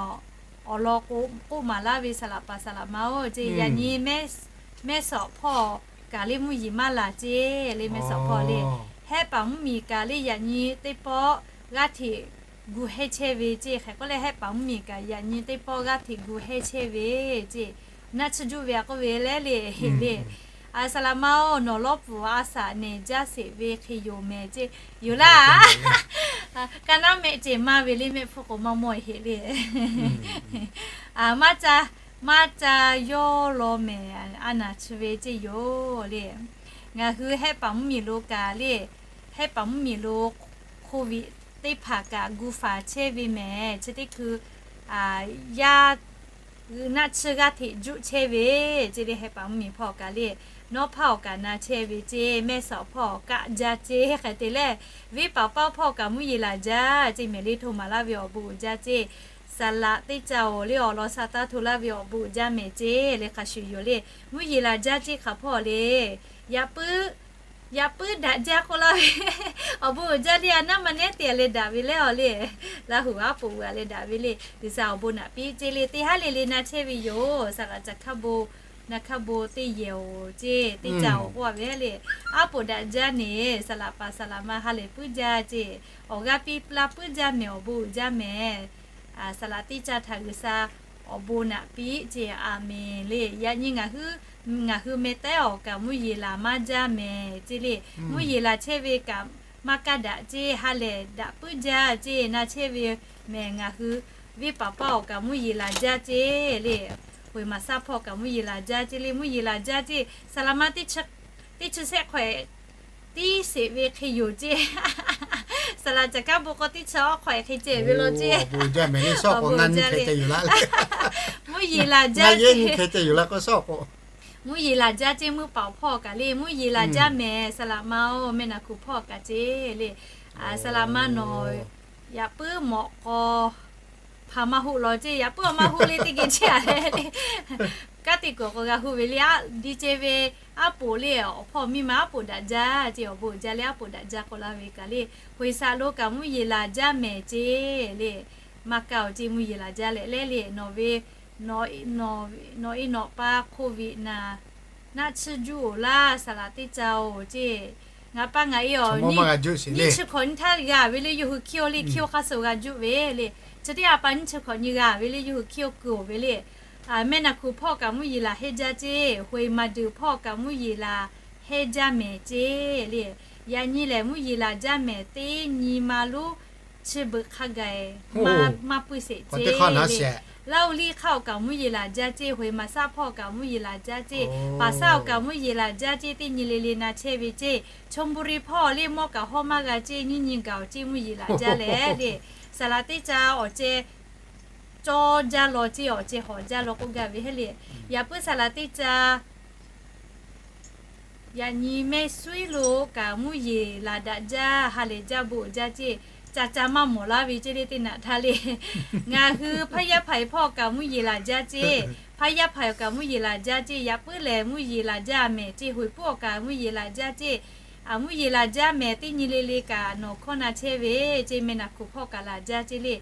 awˬ lawn k'oˆ maˍ laˇ ve saˍ laꞈ paˍ saˍ laꞈ ma oˬ ceˇ. Yaꞈ nyi mehˇ sawꞈ hpawˇ kaꞈ le mvuhˇ yeˬ maˇ laˬ ceˇ le mehˇ sawꞈ hpawˇ le. Hehˆ paˍ mvuhˇ miˬ kaꞈ le yaꞈ nyi teˇ pawˆ g'aˇ hteꞈ gu hehˇ chehˇ ve ceˇ. Hk'e k'oˆ leh hehˆ paˍ mvuhˇ miˬ kaꞈ yaꞈ nyi teˇ pawˆ g'aˇ hteꞈ gu hehˇ chehˇ ve ceˇ. Naˆ tsuhˇ juˆ ve a k'oˆ ve leh le heˍ le. Saˍ laꞈ ma oˬ nawˬ lawˇ pfuhˍ a shaꞈ nehˬ jaˇ sheˍ ve hk'e yoˬ mehˍ ceˇ. Yoˬ laˇ. Ka naˉ mehˆ ceˇ maˇ ve le mehˆ hpfuhˇ k'o maˇ mawˇ heˍ le. Maˇ ca, maˇ ca yawˇ law mehˍ a naˬ chi ve ceˇ yoˬ le. Ngaˬ hui hehˆ paˍ mvuhˇ miˬ lo kaꞈ le, hehˆ paˍ mvuhˇ miˬ lo hk'oˆ viꞈ teˇ hpaˍ kaꞈ gu faˍ chehˇ ve mehˍ chi teˇ hkui yaˇ naˆ tsuhˇ g'aˇ hteꞈ juˆ chehˇ ve ceˇ le. Hehˆ paˍ mvuhˇ miˬ hpawˇ kaꞈ le, nawˉ hpaˇ awˬ kaꞈ na chehˇ ve ceˇ. Mehˇ sawꞈ hpawˇ kaˆ jaˇ ceˇ hk'e te leh, venˇ paˍ paˇ hpawˇ kaꞈ mvuhˇ yeˬ laˬ jaˇ ceˇ mehˍ le. Hto maˍ laˇ ve awˬ bon uiˍ jaˇ ceˇ. Saˍ laꞈ teˇ caˇ oˬ le awˬ lawn sa taˇ hto laˇ ve awˬ bon uiˍ jaˇ mehˍ ceˇ le hk'a shuˍ yoˬ le. Mvuhˇ yeˬ laˬ jaˇ ceˇ hk'aˬ hpawˇ le. Yaꞈ puiˉ, yaꞈ puiˉ daꞈ jaˇ k'oˆ laˇ ve awˬ bon uiˍ jaˇ le. A naˉ ma nehˉ te leh daꞈ ve leh awˬ le. Laˇ huˍ aˉ poꞈ g'aꞈ leh daꞈ ve le. G'uiˬsha awˬ bon naꞈ piˇ ceˇ le teˇ haˉ le le na chehˇ ve yoˬ. Saˍ laꞈ caˬ hkaˇ bon, na hkaˇ bon teˇ yehˬ oˬ ceˇ teˇ caˇ oˬ k'oˆ a ve le. Aˉ poꞈ daꞈ jaˇ neˬ saˍ laꞈ paˍ saˍ laꞈ ma ha lehˬ puiˉ jaˇ ceˇ. Awˬ g'aˇ piˇ laˇ puiˉ jaˇ mehˍ awˬ bon uiˍ jaˇ mehˍ. Saˍ laꞈ teˇ caˇ htaꞈ G'uiˬsha awˬ bon naꞈ piˇ ceˇ. Aˬ menˍ le. Yaꞈ nyi ngaˬ hui, ngaˬ hui meh tehˉ awˬ kaꞈ mvuhˇ yeˬ laˬ maˇ jaˇ mehˍ ceˇ le. Mvuhˇ yeˬ laˬ chehˇ ve kaꞈ maˇ kaˇ daꞈ ceˇ ha lehˬ daꞈ puiˉ jaˇ ceˇ na chehˇ ve mehˍ. Ngaˬ hui venˇ paˍ paˇ awˬ kaꞈ mvuhˇ yeˬ laˬ jaˇ ceˇ le. Hoꞈ maˍ saˉ hpawˇ kaꞈ mvuhˇ yeˬ laˬ jaˇ ceˇ le. Mvuhˇ yeˬ laˬ jaˇ ceˇ. Saˍ laꞈ ma teˇ chi, teˇ chi sehˆ hk'awehꞈ tiˉ sheˍ ve hk'e yoˬ ceˇ. Saˍ laꞈ caˬ hkaˇ bon k'o teˇ chi awˉ hk'awehꞈ hk'e ceh ve law ceˇ. Mvuhˇ yeˬ laˬ jaˇ ceˇ. Mvuhˇ yeˬ laˬ jaˇ ceˇ mvuhˇ paˍ awˬ hpawˇ kaꞈ le mvuhˇ yeˬ laˬ jaˇ mehˍ. Saˍ laꞈ ma oˬ meh naˬ kuˬ hpawˇ kaꞈ ceˇ le. Saˍ laꞈ ma nawˬ yaꞈ puiˉ mawꞈ k'aw hpaˍ maˇ hoˆ law ceˇ. Yaꞈ puiˉ awˬ maˇ hoˆ le teˇ geh chehˇ a le. Kanˉ te kuiˬ k'o g'a hu ve le. Di ceh ve aˉ poꞈ le awˬ hpawˇ miˇ ma aˉ poꞈ daꞈ jaˇ ceˇ. Awˬ bon uiˍ jaˇ le aˉ poꞈ daꞈ jaˇ k'oˆ laˇ ve kaꞈ le. Hoꞈ e saꞈ lo kaꞈ mvuhˇ yeˬ laˬ jaˇ mehˍ ceˇ le. Maˇ kaˇ oˬ ceˇ mvuhˇ yeˬ laˬ jaˇ leh leh le nawˬ ve, nawˬ e nawˬ pa hk'oˆ ve naˍ, naˆ tsuhˇ juˇ oˬ laˇ saˍ laꞈ teˇ caˇ oˬ ceˇ. Ngaˬ pa ngaˬ e awˬ nyiˇ chi hkawꞈ nyiˇ htaˇ g'a ve le yawˇ hui hkiˇ oˬ le hkiˇ oˬ hk'aˇ suh g'a juˇ ve le. Chi teˇ a pa nyiˇ chi hkawꞈ nyi g'a ve le yawˇ hui hkiˇ oˬ keu oˬ ve le. Mehˆ naˬ hkuˍ hpawˇ kaꞈ mvuhˇ yeˬ laˬ hehnˇ jaˇ ceˇ. Hoꞈ e maˬ duˬ hpawˇ kaꞈ mvuhˇ yeˬ laˬ hehnˇ jaˇ mehˍ ceˇ le. Yaꞈ nyi lehˬ mvuhˇ yeˬ laˬ jaˇ mehˍ teˇ nyi ma lonˉ chi beuꞈ hk'a gaˬ maˇ puiˇ sheˍ ceˇ le. Laˇ hu liˇ hk'aˇ awˬ kaꞈ mvuhˇ yeˬ laˬ jaˇ ceˇ. Hoꞈ e maˬ shaˆ hpawˇ kaꞈ mvuhˇ yeˬ laˬ jaˇ ceˇ. Paˍ shaˆ awˬ kaꞈ mvuhˇ yeˬ laˬ jaˇ ceˇ. Teˇ nyi le le na chehˇ ve ceˇ. Chonburi hpawˇ le mawˇ kaꞈ hawˉ maˇ g'a ceˇ. Nyiˇ nyi gaˬ awˬ ceˇ mvuhˇ yeˬ laˬ jaˇ leh le. Saˍ laꞈ teˇ ca awˬ ceh cawˇ jaˇ law ceˇ, awˬ ceh hawˍ jaˇ law k'oˆ gaˇ ve heˆ le. Yaꞈ puiˉ saˍ laꞈ teˇ ca yaꞈ nyi mehˆ suiˉ lo kaꞈ mvuhˇ yeˬ laˬ daꞈ jaˇ, ha lehˬ jaˇ bon uiˍ jaˇ ceˇ. Ca ca maˇ mawˬ laˇ ve ceˇ le teˇ naꞈ htaˇ le. Ngaˬ hui Hpaˇ yaˇ hpaˍ hpawˇ kaꞈ mvuhˇ yeˬ laˬ jaˇ ceˇ. Hpaˇ yaˇ hpaˍ awˬ kaꞈ mvuhˇ yeˬ laˬ jaˇ ceˇ. Yaꞈ puiˉ lehˬ mvuhˇ yeˬ laˬ jaˇ mehˍ ceˇ. Hoꞈ e puˉ awˬ kaꞈ mvuhˇ yeˬ laˬ jaˇ ceˇ. Mvuhˇ yeˬ laˬ jaˇ mehˍ teˇ nyi le le kaꞈ nawˬ hkawˇ na chehˇ ve ceˇ. Mehˆ naˬ hkuˍ hpawˇ kaꞈ laˬ jaˇ ceˇ le.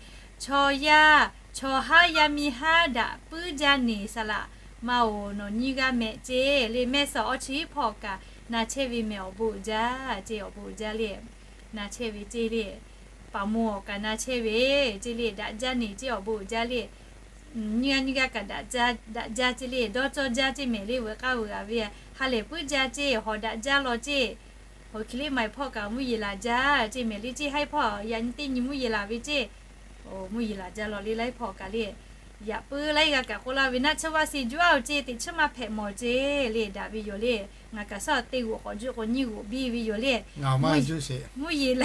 Chaw yaˇ chaw haˉ yaˇ miˇ haˉ daꞈ puiˉ jaˇ neˬ saˍ laꞈ ma oˬ nawˬ nyiˇ g'aˇ mehˍ ceˇ le. Mehˆ suhˍ awˇ chi hpawˇ kaꞈ na chehˇ ve mehˍ awˬ bon uiˍ jaˇ ceˇ. Awˬ bon uiˍ jaˇ le. Na chehˇ ve ceˇ le. Paˍ moˍ awˬ kaꞈ na chehˇ ve ceˇ le. Daꞈ jaˇ neˬ ceˇ. Awˬ bon uiˍ jaˇ le. Nyiˇ g'aˇ nyiˇ g'aˇ kaꞈ daꞈ jaˇ ceˇ le. Dawˇ cawˇ jaˇ ceˇ mehˍ le. Veuꞈ k'aˇ veuꞈ g'a ve ha lehˬ puiˉ jaˇ ceˇ. Hawˍ daꞈ jaˇ law ceˇ. Hoꞈ hkiˬ liˇ ma e hpawˇ kaꞈ mvuhˇ yeˬ laˬ jaˇ ceˇ mehˍ le. Ceˇ haiˉ hpawˇ yaꞈ nyi teˇ nyi mvuhˇ yeˬ laˬ ve ceˇ. Mvuhˇ yeˬ laˬ jaˇ law le laiˉ hpawˇ kaꞈ le. Yaꞈ puiˉ laiˉ g'aˇ kaꞈ k'oˆ laˇ ve naˆ tsuhˇ vaˇ se juˇ aˉ oˬ ceˇ teꞈ chiˉ maˇ hpehꞈ mawˬ ceˇ le daꞈ ve yoˬ le. Ngaˬ kaꞈ suhˉ teˇ g'oꞈ k'awꞈ juˇ k'o nyiˇ g'oꞈ biˇ ve yoˬ le. Mvuhˇ yeˬ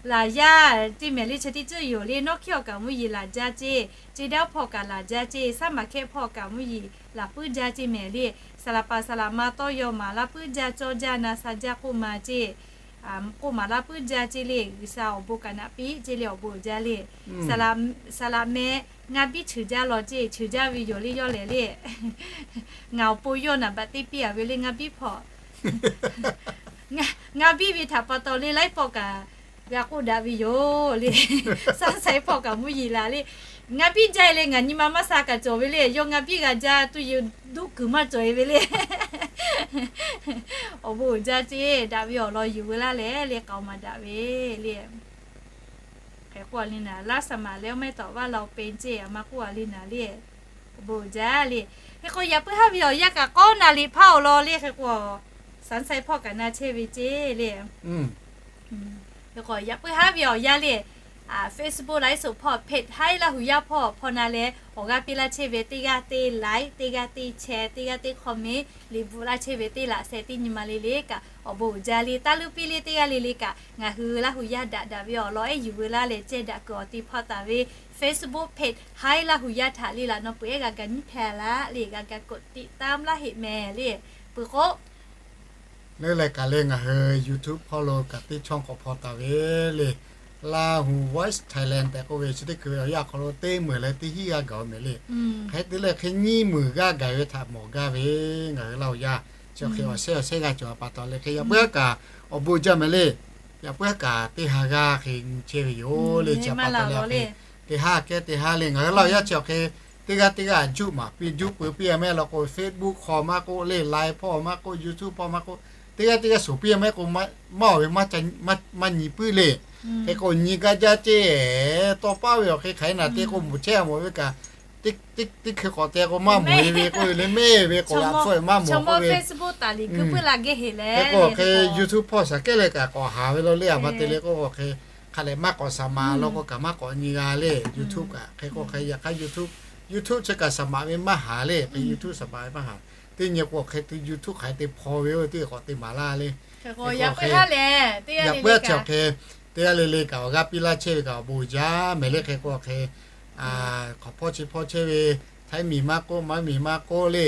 laˬ yaˇ ceˇ mehˍ le. Chi teˇ ceuˬ yoˬ le. Nawˇ hkiˇ awˬ kaꞈ mvuhˇ yeˬ laˬ jaˇ ceˇ. Ceˇ daˇ hpawˇ kaꞈ laˬ jaˇ ceˇ. Saˉ maˬ hkehˇ hpawˇ kaꞈ mvuhˇ yeˬ laˬ puiˉ jaˇ ceˇ mehˍ le. Saˍ laꞈ paˍ saˍ laꞈ ma tawˇ yaw maˍ laˇ puiˉ jaˇ cawˇ jaˇ na sha jaˇ k'oˆ ma ceˇ. K'oˆ maˍ laˇ puiˉ jaˇ ceˇ le. G'uiˬsha awˬ bon kaꞈ naꞈ piˇ ceˇ le. Awˬ bon uiˍ jaˇ le. Saˍ laꞈ mehˆ ngaˇ biˇ cheuˬ jaˇ law ceˇ. Cheuˬ jaˇ ve yoˬ le yawˇ lehˬ le. Ngaˬ awˬ pon yawˇ naˍ baꞈ teˇ piˇ a ve le ngaˇ biˇ hpawˇ. Ngaˇ biˇ ve htaꞈ pa taw le laiˉ pawˆ kaꞈ g'a k'oˆ daꞈ ve yoˬ le. Saˉ saiˉ hpawˇ kaꞈ mvuhˇ yeˬ laˬ le. Ngaˇ biˇ jaˇ e le ngaˬ nyi ma maˇ sha kaꞈ cawˬ ve le. Yawˇ ngaˇ biˇ g'a jaˇ tuˬ yeˬ duˆ kuiˬ maˇ cawˬ e ve le. Awˬ bon uiˍ jaˇ ceˇ. Daꞈ ve awˬ lawn yuˬ ve laˇ leh le k'aoˍ maˍ daꞈ ve le. Hk'e k'oˆ a le naˍ, laˇ saˍ maˍ leh oˇ mehˆ tawˍ vaˇ la oˬ peˇ ceˇ a ma k'oˆ a le naˍ le. Awˬ bon uiˍ jaˇ le. Hk'e k'o yaꞈ puiˉ haˉ ve awˬ yanˇ kaꞈ k'awˇ na liꞈ hpaˇ awˬ lawn le hk'e k'o, saˉ saiˉ hpawˇ kaꞈ na chehˇ ve ceˇ le. Hk'e k'o yaꞈ puiˉ haˉ ve awˬ yanˇ le, Facebook ไลฟ์สด hpawˇ, page Haiˉ Laˇ hu yaˇ hpawˇ hpawˇ na leh awˬ g'aˇ piˇ laˇ chehˇ ve teˇ g'aˇ teˇ like, teˇ g'aˇ teˇ share, teˇ g'aˇ teˇ comment, liꞈ bvuhꞈ laˇ chehˇ ve teˇ laꞈ sheh teˇ nyi ma le le kaꞈ awˬ bon uiˍ jaˇ le. Taˇ luˇ piˇ le teˇ g'aˇ le le kaꞈ ngaˬ hui Laˇ hu yaˇ daꞈ daꞈ ve awˬ lawn ehˉ yuˬ veu laˇ leh ceh daꞈ kuiˬ awˬ te hpawˇ taˍ ve Facebook page Haiˉ Laˇ hu yaˇ htaꞈ le laꞈ nawˬ peuˬ ehˉ g'a ga nyiˉ hpehꞈ laˇ le, g'a ga กดติดตาม laˇ heˆ mehˍ le. Peuˬ k'o le leh kaꞈ le ngaˬ hui YouTube hpawˇ lo kaꞈ teˇ chawˇ k'awꞈ hpawˇ taˍ ve le, Laˇ hu Voice Thailand tehꞈ k'oˆ ve chi teˇ hkui ve awˬ yanˇ awˬ hk'aw lo teˇ meunˍ leh teˇ hinˉ g'aˇ gaˬ oˬ mehˍ le. Hk'e te leh hk'e nyiˇ meunˍ g'aˇ gaˬ ve htaꞈ mawˬ gaˇ ve ngaˬ hui Laˇ hu yaˇ chi hk'e awˬ shehˉ awˬ shehˉ g'aˇ cawˬ a pa taw le hk'e yaꞈ puiˉ haˉ kaꞈ awˬ bon jaˇ mehˍ le. Yaꞈ puiˉ haˉ kaꞈ teˇ ha g'aˇ hk'e nyi chehˇ ve yoˬ le. Chi pa taw le hk'e teˇ ha kehˉ teˇ ha le ngaˬ hui Laˇ hu yaˇ chi awˬ hk'e teˇ g'aˇ teˇ g'aˇ juˆ maˍ piˇ juˆ peu piˇ a mehˍ law k'o Facebook hk'aw maˇ k'oˆ le, Line hpawˇ maˇ k'oˆ, YouTube hpawˇ maˇ k'oˆ, teˇ g'aˇ teˇ g'aˇ suˍ piˇ a mehˍ k'o maˇ awˬ ve maˇ nyi puiˉ le. Hk'e k'o nyi gaˇ jaˇ ceˇ. Tawˇ paˉ ve awˬ hk'e hk'aˬ hk'e naˬ te k'o mawˬ chehˇ a mawˬ ve kaꞈ teˇ hkui k'awꞈ te k'o maˇ mawˬ e ve k'oˆ ve le mehˍ ve k'o g'a hpfuhˆ maˇ mawˬ k'oˆ ve le. Hk'e k'o hk'e YouTube hpawˇ shaˍ kehˉ leh kaꞈ k'awꞈ haˍ ve law le a ma te le k'o k'o hk'e hk'a lehˬ maˇ k'awꞈ saˍ maˍ law k'o kaꞈ maˇ k'awꞈ nyi g'a le. YouTube kaꞈ hk'e k'o hk'e yaꞈ hk'aˇ YouTube, YouTube chi kaꞈ saˍ maˍ ve maˇ haˍ le. Hk'e YouTube saˍ maˍ ve maˇ haˍ. Teˇ nyi k'o hk'e te YouTube hk'aˬ hk'e te hpaw ve oˇ teˇ k'awꞈ te maˍ laˇ le. Yaꞈ puiˉ haˉ chi awˬ hk'e teˇ g'aˇ le le kaꞈ awˬ g'aˇ piˇ laˇ chehˇ ve kaꞈ awˬ bon uiˍ jaˇ mehˍ le. Hk'e k'o hk'e hk'awꞈ hpawˇ chi hpawˇ chehˇ ve Htaiˇ miˬ maˇ k'oˆ, Maˇ miˬ maˇ k'oˆ le,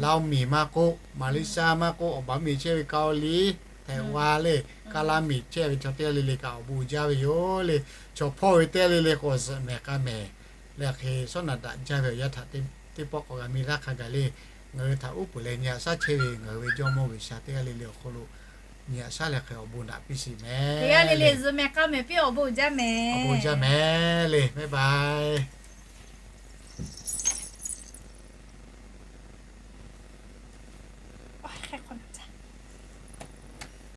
Laˇ miˬ maˇ k'oˆ, Maˍliˇshaˆ maˇ k'oˆ, awˬ baˬ miˬ chehˇ ve Kaoˍliˍ, Htaiˍ wa le, Kaˇlaˇ miˬ chehˇ ve chaw teˇ g'aˇ le le kaꞈ awˬ bon uiˍ jaˇ ve yoˬ le. Chaw hpawˇ ve teˇ g'aˇ le le k'o zuhꞈ mehˍ k'a mehˍ leh hk'e sawˉ naꞈ daꞈ jaˇ ve awˬ yanˇ htaꞈ teˇ pawˆ k'awꞈ g'a mi laˇ hk'a gaˬ le. Ngaˬ hui htaꞈ uˉ peunˍ leh nyi haꞈ shaˉ chehˇ ve ngaˬ hui ve Jawˇmawˇ G'uiˬsha teˇ g'aˇ le le awˬ hk'aw lo nyi haꞈ shaˉ leh hk'e awˬ bon daꞈ piˇ sheˍ mehˍ. Teˇ g'aˇ le le zuhꞈ mehˍ k'a mehˍ piˇ awˬ bon uiˍ jaˇ mehˍ. Awˬ bon jaˇ mehˍ le. Bye bye.